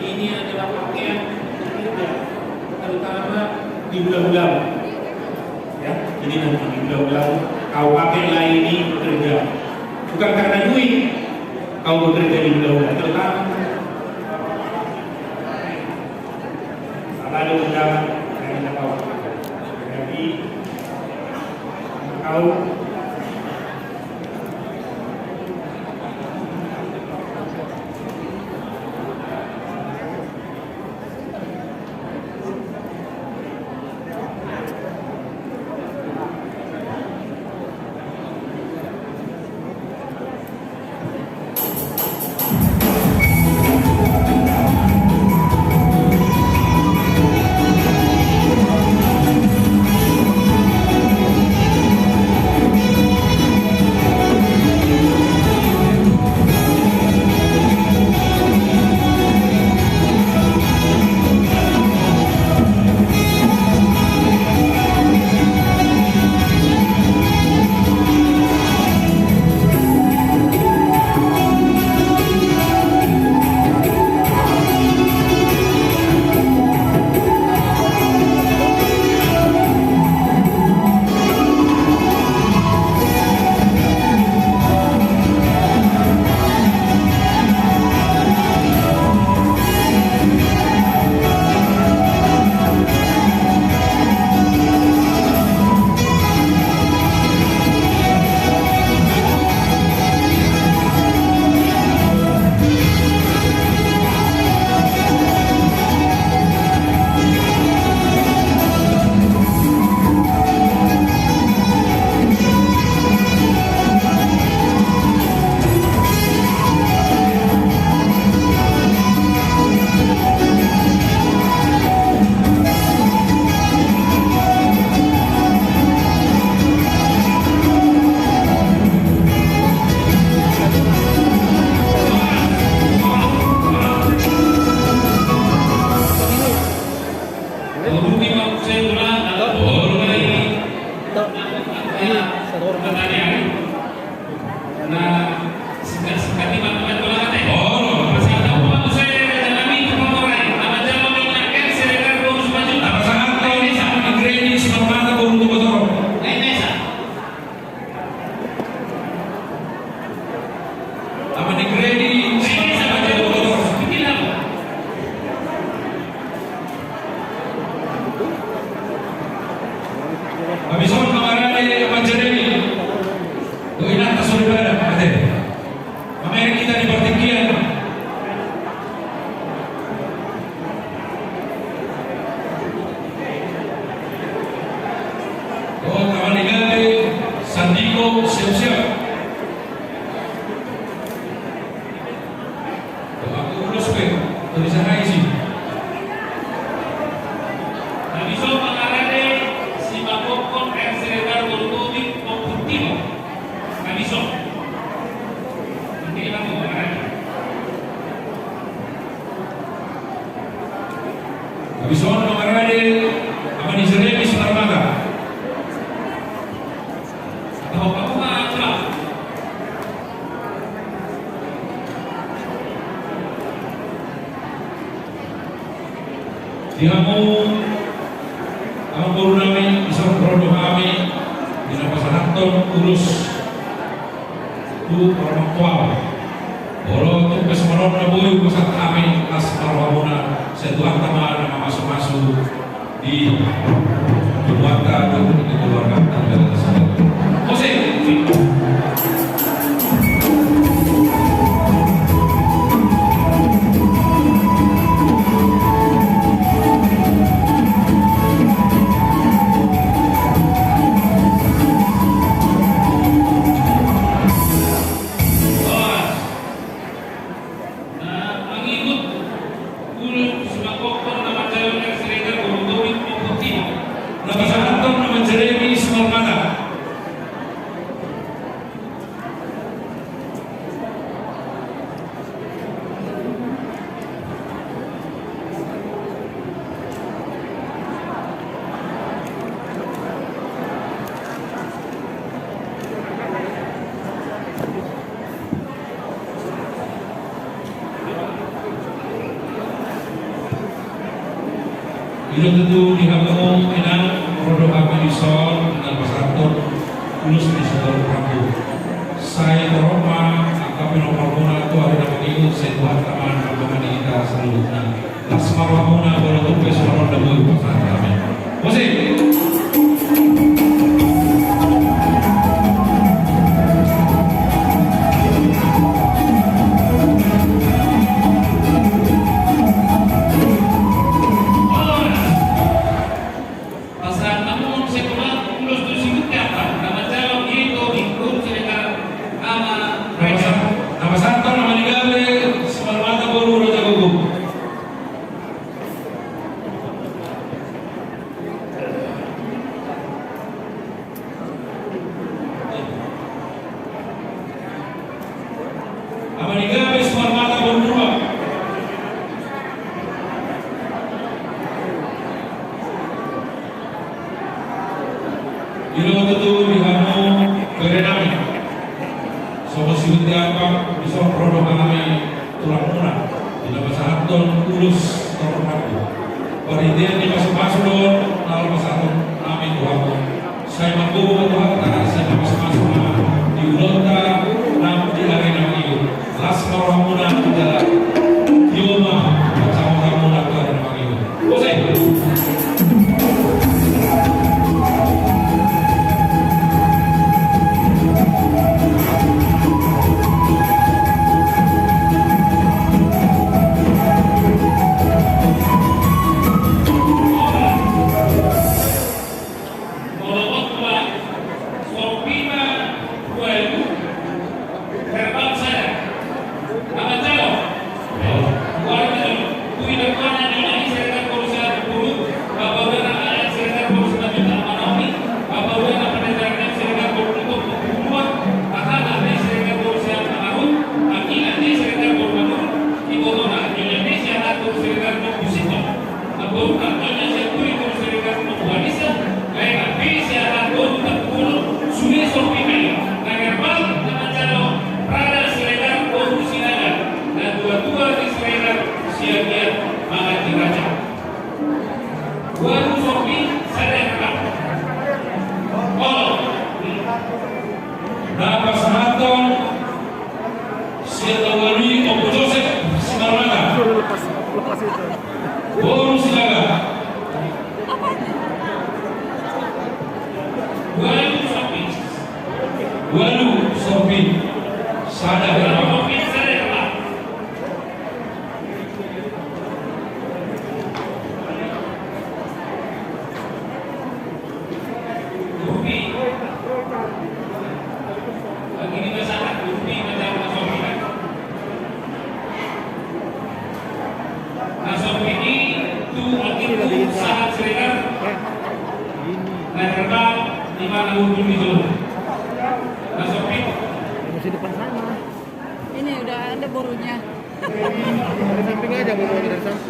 ini adalah pakaian untuk kerja, terutama di hula-hula. Ya, ini nanti di hula-hula, kau pakailah ini bekerja. Bukan karena duit, kau bekerja di hula-hula, terutama. Apa ada undangan dari kau? Jadi, kau Tulisan aja sih. Kami so mangarade si Makokkon R. Siregar Boru Tobing Ompu Timo. Kami so. Nanti kita mau mangarade. Habis on mangarade, Ama ni Jeremy Simarmata. Tahu kamu mah, coba. Di hamu, amangboru nami, dison ro do hami, di na pasahathon ulos tu parmangkual. Molo tung pe so manon na boi hupasahat hami, las ma rohamuna, sai Tuhanta ma na mamasumasu di keluarga, di keluarga. Mose. Na mangihut ulos tu si Makokkon na manjalo R. Siregar Boru Tobing Ompu Timo. Na pasahathon Ama ni Jeremy Simarmata. I do tutu di hamu inang, ro do hami dison na pasahathon ulos ni saluhut rambu. Sai torop ma angka pinomparmuna tu ari na mangihut, sai Tuhanta ma na mamboan di hita saluhutna. Las ma rohamuna, molo tung pe so manon na boi hupasahat hami. Musik. Pasahat hamu on, sai Tuhan, ulos tu si Bute Apa, na manjalo i do di Boru Siregar, Ama Raja. Na pasahat, na pasahat on, Ama ni gabe Simarmata boru Raja Gogok. Ama ni gabe Simarmata boru Purba. I do tutu di hamu bere nami. Songon si Bute Apa, dison ro do hami tulangmuna, di na pasahathon ulos torop rambu. Parintian ni pasupasu do na laho pasahaton nami tu hamu. Sai mamboan ma Tuhanta, sai mamasumasu ma di ulaonta nang di ari na mangihut. Las ma rohamuna di dalan. Tio ma pansamotanmuna tu ari na mangihut. Musik. Namboru na nyonya sian Turi Boru Siregar Ompu Anissa, lae na pe sian Namboru Tampubolon, sude sorpi ma i, na herbal na manjalo Prana Siregar Boru Sinaga, natuatua di Siregar, sian dia mangan di raja. Ualu sorpi, sada herbal. Olo. Na pasahathon sian na ualu i Ompu Josep Simarmata. Boru Sinaga. Ualu sorpi. Ualu sorpi. Sada herbal. Mana muncul di sana? Masuk pik. Masih depan sana. Ini udah ada borunya. Dari samping aja, borunya dari samping.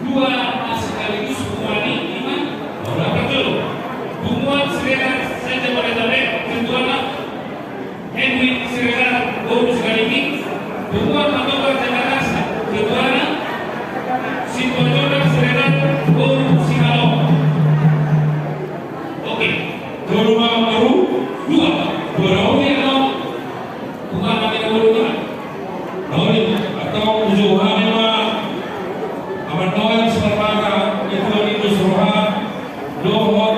Dua, sekaligus punguan ni, ima, punguan Siregar se-Jabodetabek, ketuana Henry Siregar boru Sigalinggi, punguan Patogar Jakarta ketuana Situmorang Siregar boru Simalungun. Oke. Dua, dua, dua, dua. Punguan na mangolu i ma. Oi, antong uju hami ma Amang Noel Simarmata, ketua Lindo Siroha, dohot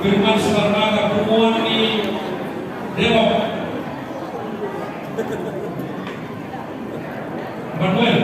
Firman Simarmata, punguan ni Depok. Amang Noel.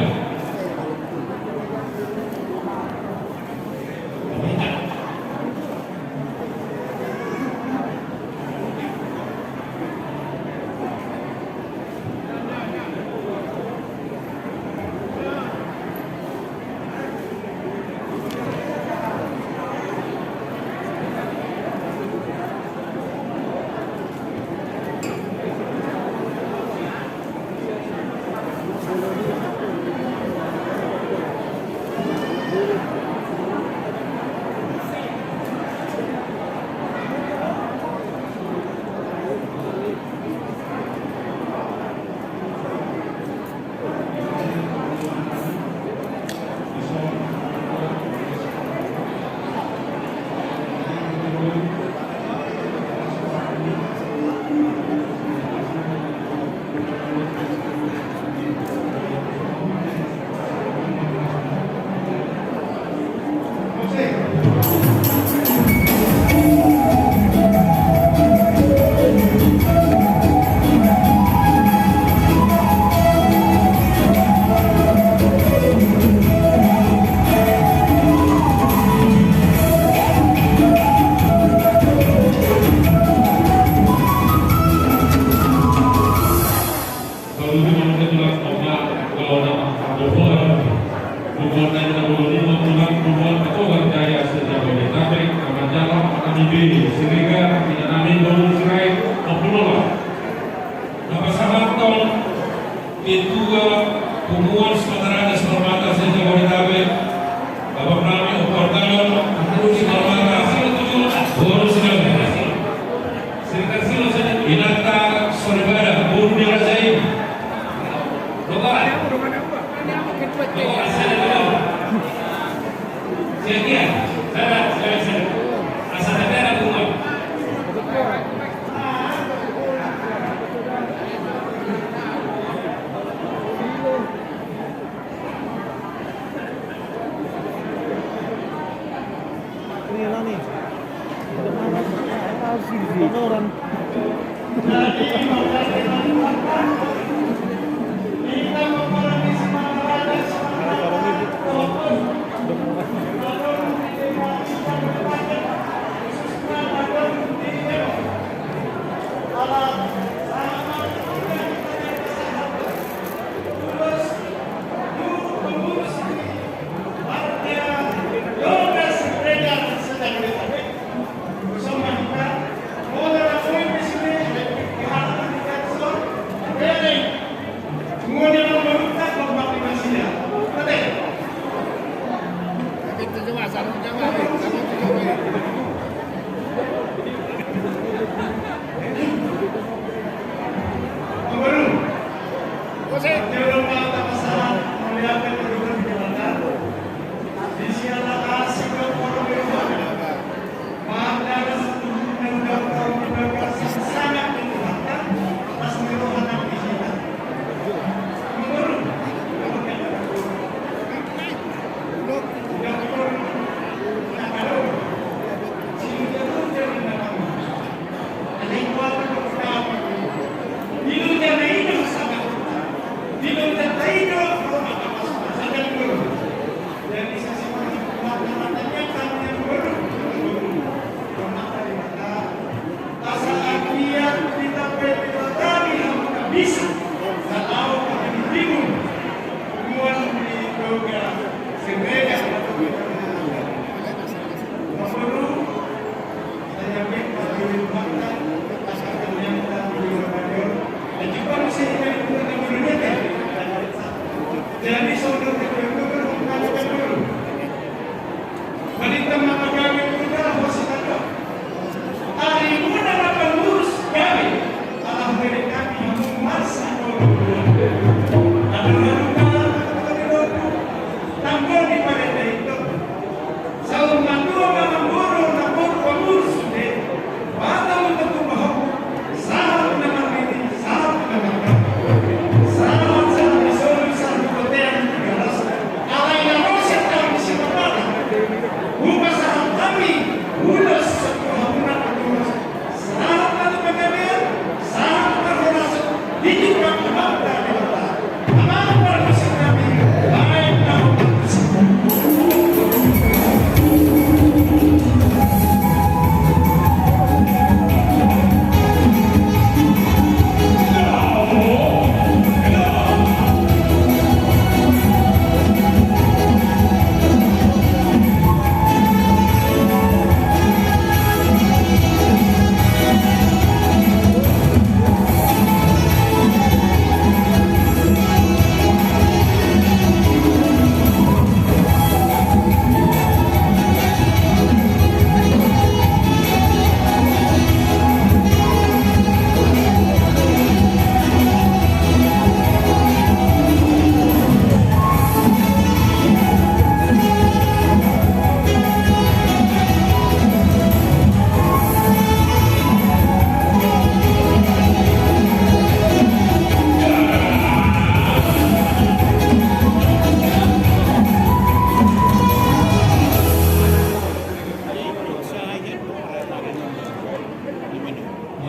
Napasahathon ketua punguan Sumatera Simarmata se-Jabodetabek, Bapak nami Ompar Talon Simarmata, boru Simarmata. Inanta soripada, boru ni raja i.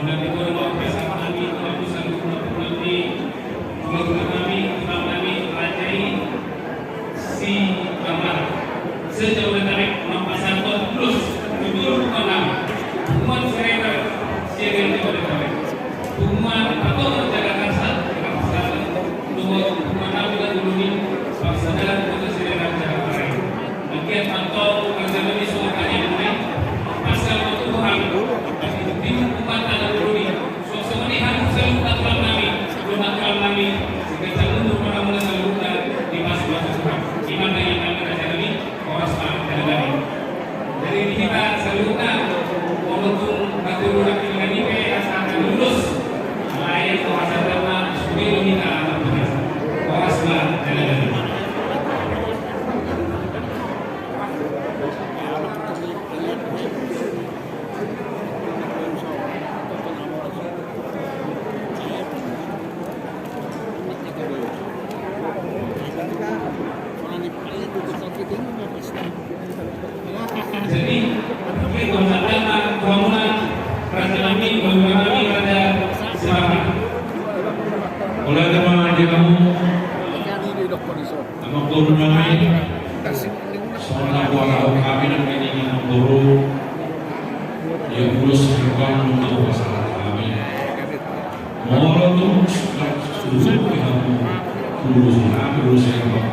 Nami, tulang nami, tulang nami, raja i si Bambang. Sejabodetabek, mambahen ulos, tutur tulang nami. Punguan Siregar, Siregar Jabodetabek. Punguan Patongan Jakarta, Jakarta Selatan. Punguan nami na dulu ni, Pasadan Kota Siregar Jakarta. Mungkin pantau kerja kami semua tanya mulai. Pasal waktu orang, tapi di punguan tanah dulu ni. Songon i hamu saluhutna tulang nami, tulang nami, siganup muna saluhutna di pasu-pasu Tuhan. Ima na inganan ni raja nami, horas ma jala dame. Jadi di hita saluhutna, molo tung paturu raja nami pe asa akan lulus, lain horas ma sude do hita anak tunas. Horas ma jala dame. Jadi, oke, kalau misalkan, ah, kalau muna, raja nami, kalau muna nami, raja silakan. Mulai dari mana dia kamu? Amangboru nami, songon na huhatahon hami nangkiningan amangboru, ia ulos ni roham nunga hupasahat hami. Molo tung suhut di hamu ulos ni hami, ulos ni roham.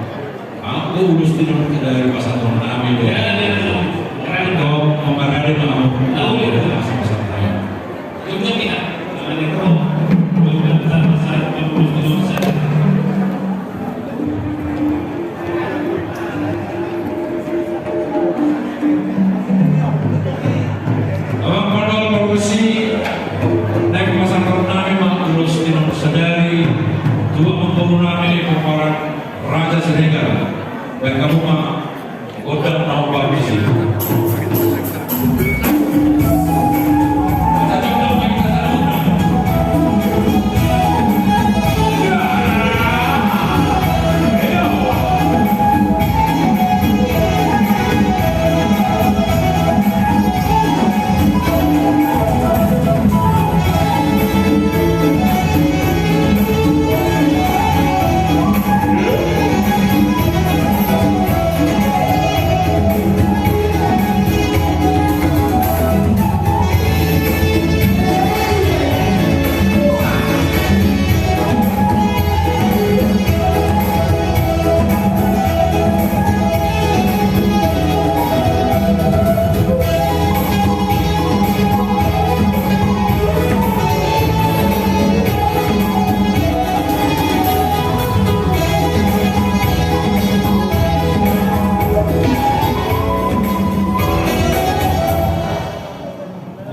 Anggo ulos ni roham, sadari pasahaton nami do. Anggo mamparade ma hamu. Amang Pardal Parusi, naeng pasahaton nami ma ulos ni nomor sadari tu amangboru nami pomparan Raja Siregar. Baen hamu ma gondang na hombar disi.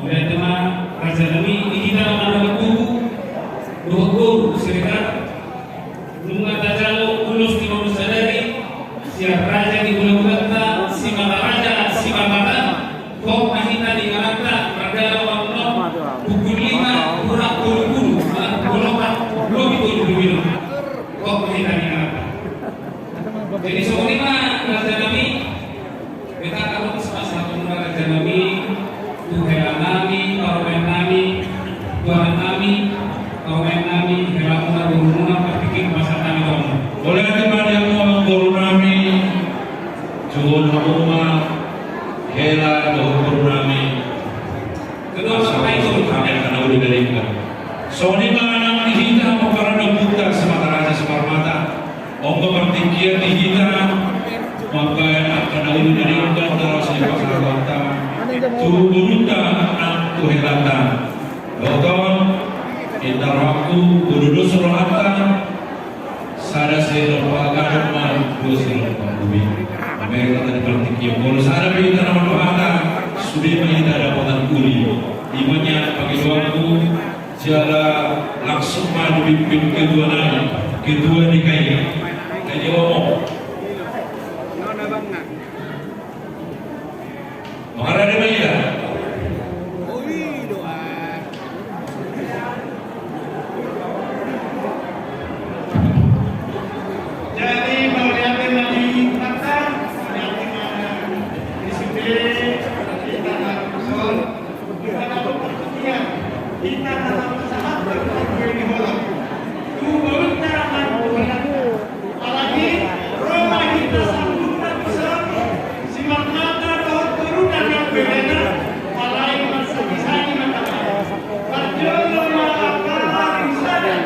Mauliate ma raja nami, di hita na marga Tugu dohot boru Siregar. Nunga tajalo ulos ni nomor sadari sian raja ni hulahulanta, Simataraja Simarmata. Hot ma hita di ingananta, mardalan ma on pukul lima kurang tolu pulu, manang pukul opat lobi tolu pulu lima. Hot ma hita di ingananta. Jadi songon i ma raja nami. Hita taruhon ma pasahaton muna raja nami, tu hela nami, parumaen nami, tu anak nami, parumaen nami, hela muna, boru muna, partingkian pasahat nami tu hamu. Mauliate ma di hamu amangboru nami, jolo hamu ma hela dohot boru nami. Kedua, asa ma i tu hami angka na uli na denggan. Songon i ma nang di hita pomparan ompunta Simataraja Simarmata. Angka partingkian di hita mambaen angka na uli na denggan, taralas ni pasahatonta tu borunta nang tu helanta. Dohot on, inna rohangku, bodo dos rohanta. Sada sirop panggadok ma, dua sirop panggomi. Mamereng hita di partingkian. Molo sada pe hita na marroha, sude ma hita dapotan uli. Ima nian pangidoanku. Jala langsung ma dipimpin ketua nami, ketua D K I. Jadi omong. Mangarade ma ia. Jadi mauliate ma di hita, mauliate ma di sude, hita na marsoal. Hita na marsoal. Hita na tapasahathon parbue ni holan tu bointa manang tu holan. Apalagi ro ma hita sambutna tu son, simarmata dohot boruna na umbahen na, alai marsakisaki ma hita. Parjolo ma angka ari sada.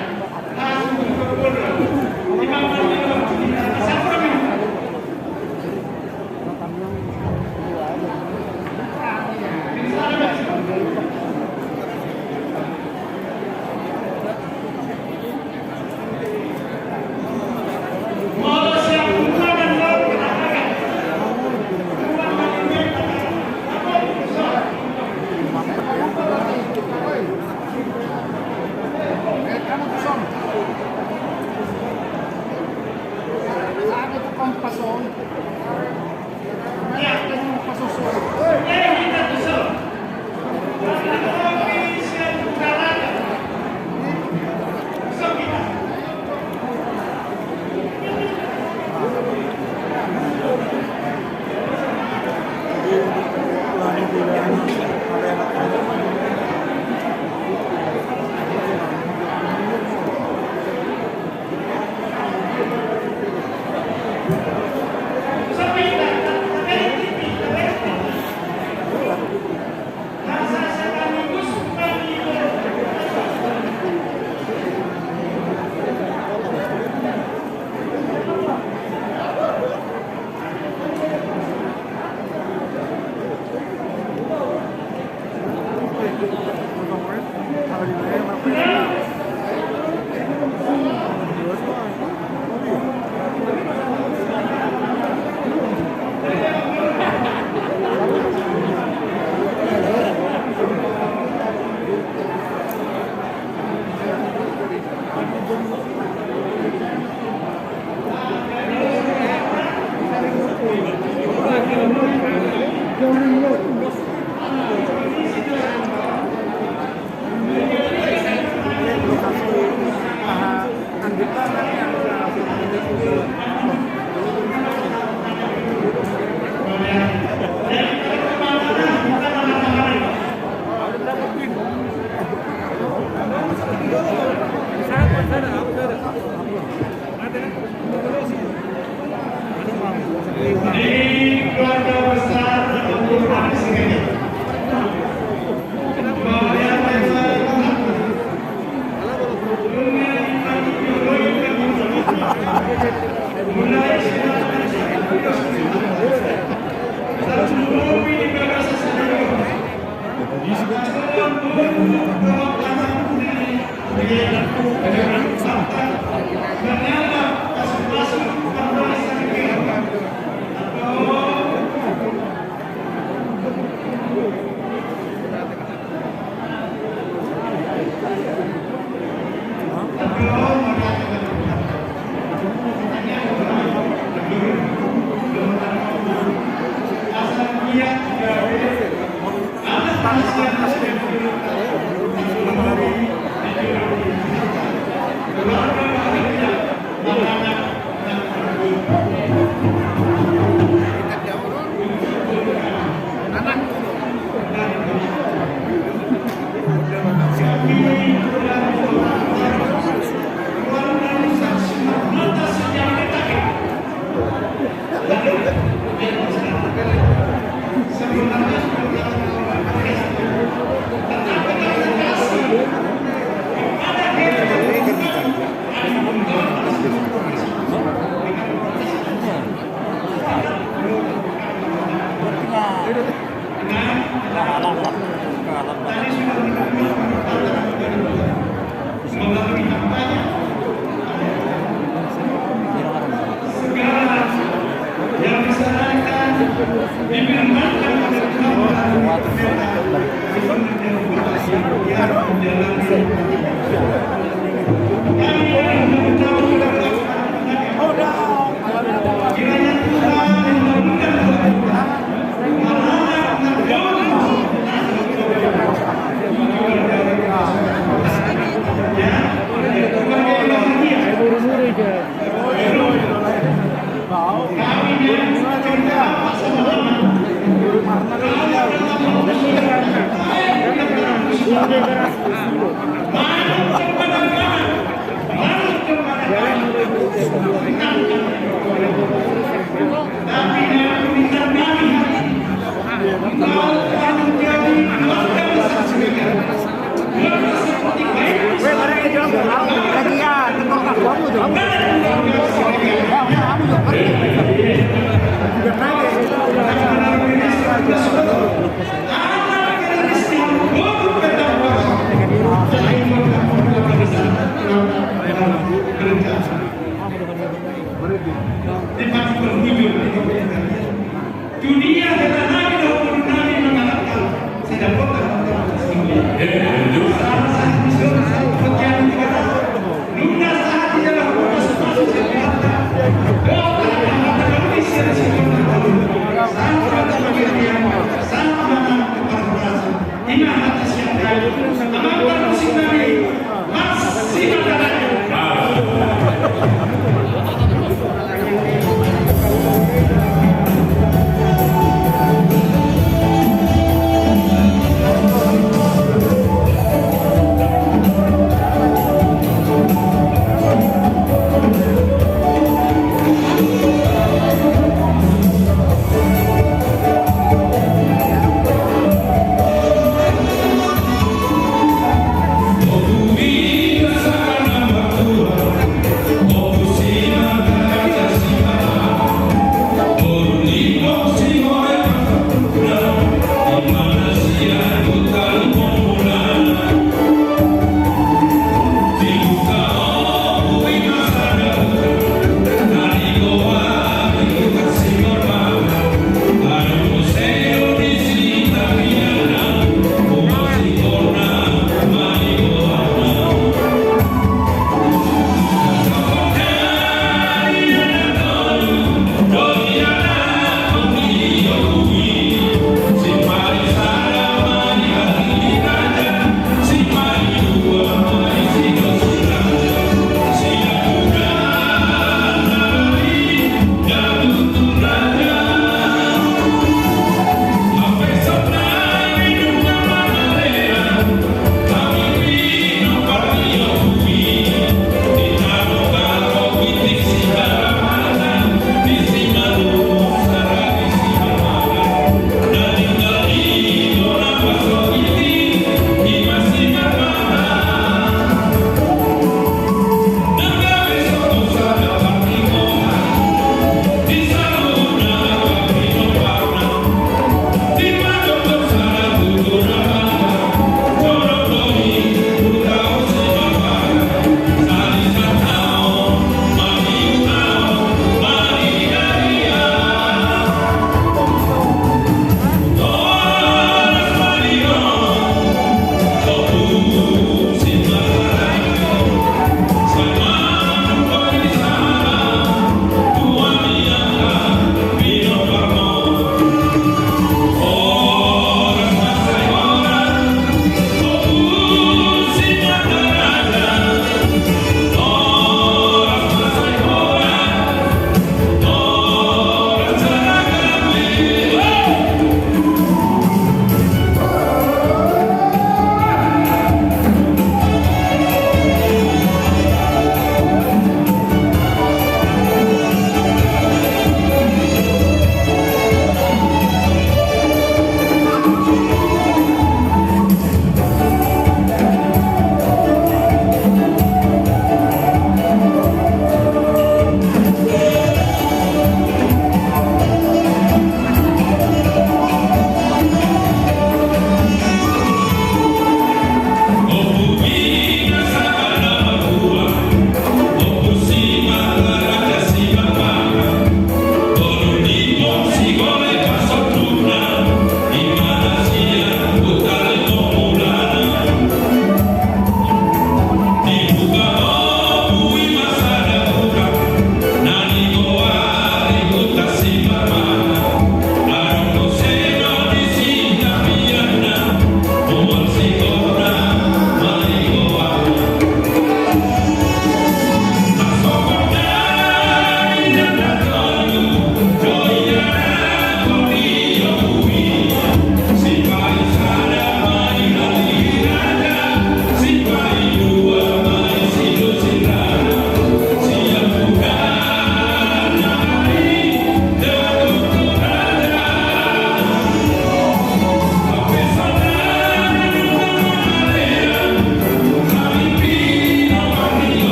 Di keluarga besar Abdul Aziz ini.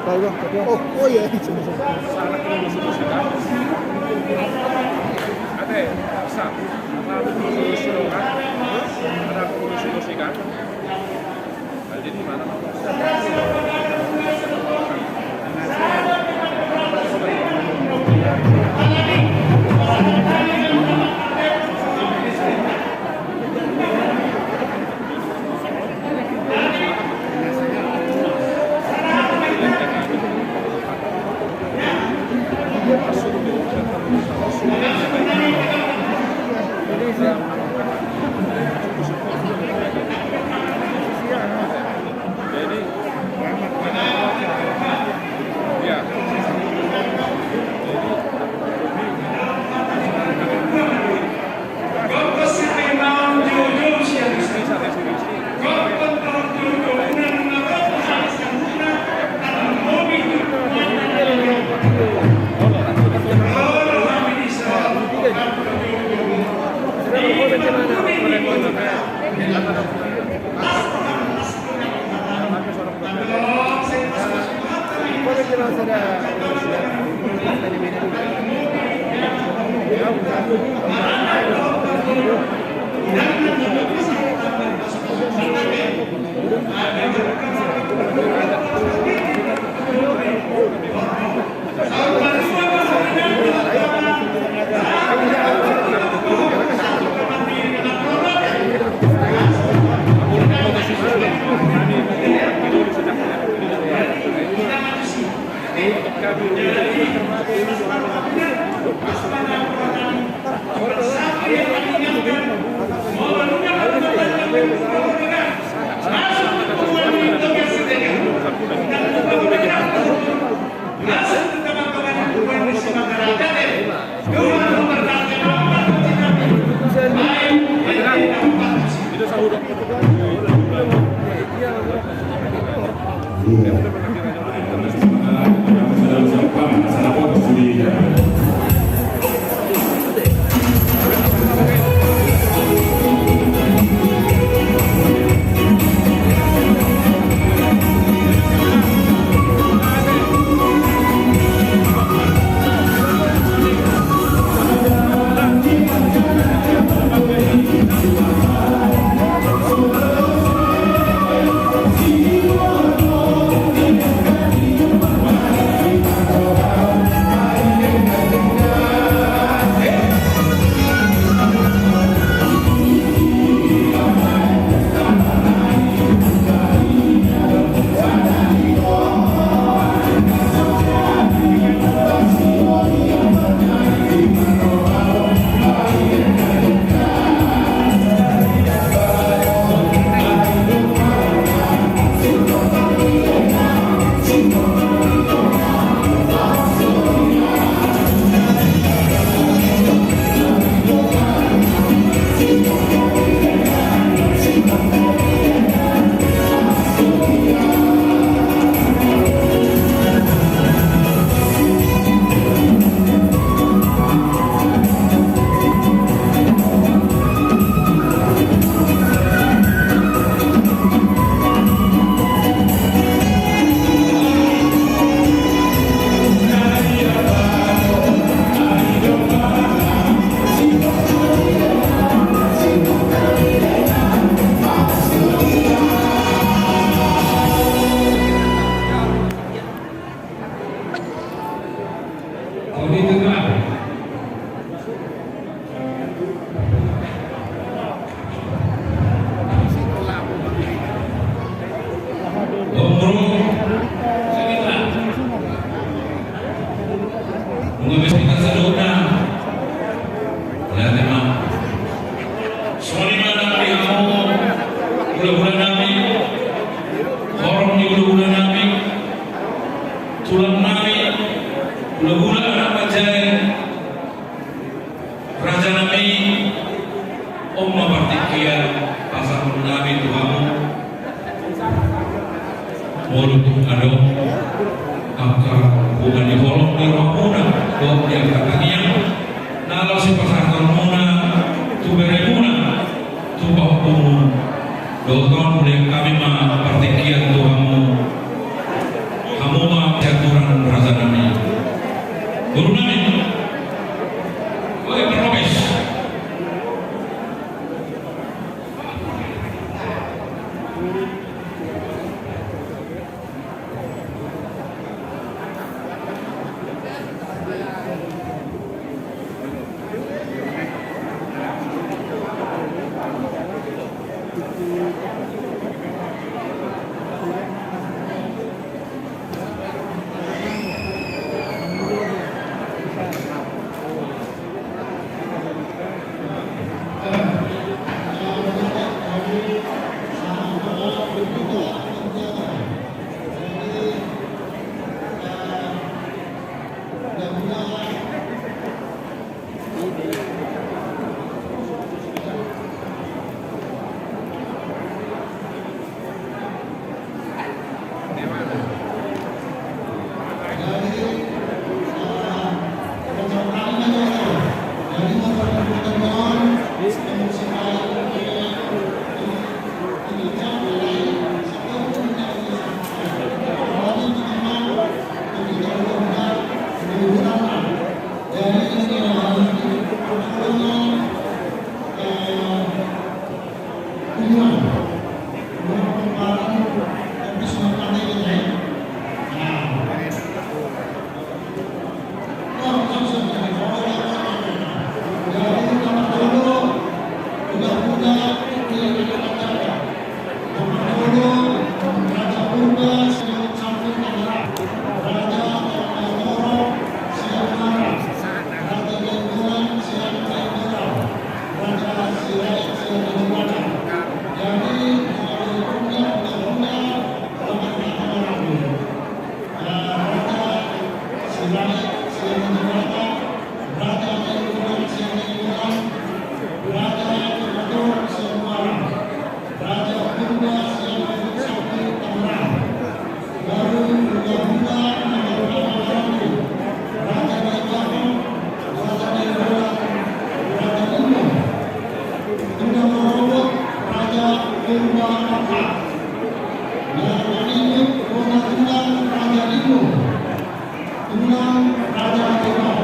Oh, oh iya. Salah, kita sudah sudah. Ada ya? Sa-, ada sudah sudah. Ada sudah sudah. Jadi mana? Nunga bisi na sadohona. Berarti ma. Songon i ma nang di hamu hulahula nami, horong ni hulahula nami, tulang nami, hulahula anak panjaen, raja nami, on ma partingkian pasahaton nami tu hamu. Molo tung adong angka boha ni holong ni rohamuna dohot ni angka tangiang na laho sipasahatonmuna tu beremuna, tu pahompumuna, dohot on, mulak hami ma partingkian tu hamu. Hamu ma Boru nami. Oke, Pak Robes. Tulang Raja Tebal,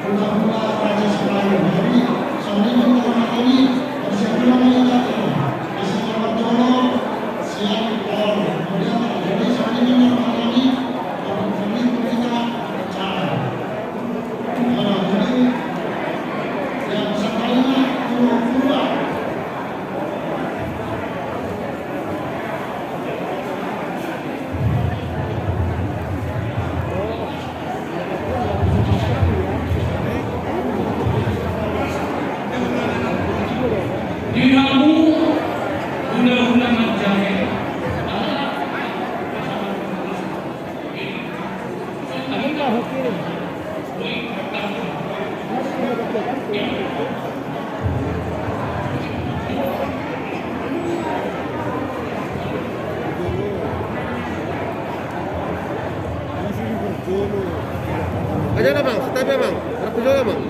tulang Raja Sebayu. Jadi, songon i ma hata ni, asa tulang ma hata ni, asa tulang tolong, siap, tolong. Kemudian, jadi, songon i ma hata ni, kalau ini kita cara. Nah, jadi, yang sekali, tulang Purba. Di hamu hulahula manjae. Aja lah, Bang, stop ya, Bang. Rapi dulu, Bang.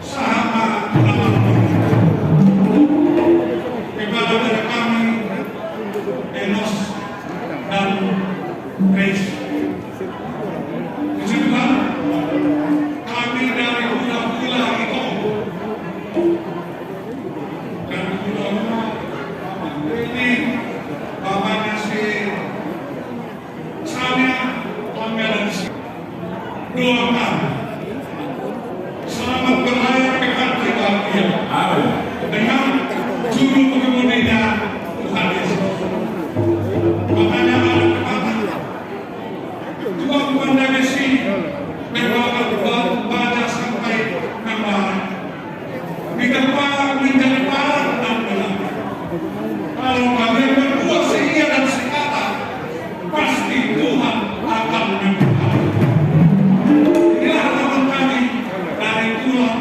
Sahat ma ulang tahun kepada kami, Enos dan Grace. Puji Tuhan, kami dari Hula-Hula Ito. Dari Hula-Hula ini, bapaknya si Sanya Pangeran. Doakan selamat berlayar ke pantai bahagia. Amin. Dengan juru pengemudinya Tuhan Yesus. Makanya ada pepatah, tukang pandai besi, membawa batu baja sampai membara. Kita pa-, menjadi parang dan belah. Kalau kalian berdua seia dan sekata, pasti Tuhan akan memberkati. Inilah harapan kami dari tulang,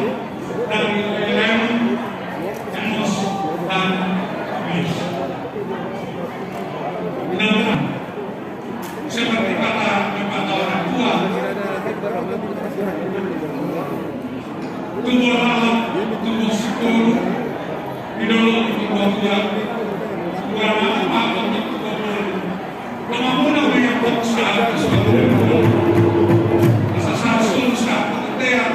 dari Leon, Enos, dan Mis. Mudah-mudahan seperti kata pepatah orang tua, tubuh lalat, tubuh sepuluh, di dalam tubuh tua, tubuh anak, tubuh sepuluh. Kalau mau nak banyak boksa, asa sasul, asa peketean,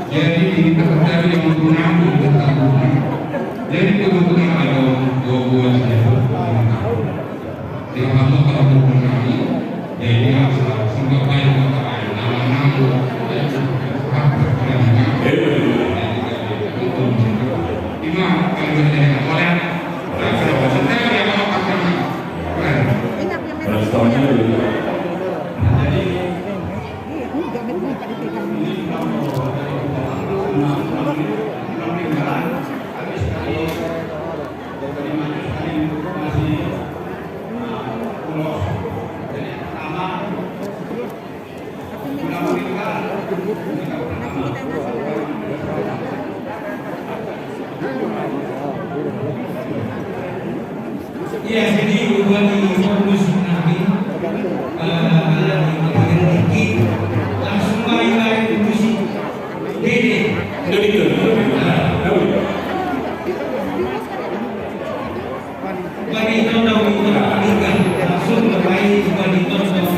Jadi, ini kita cari yang kurang, kita tahu. Jadi, kebetulan ada dua buah saya. Dia masuk ke rumah kami. Jadi, ya, sudah banyak kata lain. Nama-nama. Ima, kalau boleh, boleh. Boleh. Iya, jadi buat di bonus nanti, eh, ada di materi tinggi, langsung main-main musik. Dede. Dede. Nah. Bani tondong, tondong, langsung mulai bani tondong.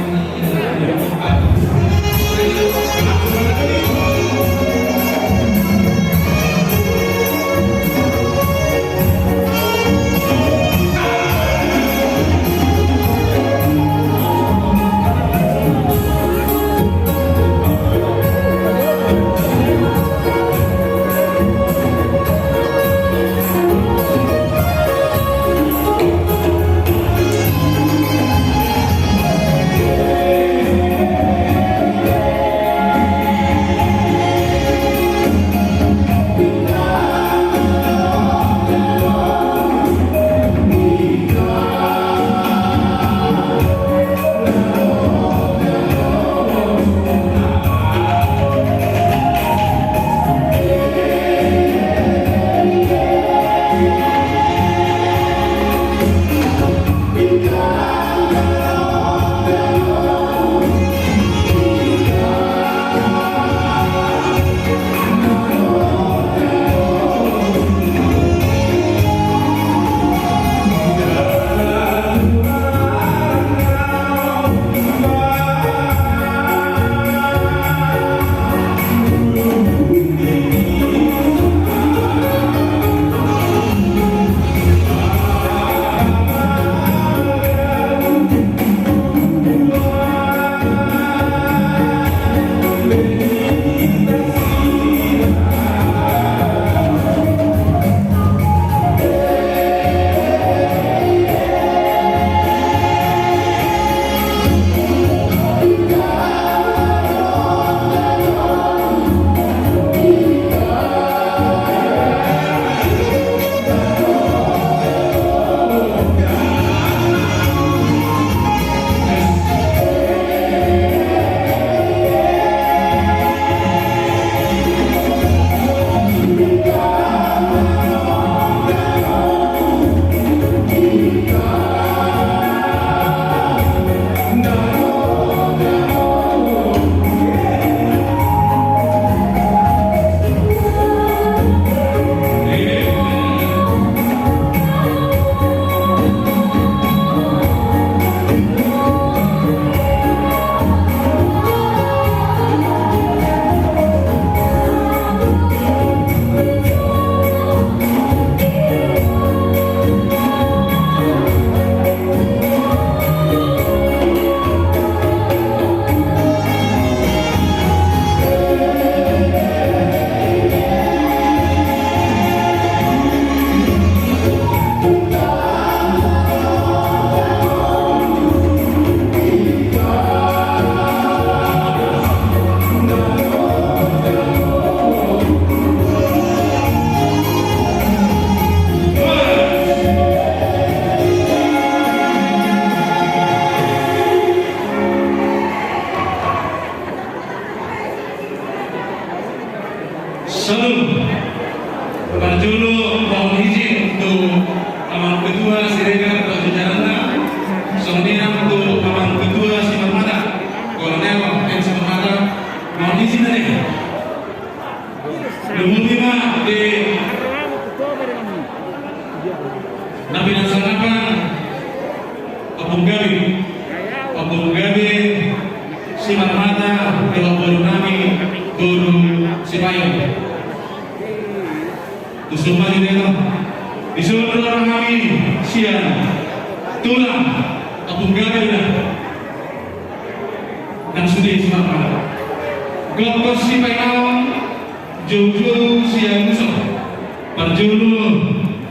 Salam. Parjolo mohon izin untuk Amang Ketua Siregar atau jajaranna. Songon i nang tu Amang Ketua Simarmata, Kolonel M Simarmata, mohon izin ate. Lumobi ma di na pinarsangapan Ompung Gabe, Ompung Gabe Simarmata, dohot boru nami, boru Sipayung. Tuson ma di deka. Dison do roha nami sian tulang Ompung Gabe na. Nang sude Simarmata. Gokhon sipaingaon, joujou sialuson. Parjolo,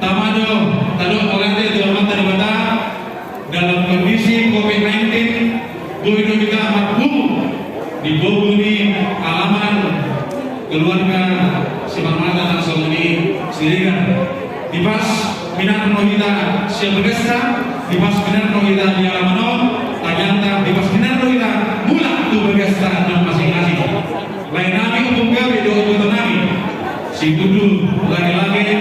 tama do, tadok mauliate tu Amanta Debata, dalam kondisi covid nineteen, boi do hita marpungu di pogu ni alaman keluarga Simarmata nang songon i Siregar. Dipas minar do hita sian bagasta, dipas minar do hita di alaman on, Situtu lage-lage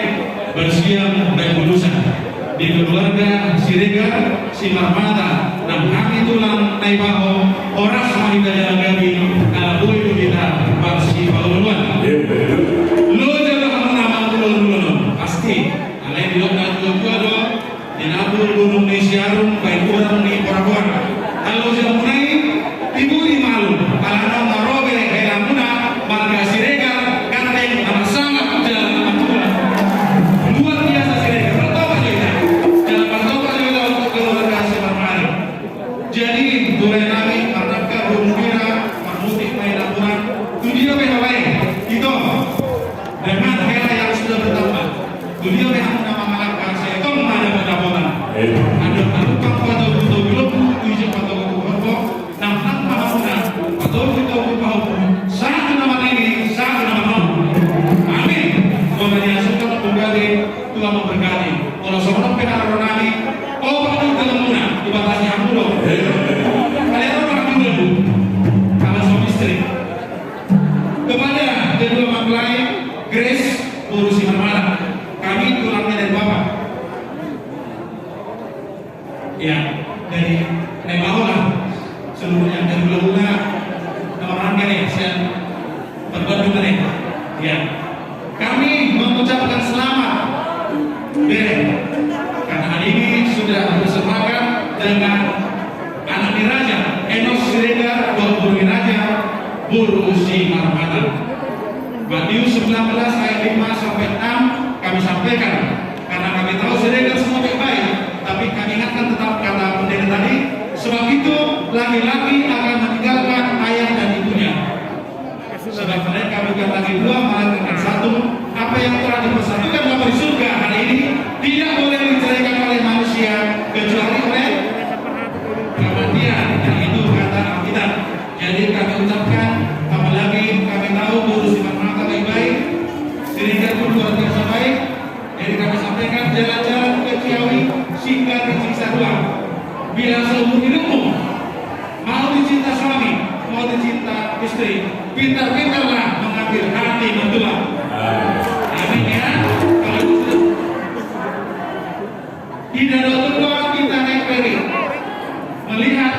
bersiang dan bulusan di keluarga Siregar, Simarmata, nang hami tulang Naibaho, horas ma hita jala gabe, ala boi do hita marsipaoloan. Loja do hamuna mangulon-ulon on, pasti. Alai didok na tua-tua do, di na bulu-bulu ni Siarung, baen urang ni Bora-bora. Alai jamuna i, tibu di malu, ala naung marobe helamuna, marga Siregar, gandeng na marsangap jala na martulang. Luar biasa Siregar, martopak jo hita. Jala martopak jo hita untuk keluarga Simarmata. Jadi, tulang nami, marnangka, burung bira, marmutik, main apuran, tu dia pe halae, ito, dengan hela yang sudah bertambah. Tu dia pe hamuna mangalangka, sai tong ma dapot-dapotan. Adong na lupa patogu-togu lombu, tu ija patogu-togu horbo, nang nang ma hamuna patogu-togu pahompu, sahat tu na marnini, sahat tu na marnono. Amin. Tuhan Yesus kan mengganti, Tuhan memberkati. Kalau seorang pihak nami, oh, padu dalam muna, dibatasi hamu do. Kalian orang dulu, kalau suami istri. Kepada kedua mempelai, Grace, boru Simarmata. Kami tulangnya dari Bapak. Ya, dari Naibaho lah. Seluruhnya dari Ula-ula, nama Rangga ya, saya berbanding ya. Ya. Kami mengucapkan selamat, Bere, karena hari ini sudah bersepakat dengan anak ni raja, Enos Siregar, dohot boru ni raja, boru Simarmata. Matius sembilan belas ayat lima sampai enam kami sampaikan. Karena kami tahu Siregar semua baik-baik, tapi kami ingatkan tetap kata pendeta tadi, sebab itu laki-laki akan meninggalkan ayah dan ibunya. Sebab mereka bukan lagi dua, melainkan satu. Apa yang telah dipersatukan Bapa di surga hari ini tidak boleh diceraikan oleh manusia kecuali oleh kematian. Dan itu kata Alkitab. Jadi kami ucapkan, apalagi kami tahu boru Simarmata baik-baik, Siregar pun luar biasa baik. Jadi kami sampaikan jalan-jalan ke Ciawi, singgah di Cisarua. Bila seumur hidupmu mau dicinta suami, mau dicinta istri, pintar-pintarlah mengambil hati mertua. Amin ya. Kalau gitu, di Danau Toba kita naik ferry, melihat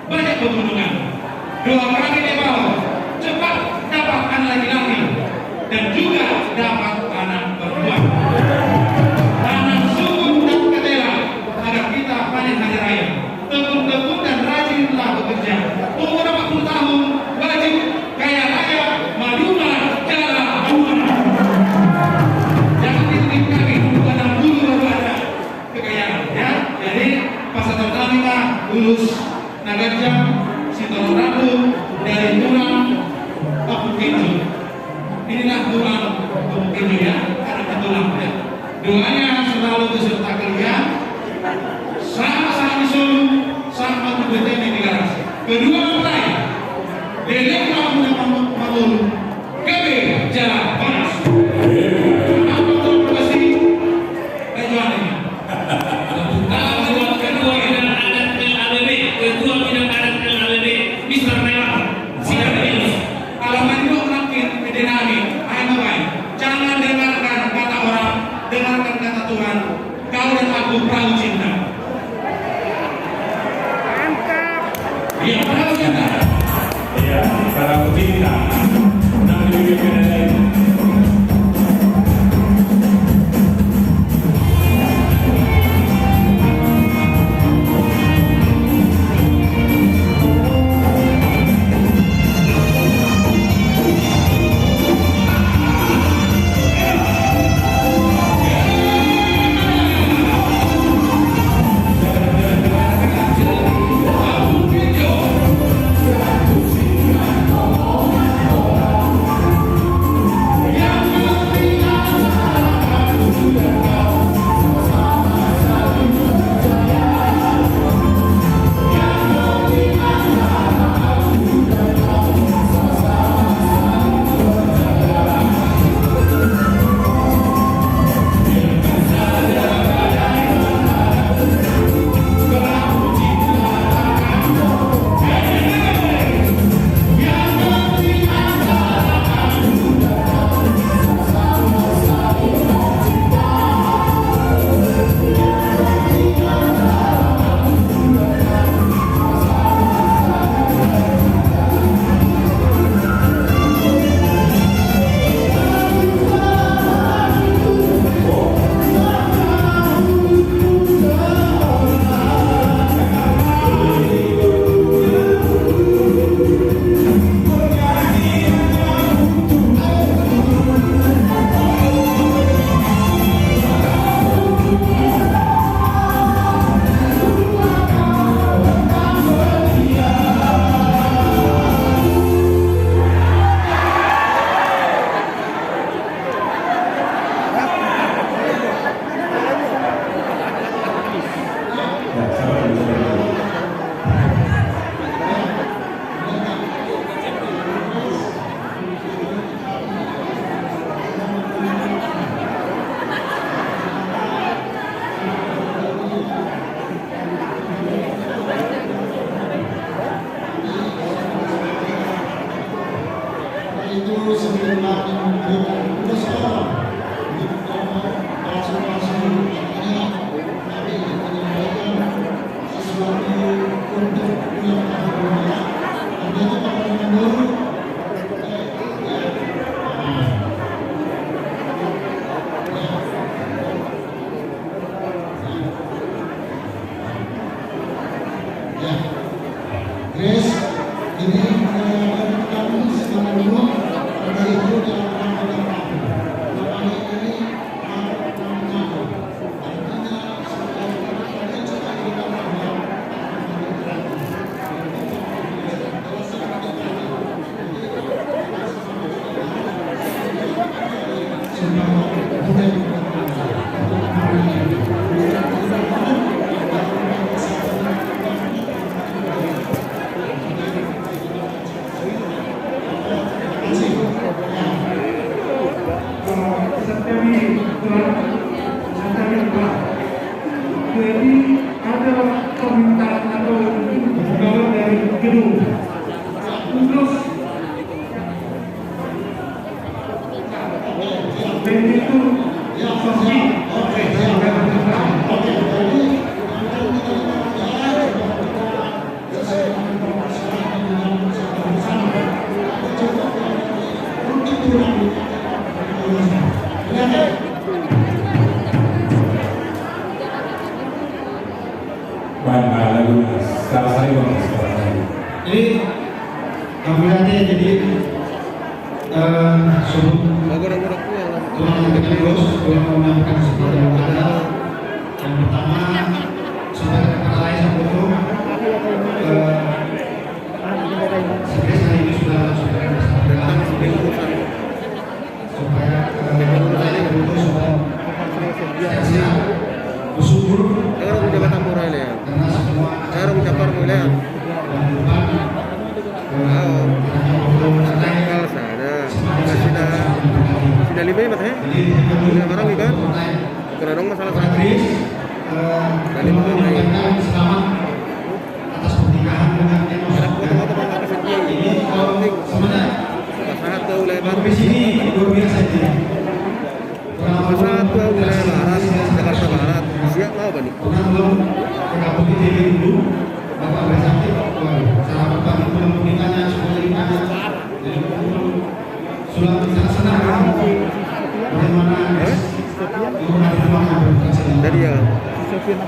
banyak pegunungan. Doa kami di bawah, cepat dapat anak laki-laki dan juga dapat anak perempuan. Tanam sungguh dan ketela agar kita panen hari raya. Tekun-tekun dan rajinlah bekerja. Umur empat puluh tahun, wajib kaya raya, maduma jala hauma. Jangan ditipu kami, bukan enam puluh baru ada kekayaan, ya. Jadi, pasahaton nami ma ulos na ganjang, sitorop rambu dari tulang Ompung Kenjo. Inilah tulang Ompung Kenjo, ya, anak tulang, ya. Doanya selalu beserta kalian. Sahat-sahat ni solu, sahat tu B T M di Garas. Kedua mempelai, leleng rambu na mangolu, gabe jala horas. Apa terima kasih? Ketua Bidang Adat L A B B, Ketua Bidang Adat L A B B, Mister Naibaho, silakan. Kalau main dok makin gede nami, ayo main. Jangan dengarkan kata orang, dengarkan kata Tuhan. Kau dan aku perahu cinta. Mantap. Iya, perahu cinta. Iya, perahu cinta. Nah, ini gimana lagi? Ya. Grace, ini, eh, dari kami sekarang dulu, dari itu dalam rangka apa? Makanya ini, eh, artinya, Jadi ada permintaan atau himbauan dari gedung. Terus Baen ma lagu na salah sari, Bang, salah sari. Jadi, kami nanti jadi, eh, sebelum tulang menyampaikan, terus tulang menyampaikan seperti yang ada. Yang pertama, saudara kepala desa Boto, eh, sebenarnya ini sudah, sudah, sudah, supaya, eh, supaya sehat-sehat, bersyukur. Karena semua, sida lima, Mas, eh? Sida barang, kan? Karena dong masalah sakit. Jadi, selamat atas pernikahan dengan Enos. Ini, eh, sebenarnya, pasahat tu wilayah barat. Kompetisi ini luar biasa ini. Pasahat tu wilayah barat, Jakarta Barat. Siap mau, Bani? Pernah belum ke kampung I T B dulu? Bapak bersakit, waduh, sarapan pagi pulang pun ditanya, semuanya ditanya. Jadi, Sudah sangat senang, kan? Bagaimana? Hah? Jadi ya.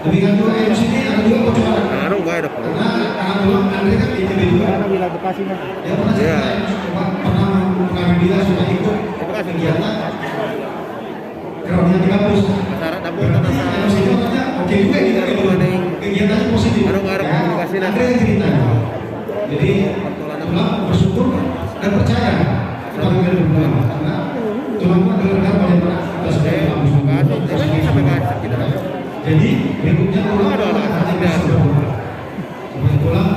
Demikian juga M C D, ada juga bocoran. Nah, dong, baik dah. Karena, karena dulu Andre kan di I T B juga. Dia pernah cerita, pernah mengalami dia sudah ikut kegiatan. Keraunya di kampus. Berarti, emosi itu artinya oke juga ini, kegiatannya positif. Ya, ada komunikasi, nah. Ada yang cerita. Jadi, tulang bersyukur dan percaya kepada Tuhan. Karena tulang itu adalah rekan paling dekat kita sebagai tulang bersyukur. Jadi, berikutnya tulang adalah rekan yang bisa berdoa. Supaya tulang,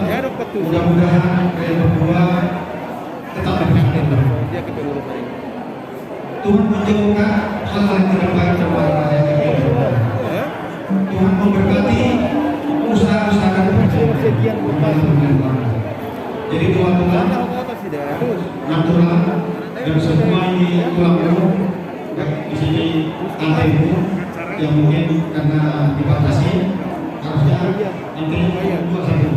mudah-mudahan kalian berdua tetap dekat dengan Tuhan. Tuhan menjauhkan hal-hal yang tidak baik dari rakyat kita. Tuhan memberkati usaha-usaha dan pekerjaan. Jadi, tulang-tulang, anak tulang, dan semua ini tulang-tulang, baik di sini tantemu, yang mungkin karena dibatasi, harusnya tantemu dua satu.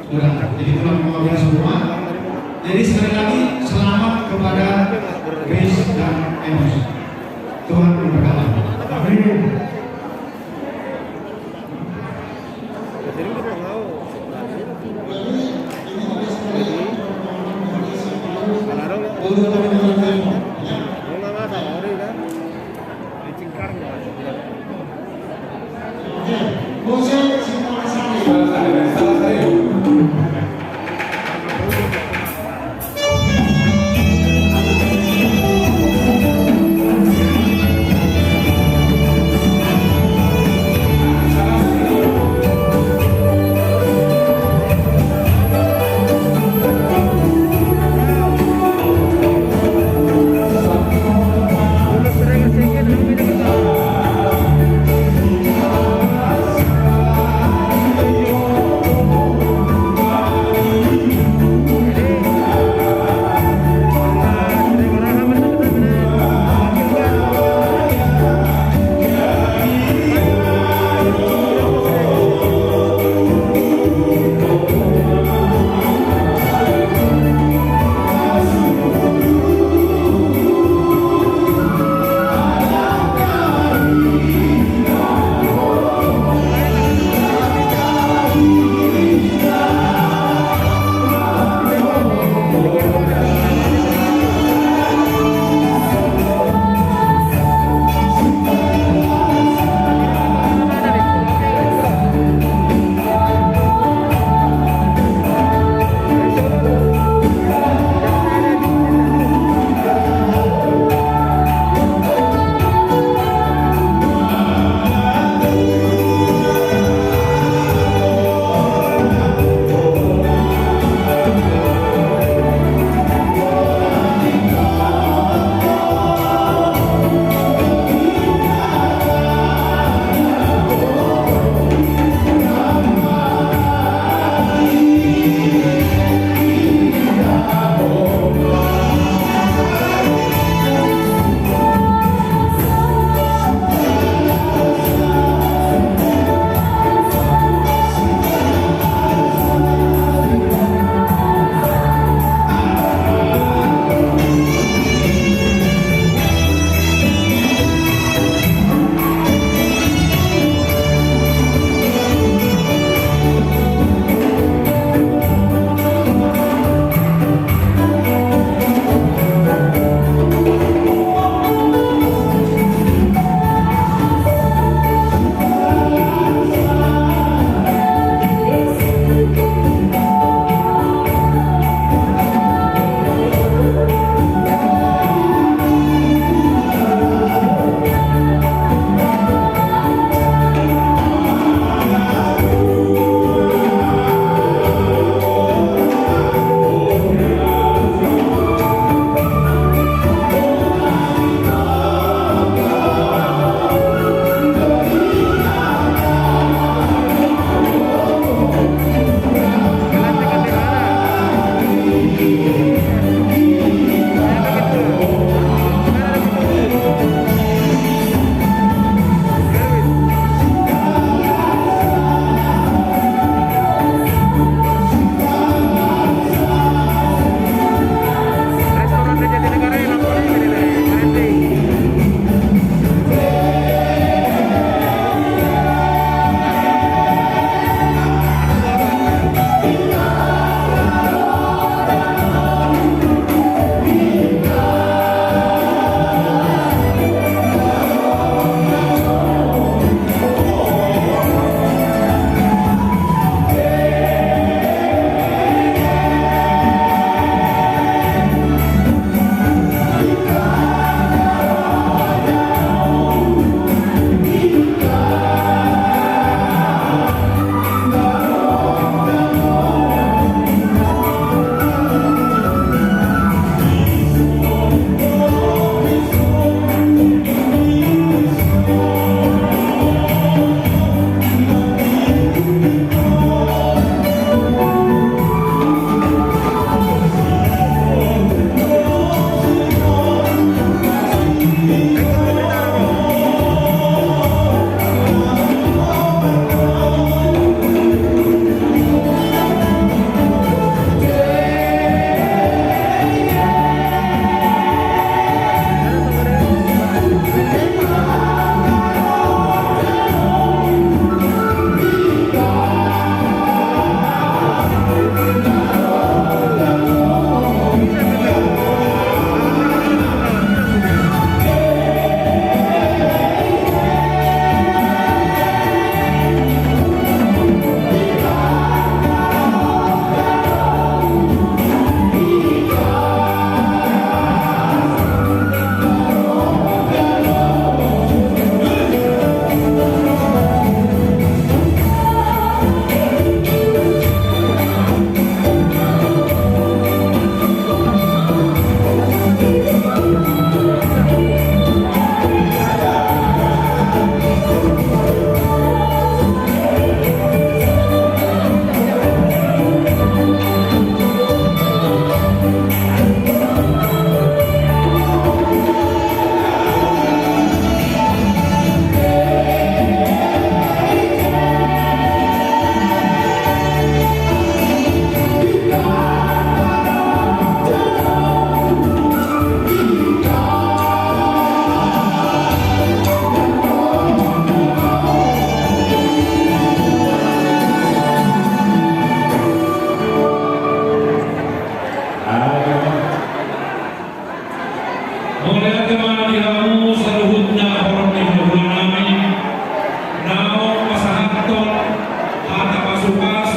Sudah, jadi tulang mewakili semua. Jadi, sekali lagi, selamat kepada Grace dan Enos. Tuhan memberkati. Amin.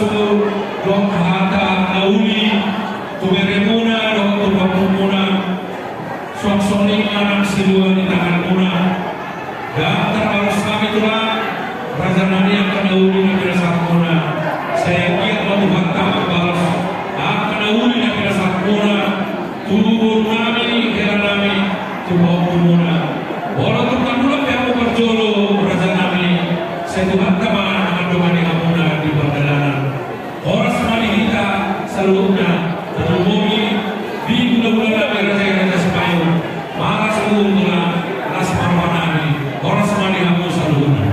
Dohot hata na uli tu beremuna dohot tu pahompunmuna. Suang songon i ma nang silua ni tanganmuna. Ndang tarbalos hami, Tulang, raja nami, angka na uli na pinasahatmuna. Sai anggiat ma Tuhanta mambalos angka na uli na pinasahatmuna tu boru nami, hela nami, tu pahompunmuna. Molo tung mulak pe hamu parjolo, raja nami, sai Tuhanta ma na mandongani hamuna di pardalanan. Horas ma di hita saluhutna. Tarlumobi di hulahula nami, raja i, Raja Sipayu. Malas uhum, Tulang, las ma roha nami. Horas ma di hamu saluhutna.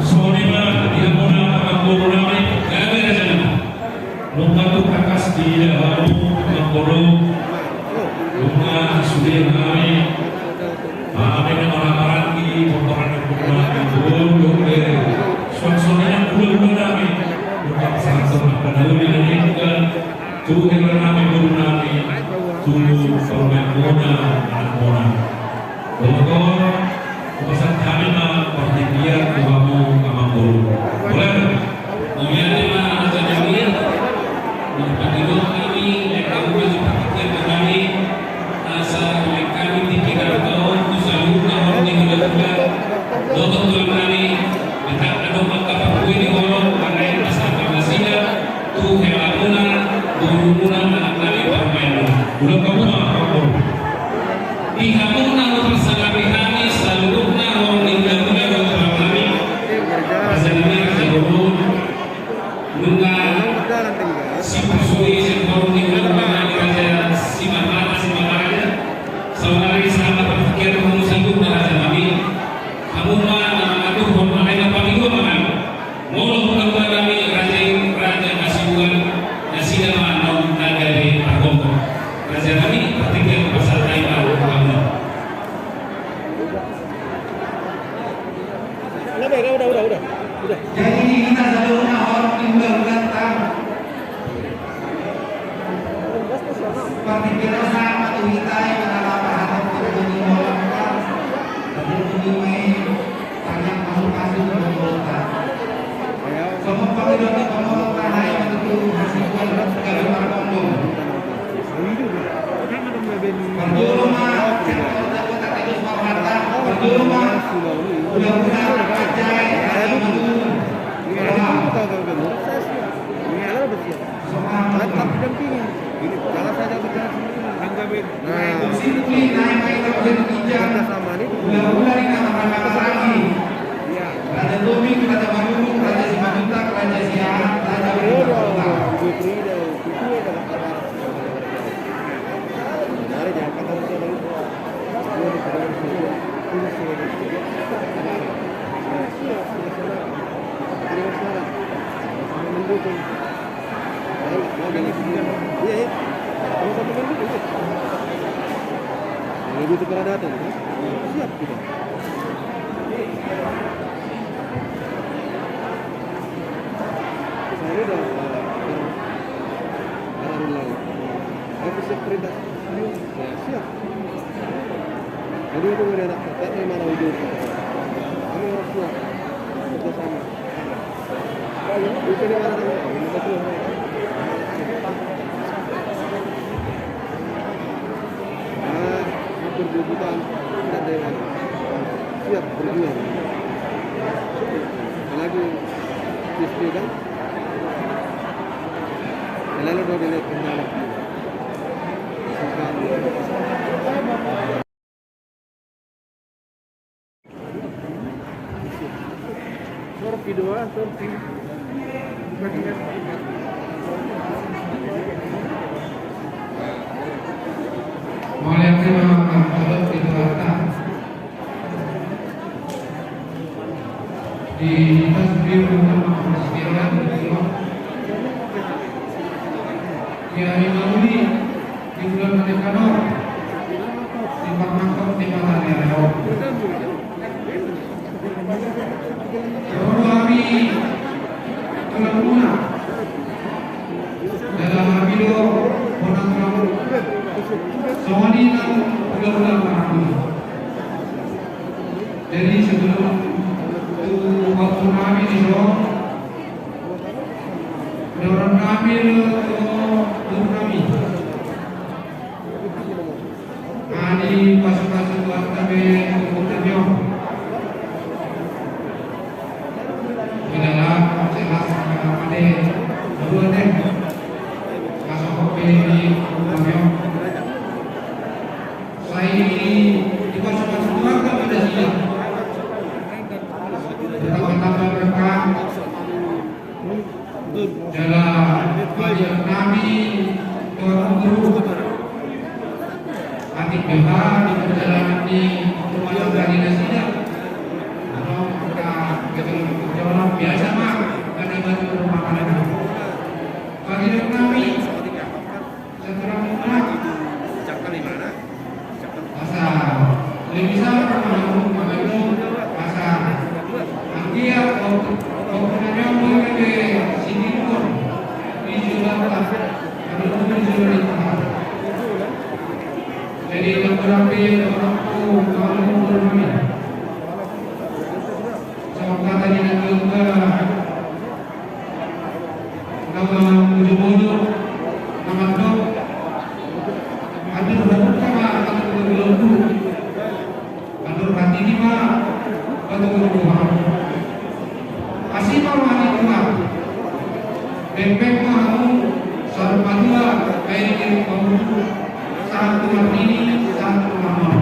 Songon i ma di hamuna amangboru nami. Gabe, raja nami. Nunga tung tangkas diida hamu amangboru. Nunga sude hami, hami na marhahamaranggi, pomparan ni boru nami, boru dohot bere. Suang songon i nang hulahula nami. Nunga pasahathon angka na uli na nidok tu hela nami, boru nami, tu parumaenmuna, anakmuna. Dohot on, hupasahat hami ma partingkian tu hamu amangboru. Boleh? Mauliate ma, raja nami. Molo pandok hami, lehon hamu ma jo partingkian tu hami. Asa lehon hami tingki na roha on tu saluhutna horong ni hulahula dohot tulang nami. Ndang adong angka parbue ni horong, manaek ma sahat tu nasida, tu helamuna, borumuna, anak nami, parumaenmuna. Ulaon hamu ma, amangboru. Di hamu na hupasalambi hami saluhutna horong ni hulahula dohot tulang nami. Raja nami, raja boru. Nunga sipasui sian horong ni hulahula nami, Raja Simarmata, Simarmata. Saonari sahat ma partingkian tu hamu saluhutna, raja nami. Hamu ma na mangaturhon, alai na paling dua mangan. Molo hulahula nami, raja i, Raja Hasibuan, nasida ma naung na gabe pargomgom. Raja nami, partingkian pasahat hami ma tu hamu. Udah, udah, udah, udah, udah. Jadi, di hita saluhutna horong ni hulahulanta. Partingkian on sahat ma tu hita, i ma na laho pasahathon pargomgom ni hulahulanta. Jadi, tu i ma i, tangiang pasupasu tu hulahulanta. Songon pangidoan ni pamoruonta, i ma tutu Hasibuan gabe pargomgom. Parjolo ma, sian pamoruonta, parjolo ma hulahula, raja i, raja i, madu. Mantap didampingi. Jangan saja bicara sendiri. Nah, kerjasama ini. Iya. Raja Tommy, Raja Manurung, Raja Simanjuntak, Raja Siahaan, Raja Manurung. Iya, iya. Kalau satu minggu, iya. Kalau butuh peradaban, kan? Siap kita. Saya udah, eh, orang lain. Aku siap perintah. Ya, siap. Jadi itu dari anak kita, di mana ujung kita. Kami harus siap. Kerjasama. Itu di mana, teman? Ah, hampir dua jutaan. Kita ada yang siap berjuang. Apalagi P S B kan. Selalu dua kali kendala. Sorpi doang, sorpi. Mauliate ma, Amang Tolok, di Tuhanta. Di tas biu rumah Amang Tolok, di Tio. Di ari na uli, di bulan na Desember, di parmangkok di mata ni ari on. Ro do hami tulang muna. Dalam hami do bona tulang. Songon i nang tulang-tulang hami. Jadi sebelum tu waktu hami di son, Ramil tu boru nami. Adi pasu-pasu buat kami untuk kami. Di dalam jelas kami dua deh. Masuk kopi di kami. Sai dipasu-pasu buat kami dari sini. Pertama-tama berkah. Jala panggilan nami tu guru. Atik beha di perjalanan ni rumah tangga ni nasida. Atau angka gejolak-gejolak biasa ma, kada baru rumah tangga. Panggilan nami. Setelah muda, asa lebih sabar mangandung, mangandung, asa anggiat kau, kau punya nyambung ke sini pun di Jakarta, kalau pun di Jakarta. Jadi, yang berarti orang tua, kalau pun kami. Sama kata di negara. Nama ujung-ujung, nama dok. Aduh, aduh, sama, aduh, aduh, aduh. Aduh, hati ini, Pak. Aduh, aduh, aduh. Asik, Pak, hati ini, Pak. Pempek, Pak, aduh, sarung madua, kayak ini, Pak. Satu Mardini, satu Marmar.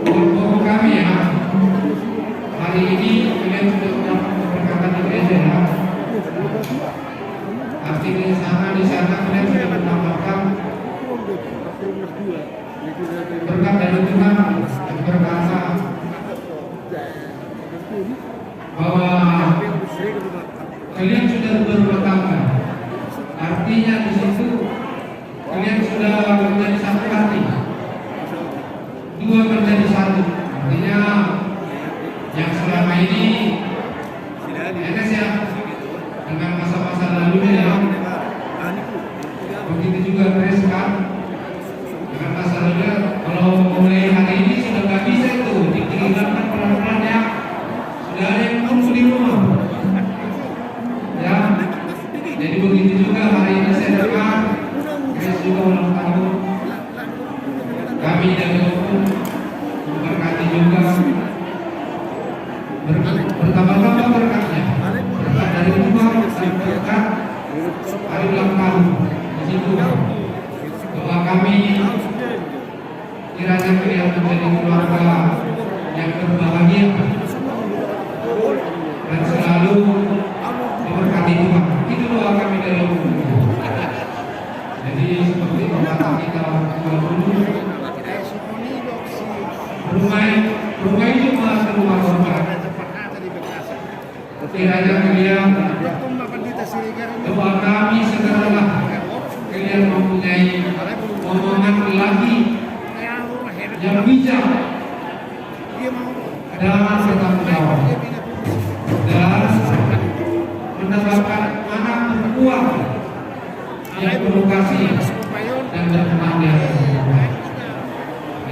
Untuk kami ya, hari ini kalian sudah mendapatkan berkat di gereja ya. Artinya di sana, di sana kalian sudah mendapatkan berkat dari Tuhan yang berkata, bahwa kalian sudah berumah tangga. Artinya di situ kalian sudah menjadi satu hati. Dua menjadi satu. Artinya yang selama ini, ya, guys, ya, dengan masa-masa lalunya ya. Begitu juga Grace kan. Dengan masalahnya, kalau mulai hari ini sudah nggak bisa itu, ditinggalkan pelan-pelan ya. Sudah ada yang nunggu di rumah. Ya, jadi begitu juga hari ini saya dengar, Grace juga ulang tahun. Kami dari Opung memberkati juga. Ber-, bertambah-tambah berkatnya. Berkat dari Tuhan dan berkat hari ulang tahun. Puji Tuhan. Doa kami, kiranya kalian menjadi keluarga yang berbahagia dan selalu diberkati Tuhan. Itu doa kami dari Opung. Jadi, seperti pepatah kita waktu dulu, rumai, rumai cuma rumah korban. Kiranya kalian, doa kami, segeralah kalian mempunyai pasangan laki yang bijak dan bertanggung jawab dan mendapatkan anak perempuan yang penuh kasih dan berkenan di hadapan Tuhan.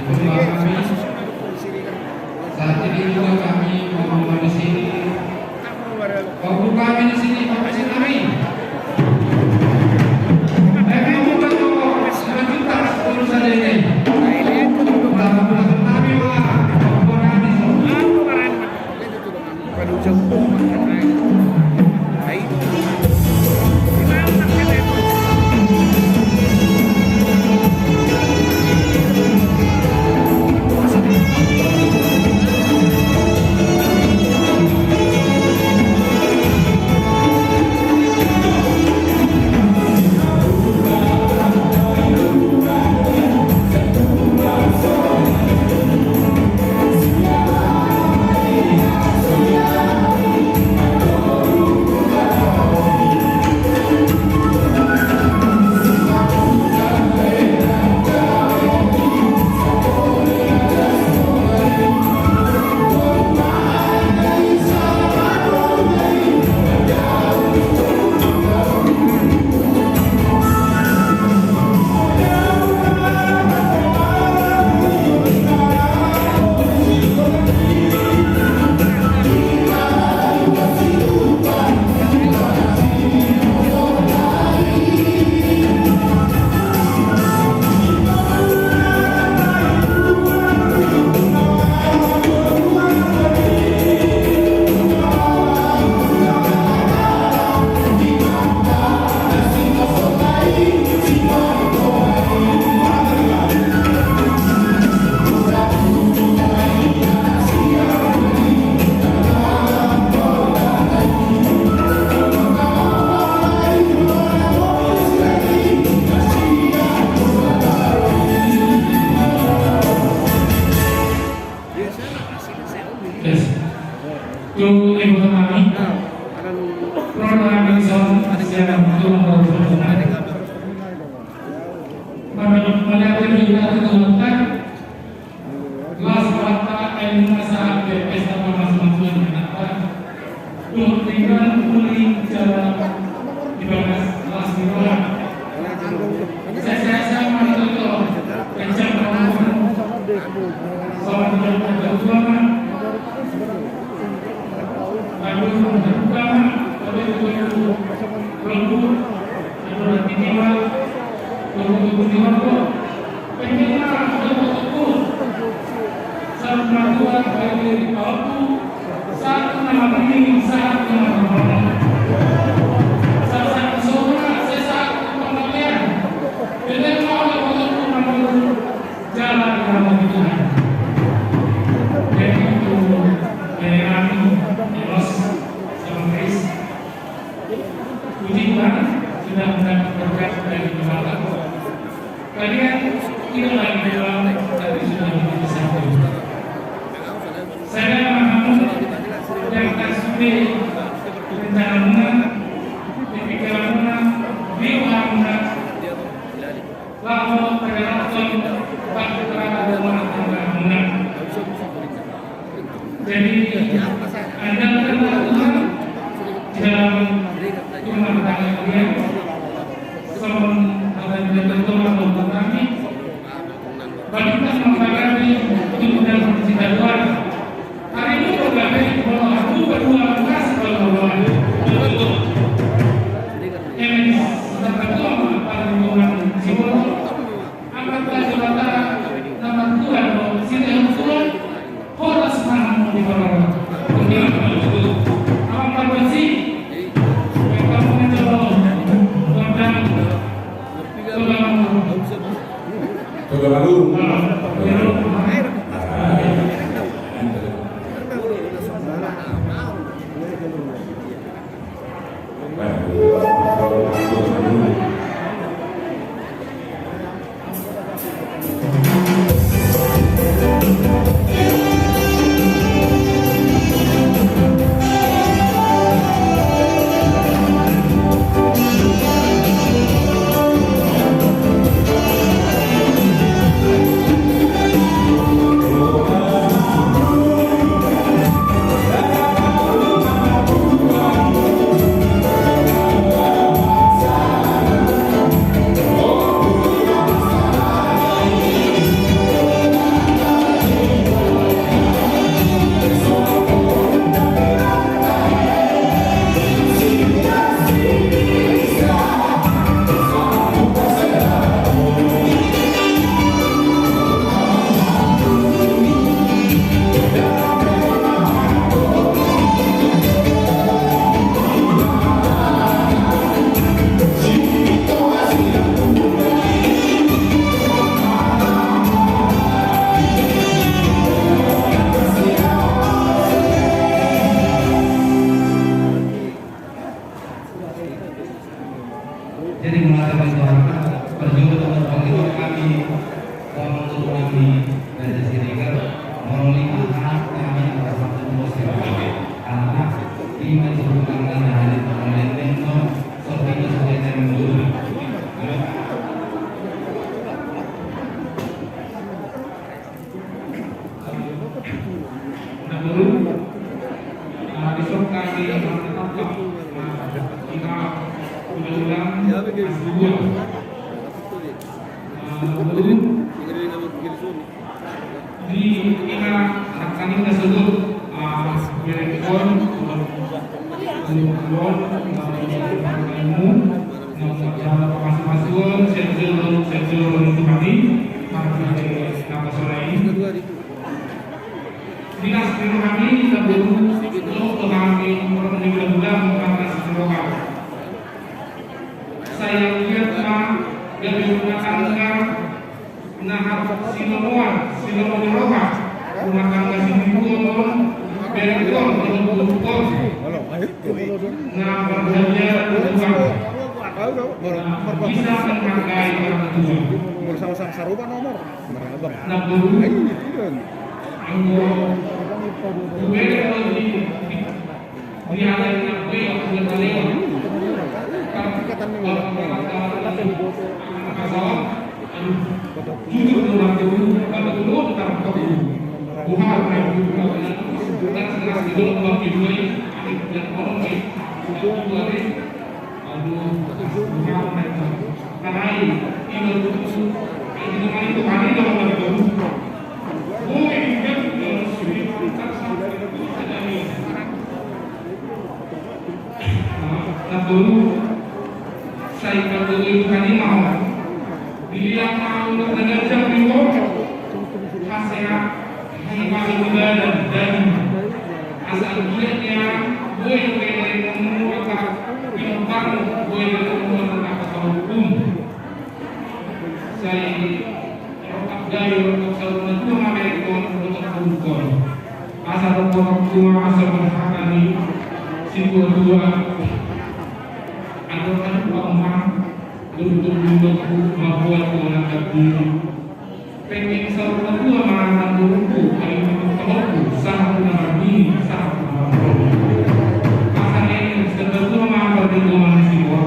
Itu doa kami. Saat ini juga kami mau di sini. Waktu kami di sini, kami di sini. Kami bukan mau selanjutnya sepuluh saja ini. Bukan, bukan kami, Pak. Waktu kami di sini. Ibu nami, program ini son siapa tulang baru. Melihat ini kita tulang. Las Bata, Elina saat pesta panas-panasan di Jakarta. Dua tinggal uli jalan di bagas las di bola. Saya, saya, saya mau itu, kencang ngomong. Sama dengan ketua. Aduh, ketua, tapi itu, itu, itu, itu, itu, itu, itu, itu, itu, itu, itu, itu, Puji Tuhan, sudah mendapat berkat dari Tuhan. Kalian tidak lagi pulang, tapi sudah menjadi satu. Saya memahami dan tasbih rencana muna, di pikiran muna, di uang muna, lalu tergantung pada keterangan rumah tangga muna. Jadi, andalkan Tuhan di dalam rumah tangga kalian. Sebelum ada yang tertular untuk kami, balikan menghargai untuk dan mencita Tuhan. Hari ini kami mau aku berdua kasih kalau Tuhan. Ini kita berdua pada lingkungan jiwa. Angkat lagi mata nama Tuhan, sini Tuhan. Horas manang di bawah. Apa bersih? Kamu mencoba. Tuhan. Tuhan. Tuhan. Jadi, mengatakan bahwa perjodohan bagi kami, orang tua kami dari Siregar, orang lima anak kami, atas nama Tuhan Siregar. Anak lima turun tangan, hari kemarin, seperti itu, saya dulu. Nah, dulu, ah, di Soka di Mantap, ah, kita udah ulang, ah, dua. Ah, dulu, di kita akan kita sebut, ah, Berekon, Berekon, Sergio, Sergio, Sergio, Tuhan, ah, Dinas di rohani, taboru, dohot rohani, orang di bulan-bulan, karena seserokan. Saya lihat, Pak, dari rumah tangga, nah, silomoan, silomo di roha, rumah tangga si Minggu, dari Tuhan, dari Tuhan. Nah, berbahagia, Tuhan. Nah, bisa menghargai orang tua. Nomor sama-sama sarupa nomor. Nah, dulu. Anggo, gue lagi di Di hari yang baik, aku berkali-kali. Jujur, Napolu, sai patoru Tuhan i ma ho. Bilang ma unang na ganjang di ho. Hasehat, haimago ni badan, daging. Asa anggiat nian boi dope daingonmu angka pinomparmu, boi daingonmu angka patorumu. Sai rongkap gayo, rongkap saur matua ma berengkon, rongkap burukon. Asa rongkap tua, asa berhakani situa-tua. Andor andor paumang, duduk duduk mambuat orang berdiri. Pengen saur matua ma nang burukku, ayo duduk pahompu, sahat tu na marbini, sahat tu na marboru. Asa nengeng saur matua ma pardenggoman situa.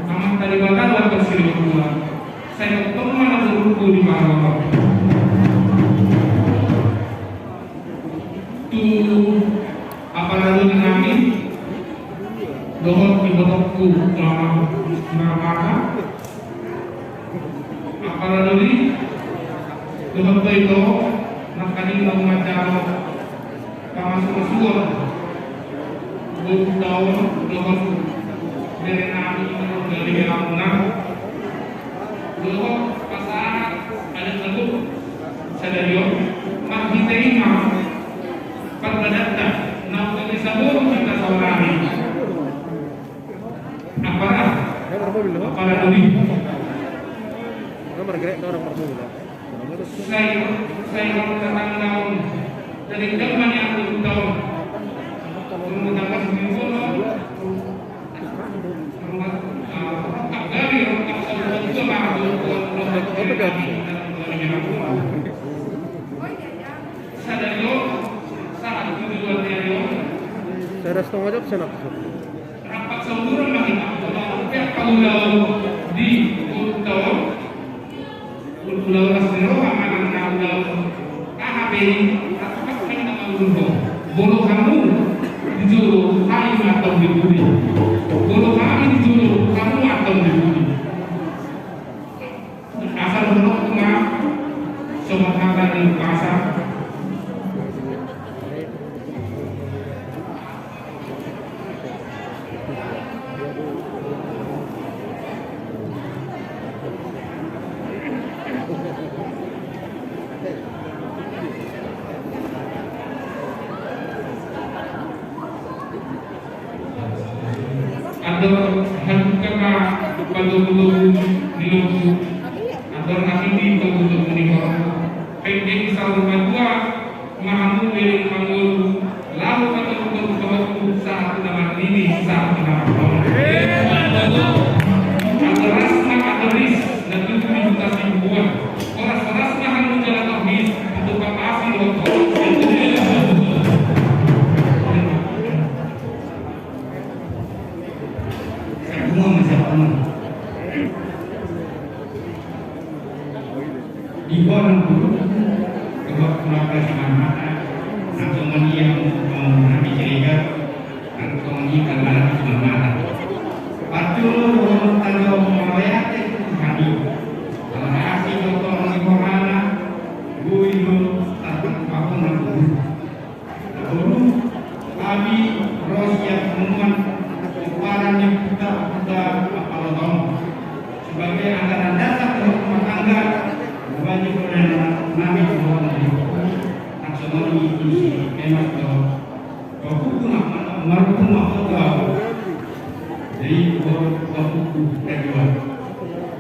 Amanta Debata do angka situa. Sai tongtong ma na burukku di parroha. Tu apala doli nami dohot ibotongku mama Marmata. Apala doli dohot do ito nangkaning na manjalo pamasu-masuon. Boru taon dohot bere nami, bere nami na dohot pasahat adat na gok sadari on. Marhite i ma parbadanta naung gabe saboru hita saonari. Apala, apala doli. Sai, sai rongkap tanggaon. Jadi, jangan yang belum tahu. Belum tahu sendiri, belum. Rongkap, ah, rongkap dari, rongkap saudara juga, Pak. Rongkap dari, rongkap dari. Sadari on, sahat tu tujuan dari on. Sada setengah jam, saya nak. Rap pasaulura ma hita, molo pe pangulaon di boru taon. Ulaon las ni roha manang na ulaon aha pe i, rap na mangulahon. Molo hamu di jolo, hami ma antong di pudi. Molo hami di jolo, hamu ma antong di pudi. Asa dohononku ma songon hata ni umpasa. Andor haduka ma patogutogu ni lombu. Andor hami di patogutogu ni horbo. Penggeng saur matua ma hamu beleng mangolu. Laho patogutogu pahompu sahat tu na marnini, sahat tu na marnono. Andor ras ma andor ris na tutu di huta Sibubuan. Horas-horas ma hamu jala tohis di tumpak asi dohot horas. Sabuang ma sabuang. Di ho nang guru, dohot keluarga si Marmata, nang songon i hamu, eh, nang di Siregar, nang songon i keluarga si Marmata. Parjolo dohononta do mauliate tu Tuhan i. Ala asi do tong ni rohana, boi do tarpahompu nang guru. Tolu, hami ro sian punguan pomparan ni huta, huta Apaloton. Sebagai anggaran dasar dohot rumah tangga, hubaen do nami dohot nami. Nang songon i tusi, memang do. Dohot hukum, marhukum, marhukum. Jadi, dohot hukum kedua.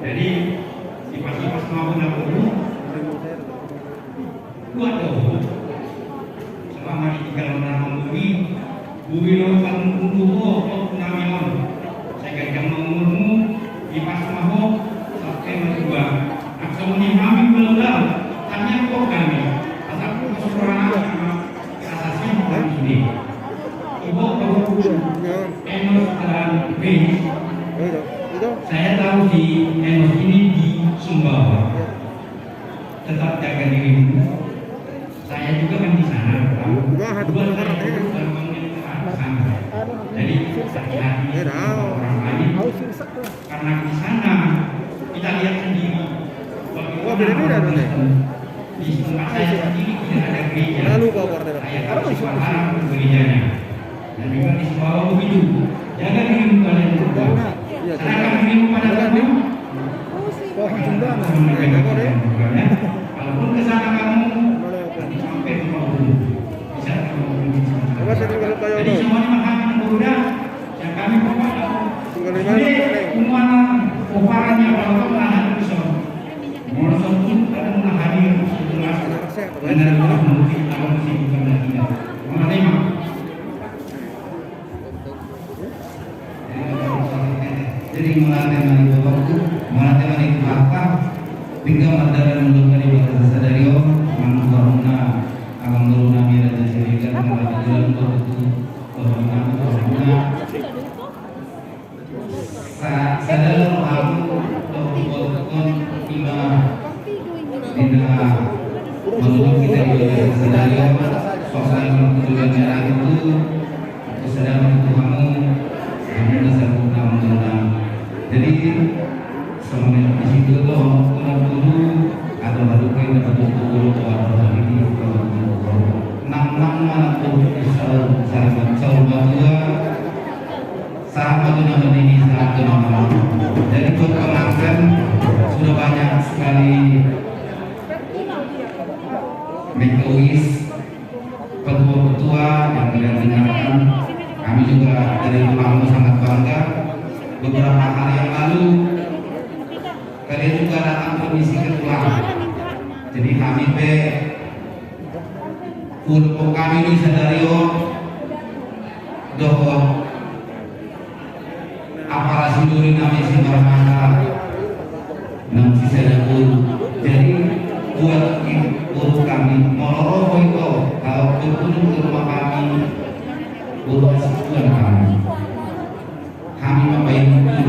Jadi, sipas-sipas mau na hukum. Dua do. Selama di tiga lima tahun ini, bumi lo kan mundur ho, ho nami on. Sai ganjang ma umurmu, dipas ma ho, sampe matua. Nang songon i hami ulang-ulang, tanyaan ho hami. Asa pasuparan hami, asa sibuk hami sude. Ibo, ibo, Enos dan Grace. Saya tahu si Enos ini di Sumbawa. Tetap jaga dirimu. Saya juga kan di sana. Dua hari itu gampangnya ke sana. Jadi hati-hati orang lain. Karena di sana kita lihat sendiri bagaimana orang Kristen. Di tempat saya sendiri tidak ada gereja. Saya harus berharap ke gerejanya. Dan juga di Sumbawa begitu. Jaga dirimu kalian berdua. Serahkan dirimu pada Tuhan. Kalaupun ke sana kamu, nanti sampai rumah dulu. Bisa kamu. Jadi semuanya makanan udah. Yang kami pokokna, sude umana pomparannya, kalau kau menahan bisa. Molo songon i, kalau menahan dia, sejelas. Benar, mungkin kalau masih bukan lagi. Mengenai mak. Jadi, mauliate ma di Bapakku, mauliate ma di Tuhanta, pinggan mardalan molo tadi bagasan sadari on, manang rohana, amang boru nami Raja Siregar, mauliate ma di Tuhanta. Sa-, sadari on hamu, tohon ima di na manuju hita di bagasan sadari on, suasana mangkudulan merah itu, sadari on itu hamu, hamu na sabutna mangkudulan. Jadi, semenit di situ tuh, hamu kurang dulu, atau baru kau dapat untuk dulu, atau hari ini, kalau untuk nang nang mana tuh, saur, saur, saur matua, Sahat ma tu na manini, sahat tu na marhaha. Jadi buat pengantin sudah banyak sekali make a wish, petua-petua yang kalian dengarkan. Kami juga dari rumahmu sangat bangga. Beberapa hari yang lalu kalian juga datang ke misi ketua. Jadi kami pe Hulpo kami ni sadari on dohot apala siduri nami si Marmata nang si sada boru. Jadi buat i-, boru kami molo ro ho ito, kalau berkunjung ke rumah kami, boru asi Tuhan kami. Hami mambahen i,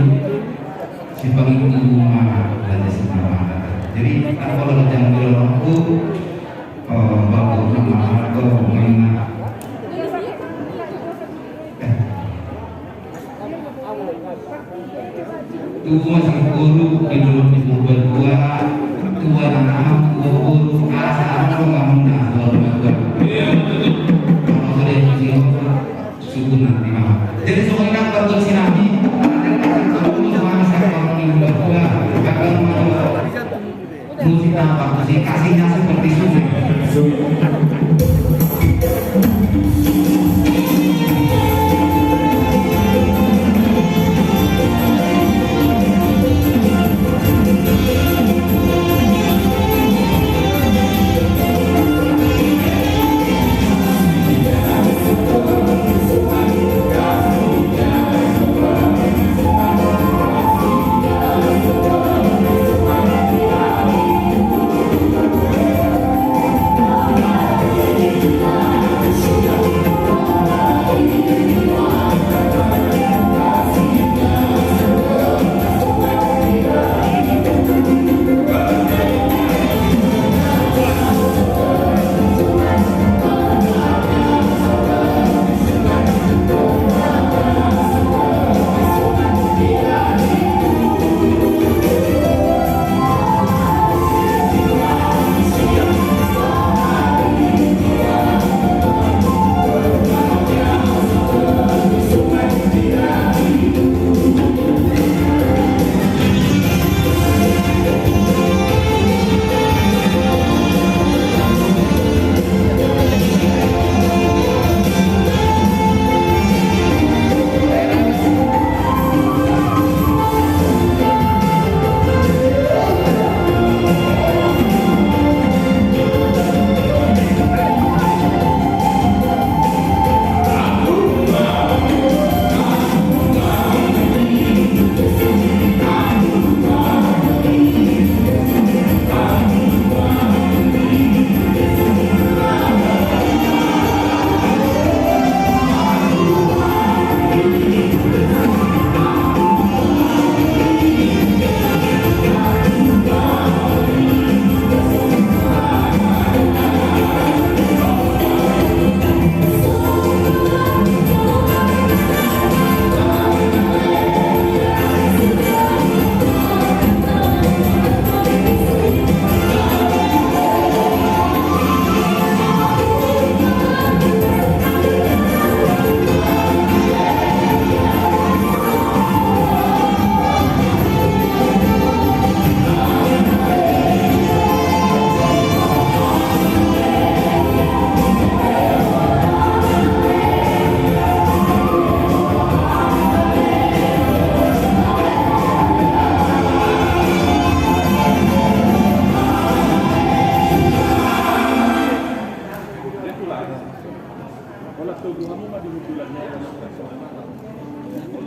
sipangido ma raja si Marmata. Jadi, apa lo jangan bilang aku, eh, bagus nama aku, main. Eh. Tubu masih guru, di dalam di guru berdua, tua anak, tua guru, asa apa lo nggak mau nah, kalau berdua. Iya, betul. Kalau sudah di sini, Syukur nanti, Mama. Jadi, semuanya berbuat sinami. Musik apa? Musik kasihnya seperti sungai.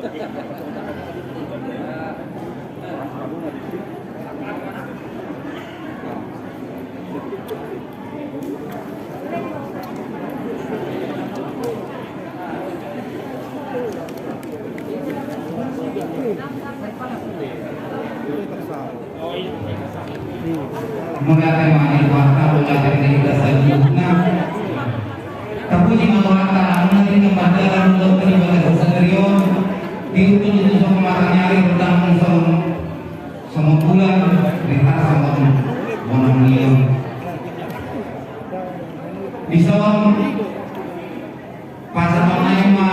Mauliate ma di Tuhanta, mauliate ma di hita saluhutna. Tapuji ma Tuhanta, alana di na mardalan dohot di bagasan sadari on, di ujung-ujung songon mataniari, rondang songon, songon bulan, rihar songon bonang ni on. Dison pasahaton nami ma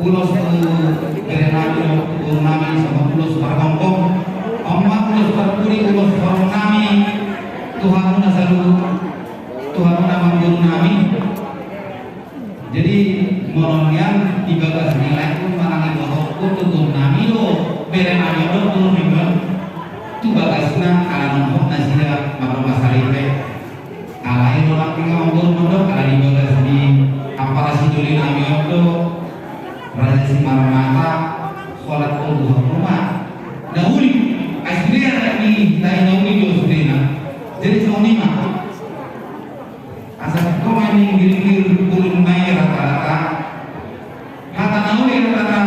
ulos tu bere nami, tu boru nami, songon ulos parhongkong. On ma ulos parpudi, ulos parhongkong nami tu hamuna saluhut, tu hamuna amangboru nami. Jadi, molo nian di bagas ni lae on manang ibotohon tu boru nami do bere nami on, tu bagasna, ala nungnga nasida marrumah salehe. Alai do nang tinggal nggoru mandok ala di bagas ni ampara sidoli nami on do Raja Simarmata, holan on tu hamu ma na uli. Ai sude anak ni hita i na uli do sudena. Jadi songon i ma. Asa tong ma ninggilgil bulung nai rata-rata. Hata na uli, hata na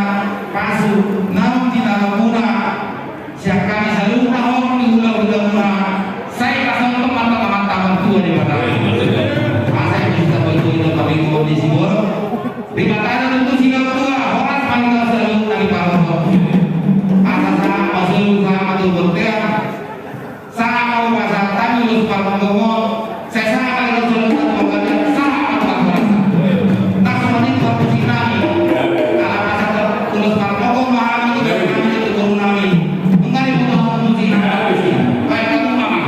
pasu, naung tinalapuna sian hami saluhutna, horong ni hula-hulamuna, sai pasahathon ma tu Amanta Martua Debata. Asa i bisa boi-boi na pabingoon ni siborok. Debata na tontu sinamot tua, horas ma hita saluhutna diparorot. Asa sahat ma solu, sahat ma tu bontean. Sahat ma pasahat hami ulos parhongkong on, sai sahat ma ulos, ulos parhongkong on, sahat ma tu parhorasan. Ndang songon i tu parmusik nami. Ala pasahat ulos parhongkong ma hami tu bere nami, tu boru nami. Nunga diboto hamu musik nami. Baik, kamu mama.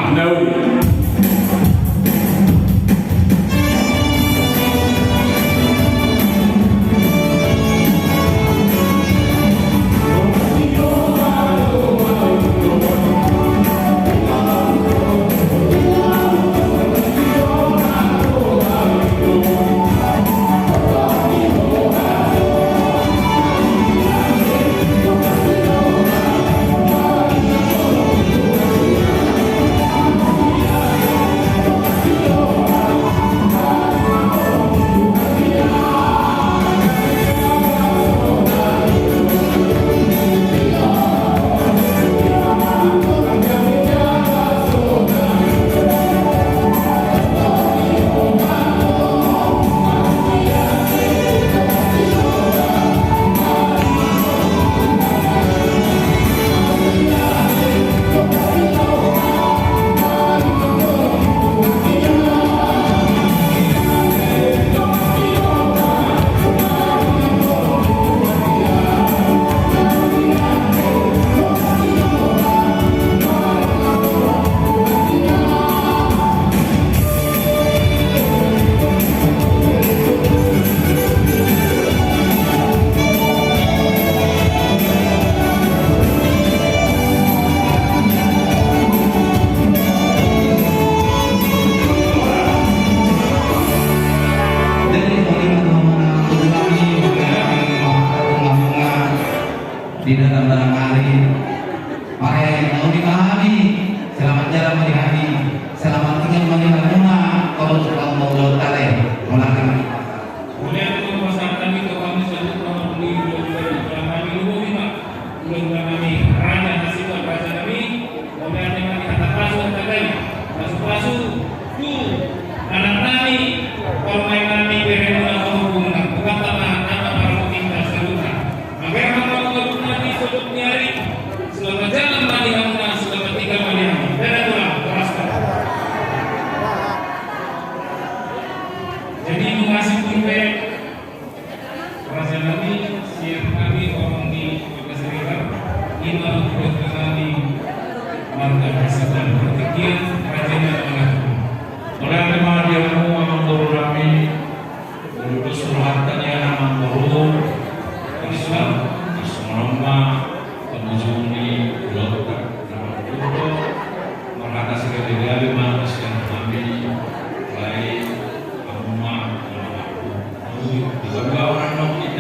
Di dalam dalam hari. Mauliate ma di hami, selamat jalan ma di hami, selamat tinggal ma di hamuna, tolu suka mau lo tale, mauliate ma. Mauliate ma pasahat hami tu hamu saluhut, na mangoli ulos ni hami, lumobi ma ulos ni hami, raja na sinuan raja nami. Mauliate ma di hata pasu, hata tahi, pasu-pasu tu anak nami, parumaen nami, bere muna, horong muna, bukan tanah nama parmutinta saluhutna. Mamereng ma hamu di sodop ni ari. Selamat jalan ma di hamuna, selamat tinggal ma di hamuna. Dadah tulang, horas ma. Jadi, mauliate ma. Raja nami, siap nami, horong ni Bagas Ribar, ima ulos nami, marga Hasibuan, partingkian raja nami. Mauliate ma di hamu amangboru nami, ulos rohanta nian amangboru, Islam, Islam ma, pamujung ni ulos, nama ulos, marhata sigale-gale ma sian hami, baik, hamu ma, Di bagasan on, di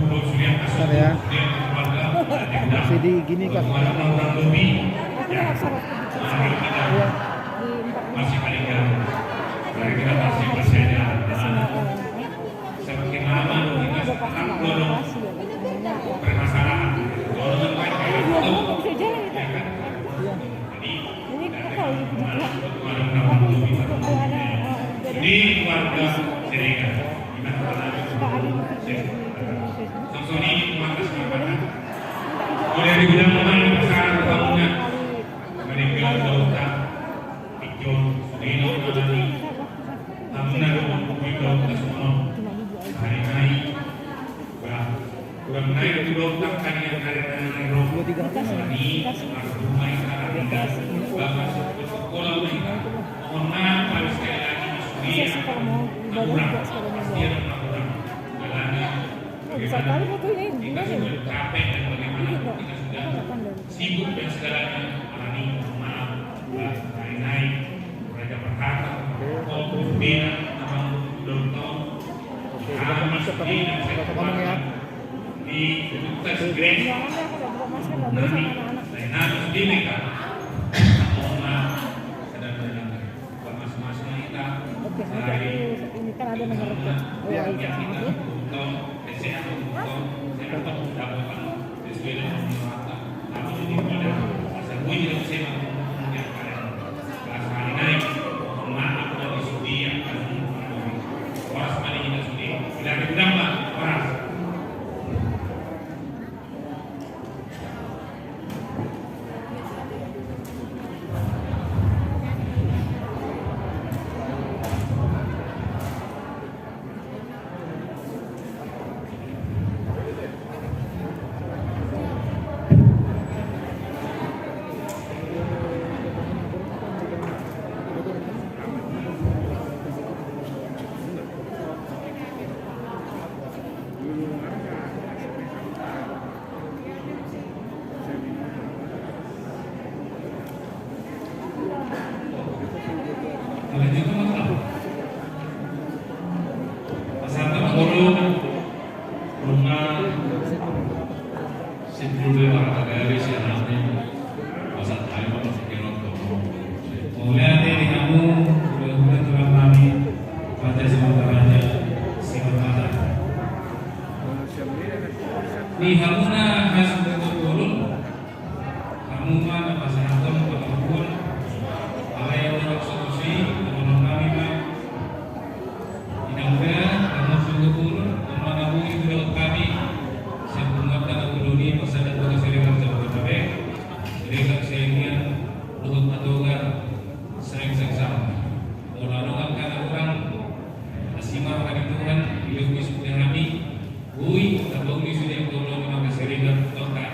Bentar ya. Masih digini, Kak. Iya. Semakin lama kita sekarang belum permasalahan. Kalau dengan baik, ya, kan? Jadi, ini keluarga Siregar. Langsung ini, Mas, Mas. Mulai di bidang mana, Mas? Kamunya. Meninggal, Dokter. Ijon, Sudino, Nani. Hamuna do mambuat dohot na songon on. Sahali nai, bah, hurang nai do tu dohot tangkanian ari na nai ro. Sahali, marhuma i, karena bagas, bersekolah ma i. Mohon maaf, sekali lagi, di Suria, na hurang, pasti ada na hurang. Alana, bagaimana kita sudah capek dan bagaimana kita sudah sibuk dan segalanya, alani, mohon maaf, bah, nai-nai, Raja Perkata, Kol Pimpinan, Abang Dontong, Oke, kita Abang bisa pakai Pimpinan, saya foto ngomong ya. Di Kudus Grace, Nani, nai-nai, Bimeka, mohon maaf, sedang berdalam. Oke, nanti aku ini kan ada nomor W A-nya. Iya, iya. Mauliate di hamu, hula-hula tulang nami, Raja Simatupang, Raja Simatupang. Di hamuna hasuhuton bolon, hamu ma na pasahathon pangakuan, alai molo so tusi, dohonon nami ma. Inang da, hamu suhut, na mangabui tu dohot hami, sian punguanta na uli ni, pasahaton tu Siregar Jabodetabek, Siregar Siagian, dohot Patogar, Saringseng Sama. Molo adong angka na hurang, asi ma roha ni Tuhan, dilehon ni sude hami, boi taboan ni sude angka ulaon ni mangkasarigat, tongka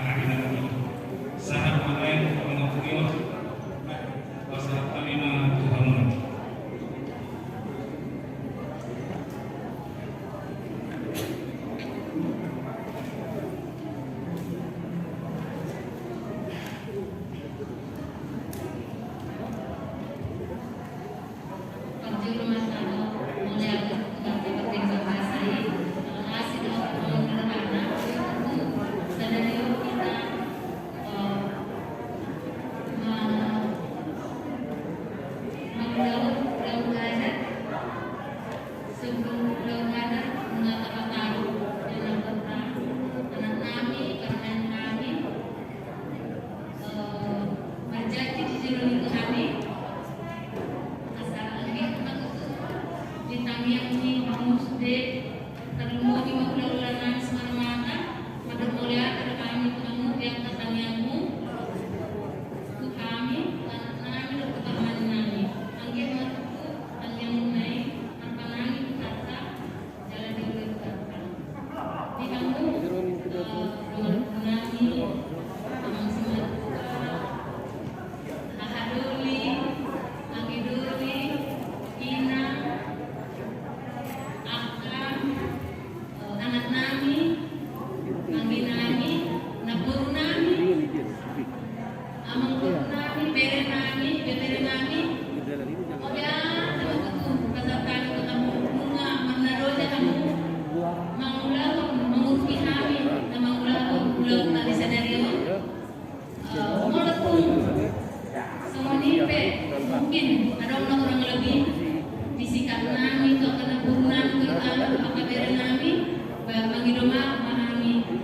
Doma ma hami tu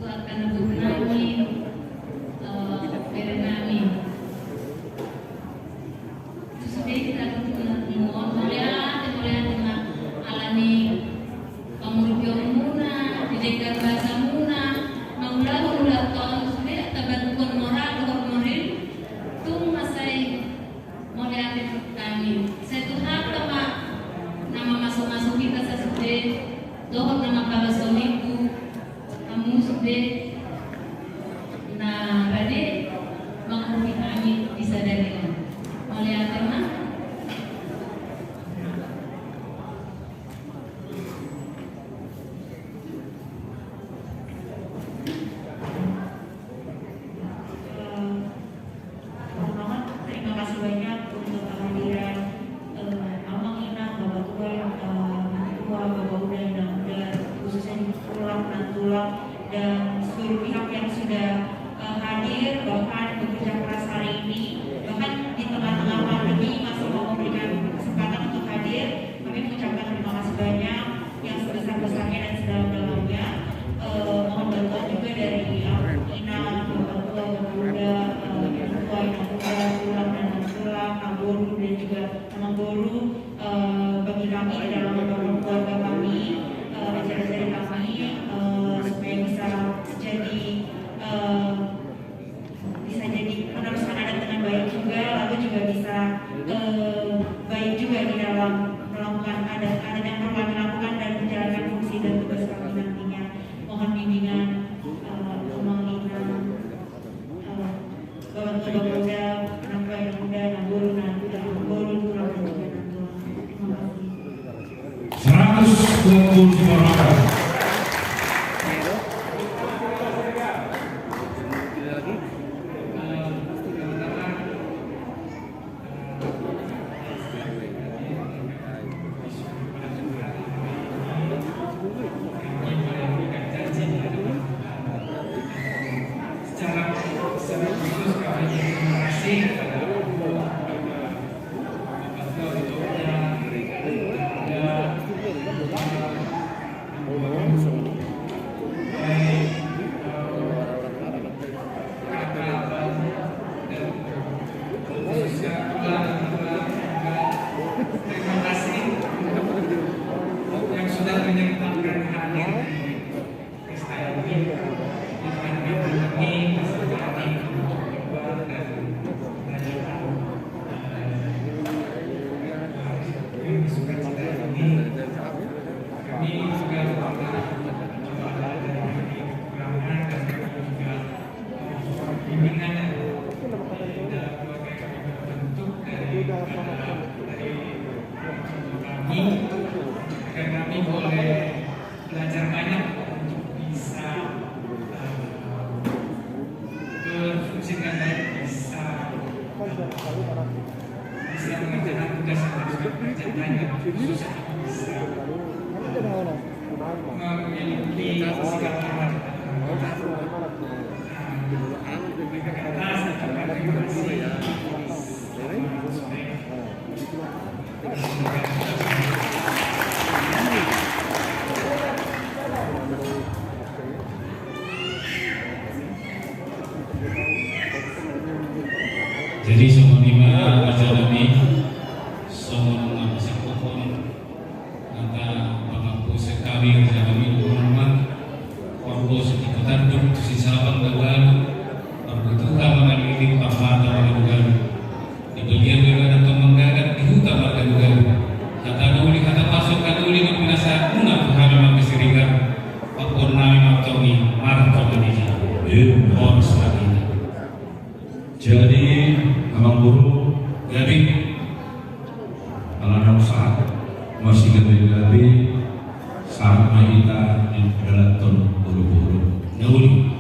angka na boru nami, eh, bere nami. Sude hita tu na muon, mauliate, mauliate ma ala ni pangurupionmuna, di denggan basamuna, mangulahon ulaonta on, sude tabaruhon moral dohot morir, tung mansai mauliate hami. Sai tu hata ma na mamasumasu hita sasude, dohot na mangkabason i tu hamu sude na rade mangurupi hami di sadari on. Mauliate ma. Eh, Terima kasih banyak untuk kehadiran, eh, Amang Inang, Bapak Tua, eh, Mertua, Bapak Uda, Inang Uda, khususnya di Tulang dan Tulang, dan seluruh pihak yang sudah, eh, hadir, bahkan bekerja keras hari ini, bahkan di tengah-tengah pandemi masih mau memberikan kesempatan untuk hadir. Kami mengucapkan terima kasih banyak yang sebesar-besarnya dan sedalam-dalamnya. Eh, mohon bantuan juga dari, eh, Inang, Bapak Tua, Bapak Uda, eh, Mertua, Inang Uda, Tulang dan Tulang, Amangboru dan juga Amangboru, eh, bagi kami di dalam membangun keluarga kami, eh, raja-raja dari kami, eh, supaya bisa jadi, eh, bisa jadi meneruskan adat dengan baik juga, lalu juga bisa, eh, baik juga di dalam melakukan adat-adat yang perlu kami lakukan dan menjalankan fungsi dan tugas kami nantinya. Mohon bimbingan, eh, Amang Inang, eh, Bapak Tua, Bapak Uda, Inang Tua, Inang Uda, Inang Boru, Inang Boru, Tulang dan juga Inang Tulang. Terima kasih. Seratus kumpul supporter. Secara, secara khusus kami berterima kasih kepada terima kasih yang sudah menyempatkan hadir di pesta ini. Kami juga berharap bahwa ada yang kekurangan dan juga bimbingan dari keluarga yang kami bentuk, dari, dari kami, agar kami boleh belajar banyak untuk bisa, eh, berfungsi dengan baik, bisa, bisa mengerjakan tugas yang harus dikerjakan dengan susah, bisa, eh, memiliki sikap ramah. Terima kasih. Jadi songon i ma raja nami, songon na pasahathon hata pangampu sian hami raja nami, Tuhan ma. Parboa sititi tanduk tu sisabang na ualu, parbutuha mangalili, parmata mangalualu. Di bagian daging antong manggagat, di huta margalugalu. Hata doli, hata pasu, hata doli, marbinasa muna tu hami marga Siregar. Pamboan nami ma antong i, martonga ni jabu. Horas ma hita. Jadi, Amangboru, gabe. Ala naung sahat ma sigabe-gabe, sahat ma hita di dalanhon boru-boru. Na uli.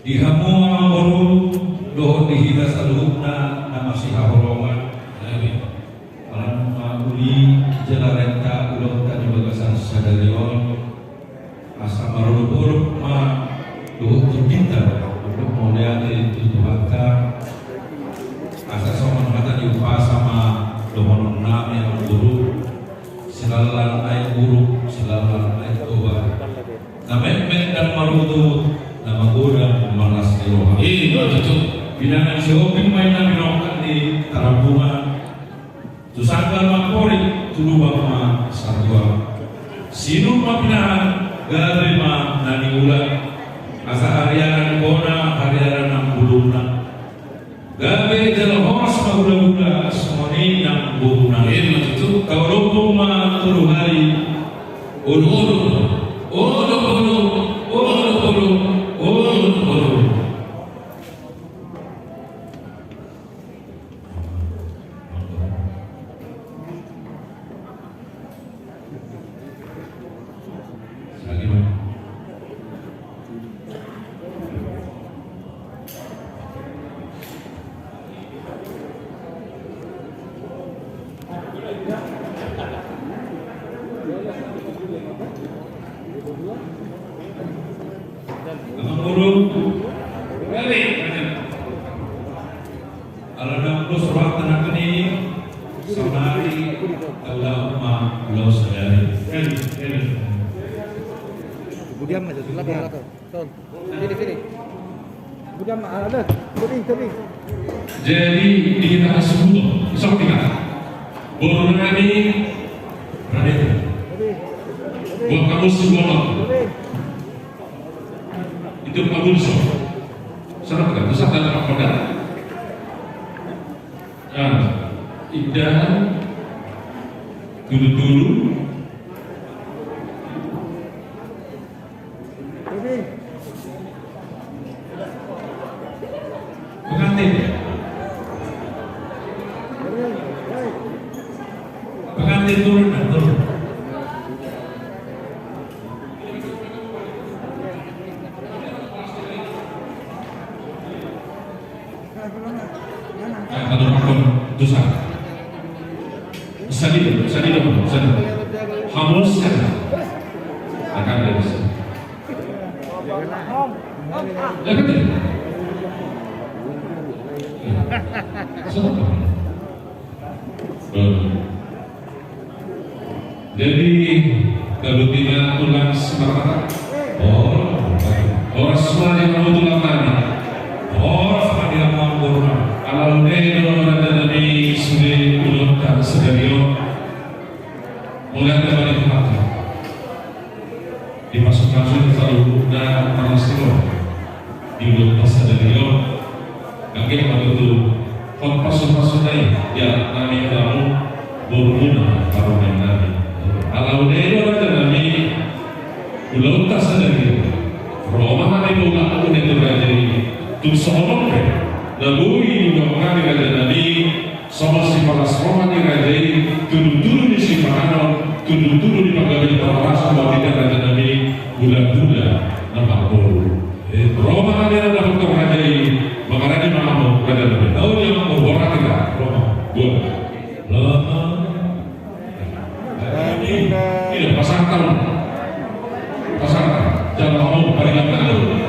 Di hamu amangboru dohot di hita saluhutna na masihaholongan. Amin. Ala nunga uli jala renta ulaonta di bagasan sadari on, asa marolopolop ma dohot tu hita, untuk mauliate tu Tuhanta. Asa songon hata ni umpasa ma dohonon nami amangboru: Silallan aek uruk, silallan aek toba. Na metmet ndang marutu, na magodang marlas ni roha. Ima tutu. Pinangan si Opik ma inna pinongka ni tarabungan. Tu sanggar ma horit, tu lubang ma satuan. Sinur ma pinangan, gabe ma na niula. Asa hariaran bona, hariaran nang bulungna. Gabe jala horas ma hulahula, songon i nang boruna. Ima tutu. Taolopolop ma tolu hali. Olo, olo, olo, olo. Ala nang dos rohanta nangkin i, saonari taulahon ma ulaon sadari. Kemudian ma, satu lagi. Sini, sini. Kemudian ma, ala, tebing, tebing. Jadi, di hita hasuhuton, isok kita. Boru nami, Radete. Tebing, tebing. Buat kamu semua. Tebing. Itu Pak Bunso. Sana pegang, terus ada Pak Kodar. Nah, indahan, tudu-tudu. Pengantin. Pengantin turun, nah, turun. Eh, kata orang pun dosa. Sadidok, sadidok, sadidok. Hamus kan? Akan ada dosa. Ya, betul. Siapa? Hmm. Jadi, kalau tidak tulang semarang, oh, orang semua yang mau tulang mana? Orang semua yang mau tulang. Kalau dia itu ada dari sini, udah tak segario. Mauliate ma di Tuhanta. Dipasupasu ma saluhutna marlas ni roha di ulaonta sadari on. Anggiat ma tutu hot pasupasu na i di anak nami, hamu borumuna, parumaen nami. Ala uda i do raja nami, ulaonta sadari on ro ma hami paulakna tu raja i. Tung songon on pe na boi diulahon nami raja nami, songon sipalas roha ni raja i, tudu-tudu ni sipanganon, tudu-tudu ni panggabean, parhorasan, marhite raja nami, hula-hula na marboru. Eh, ro ma hami na dapothon raja i, mangarani ma hamu raja nami. Au dia ma, horas hita, ro ma. Dua. Ro ma. Iya, pasahat hamu. Pasahat. Jalo hamu, paringat hamu.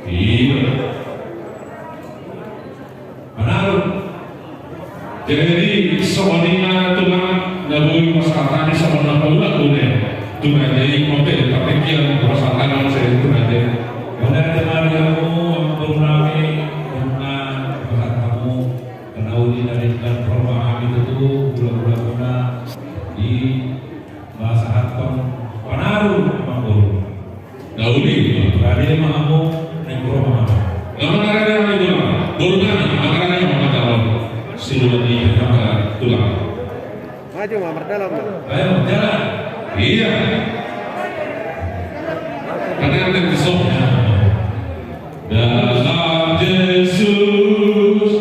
Iya. Manarung. Jadi, songon i ma tulang na boi pasahat hami songon na paulak tu raja i, mauliate, partingkian pasahat hami songon i tu raja i. Mauliate ma di hamu, amangboru nami, nunga pasahat hamu, panauli na denggan, ro ma hami tutu, hula-hulamuna, di pasahathon panaru, amangboru. Na uli. Rade ma hamu naeng ro ma hamu. Na mangarade ma hamu tulang. Boru nami, mangarade ma hamu tulang. Siluan ni hata tulang. Maju ma, mardalan ma. Ayo, jalan. Iya. Karena ada di sop. Dalam Yesus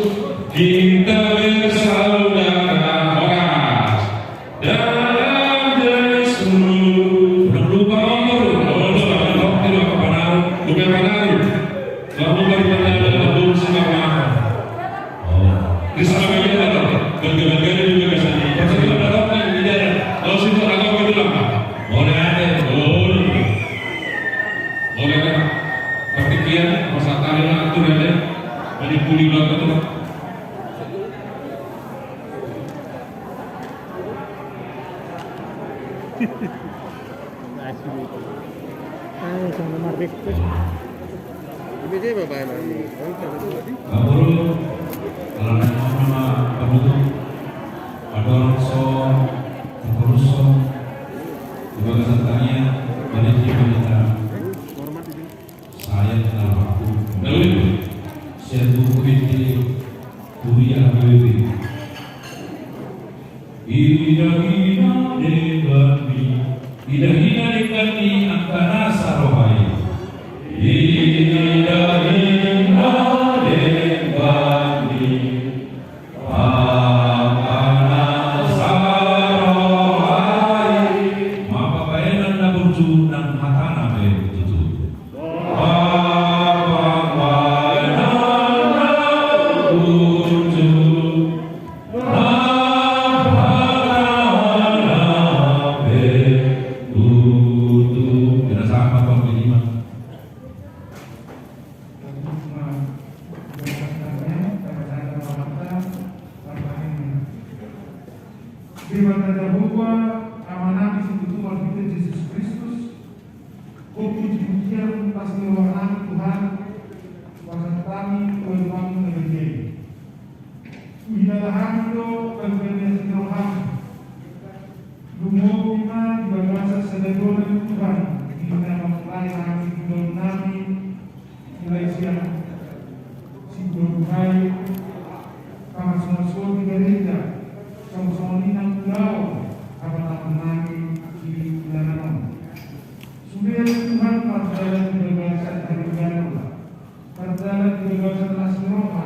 kita bersaudara. Horas. Dalam Yesus. Udah lupa nomor. Oh, udah, udah, udah, udah, panaru. Bukan panaru. Ayo, sama Marbek. Ini dia bapak nami. Guru, kalau naik mau nama penutup, ada orang so, terus so, di bagasan tangiang, balik di kita. Saya telah waktu. Lalu, saya tunggu di kuliah dulu. Ida hina dengganmi, ida hina dengganmi angka na saroha i. Ida hina dengganmi angka na saroha i. Mapa baenan na burju nang hatana be tutu. Debata Jahowa, Amanami situtu marhite Jesus Kristus, Gokhon puji-pujian, pas ni rohanami Tuhan, pasahat hami tu adopanmu na badia i. Huhilala hami do bangga ni asi ni roham. Lumobi ma di bagasan sada dona ni Tuhan, di na mamulai hami di ulaonnami, mulai sian sibuhabuhai, pamasumasuon di gareja, songon-songon i nang ulaon hapataranami di ulaon on. Sude Tuhan mardalan di bagasan hangoluan, mardalan di bagasan las ni roha,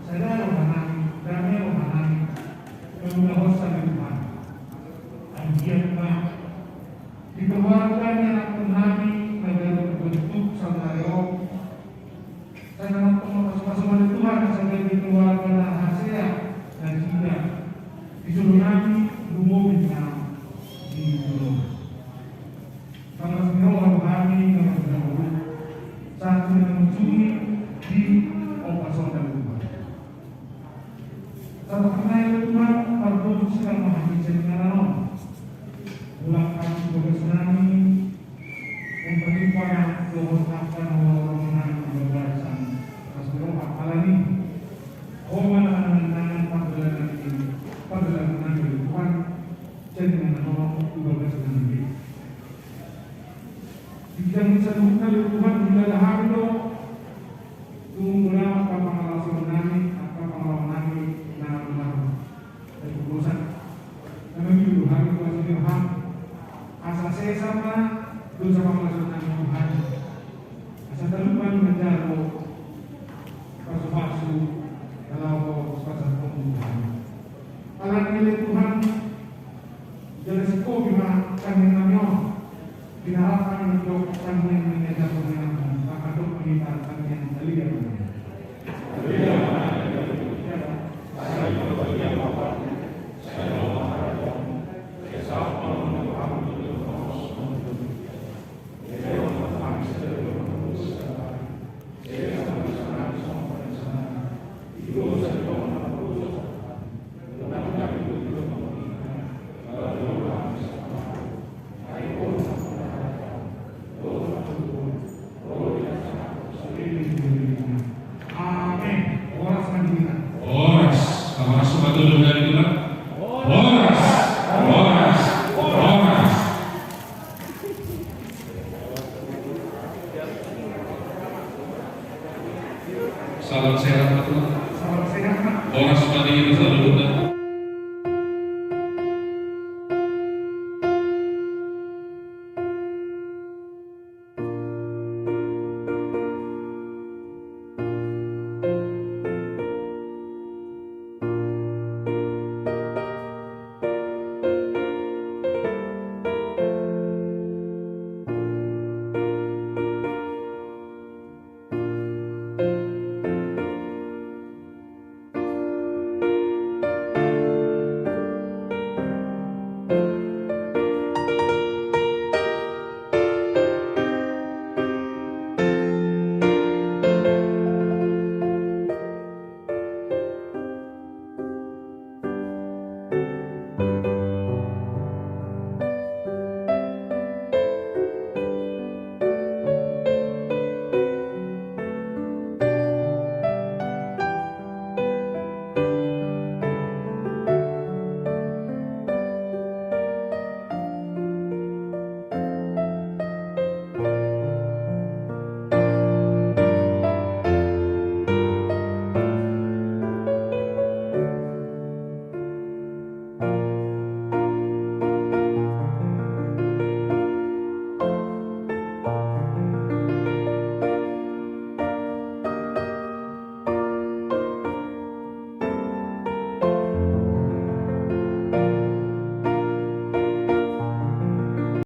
sada rohanami, dame rohanami, mangulahon sada Tuhan. Anggiat ma di keluarga ni anakkonnami na baru terbentuk saonari on, sai nangkin ma pasu-pasu ni Tuhan asa gabe keluarga na hasea, na jida. Di jolonami lumobi ma di jolonami. Pangkas ni roha rohami na marjamur, sahat tu na mangujungi di ombas on na lupa. Sahat tu na i Tuhan, mardomu silang ma hami sian inganan on. Mulak hami tu bagasnami, Umpamina dohot angka na ulaon nami di bagasan las ni roha, alani Ho ma na manangan pardalanan i, pardalanan nami Tuhan, jadi na nang tu bagasnami. Di bidang ni saluhutna Tuhan, huhilala hami do tung muna angka pangalaosion nami, angka pangalaosion nami na marhite dosa. Nami huhilala hami tu asi ni roham, asa sesa ma dosa pangalaosion nami Tuhan. Asa talup hami manjalo pasu-pasu, laho pasahathon Tuhan. Alani i ale Tuhan, jala singkopi ma tangiang nami on. Pinarap hami mandok tangiang nami, ajar nami, mangkadok ma hita tangiang na liat nami.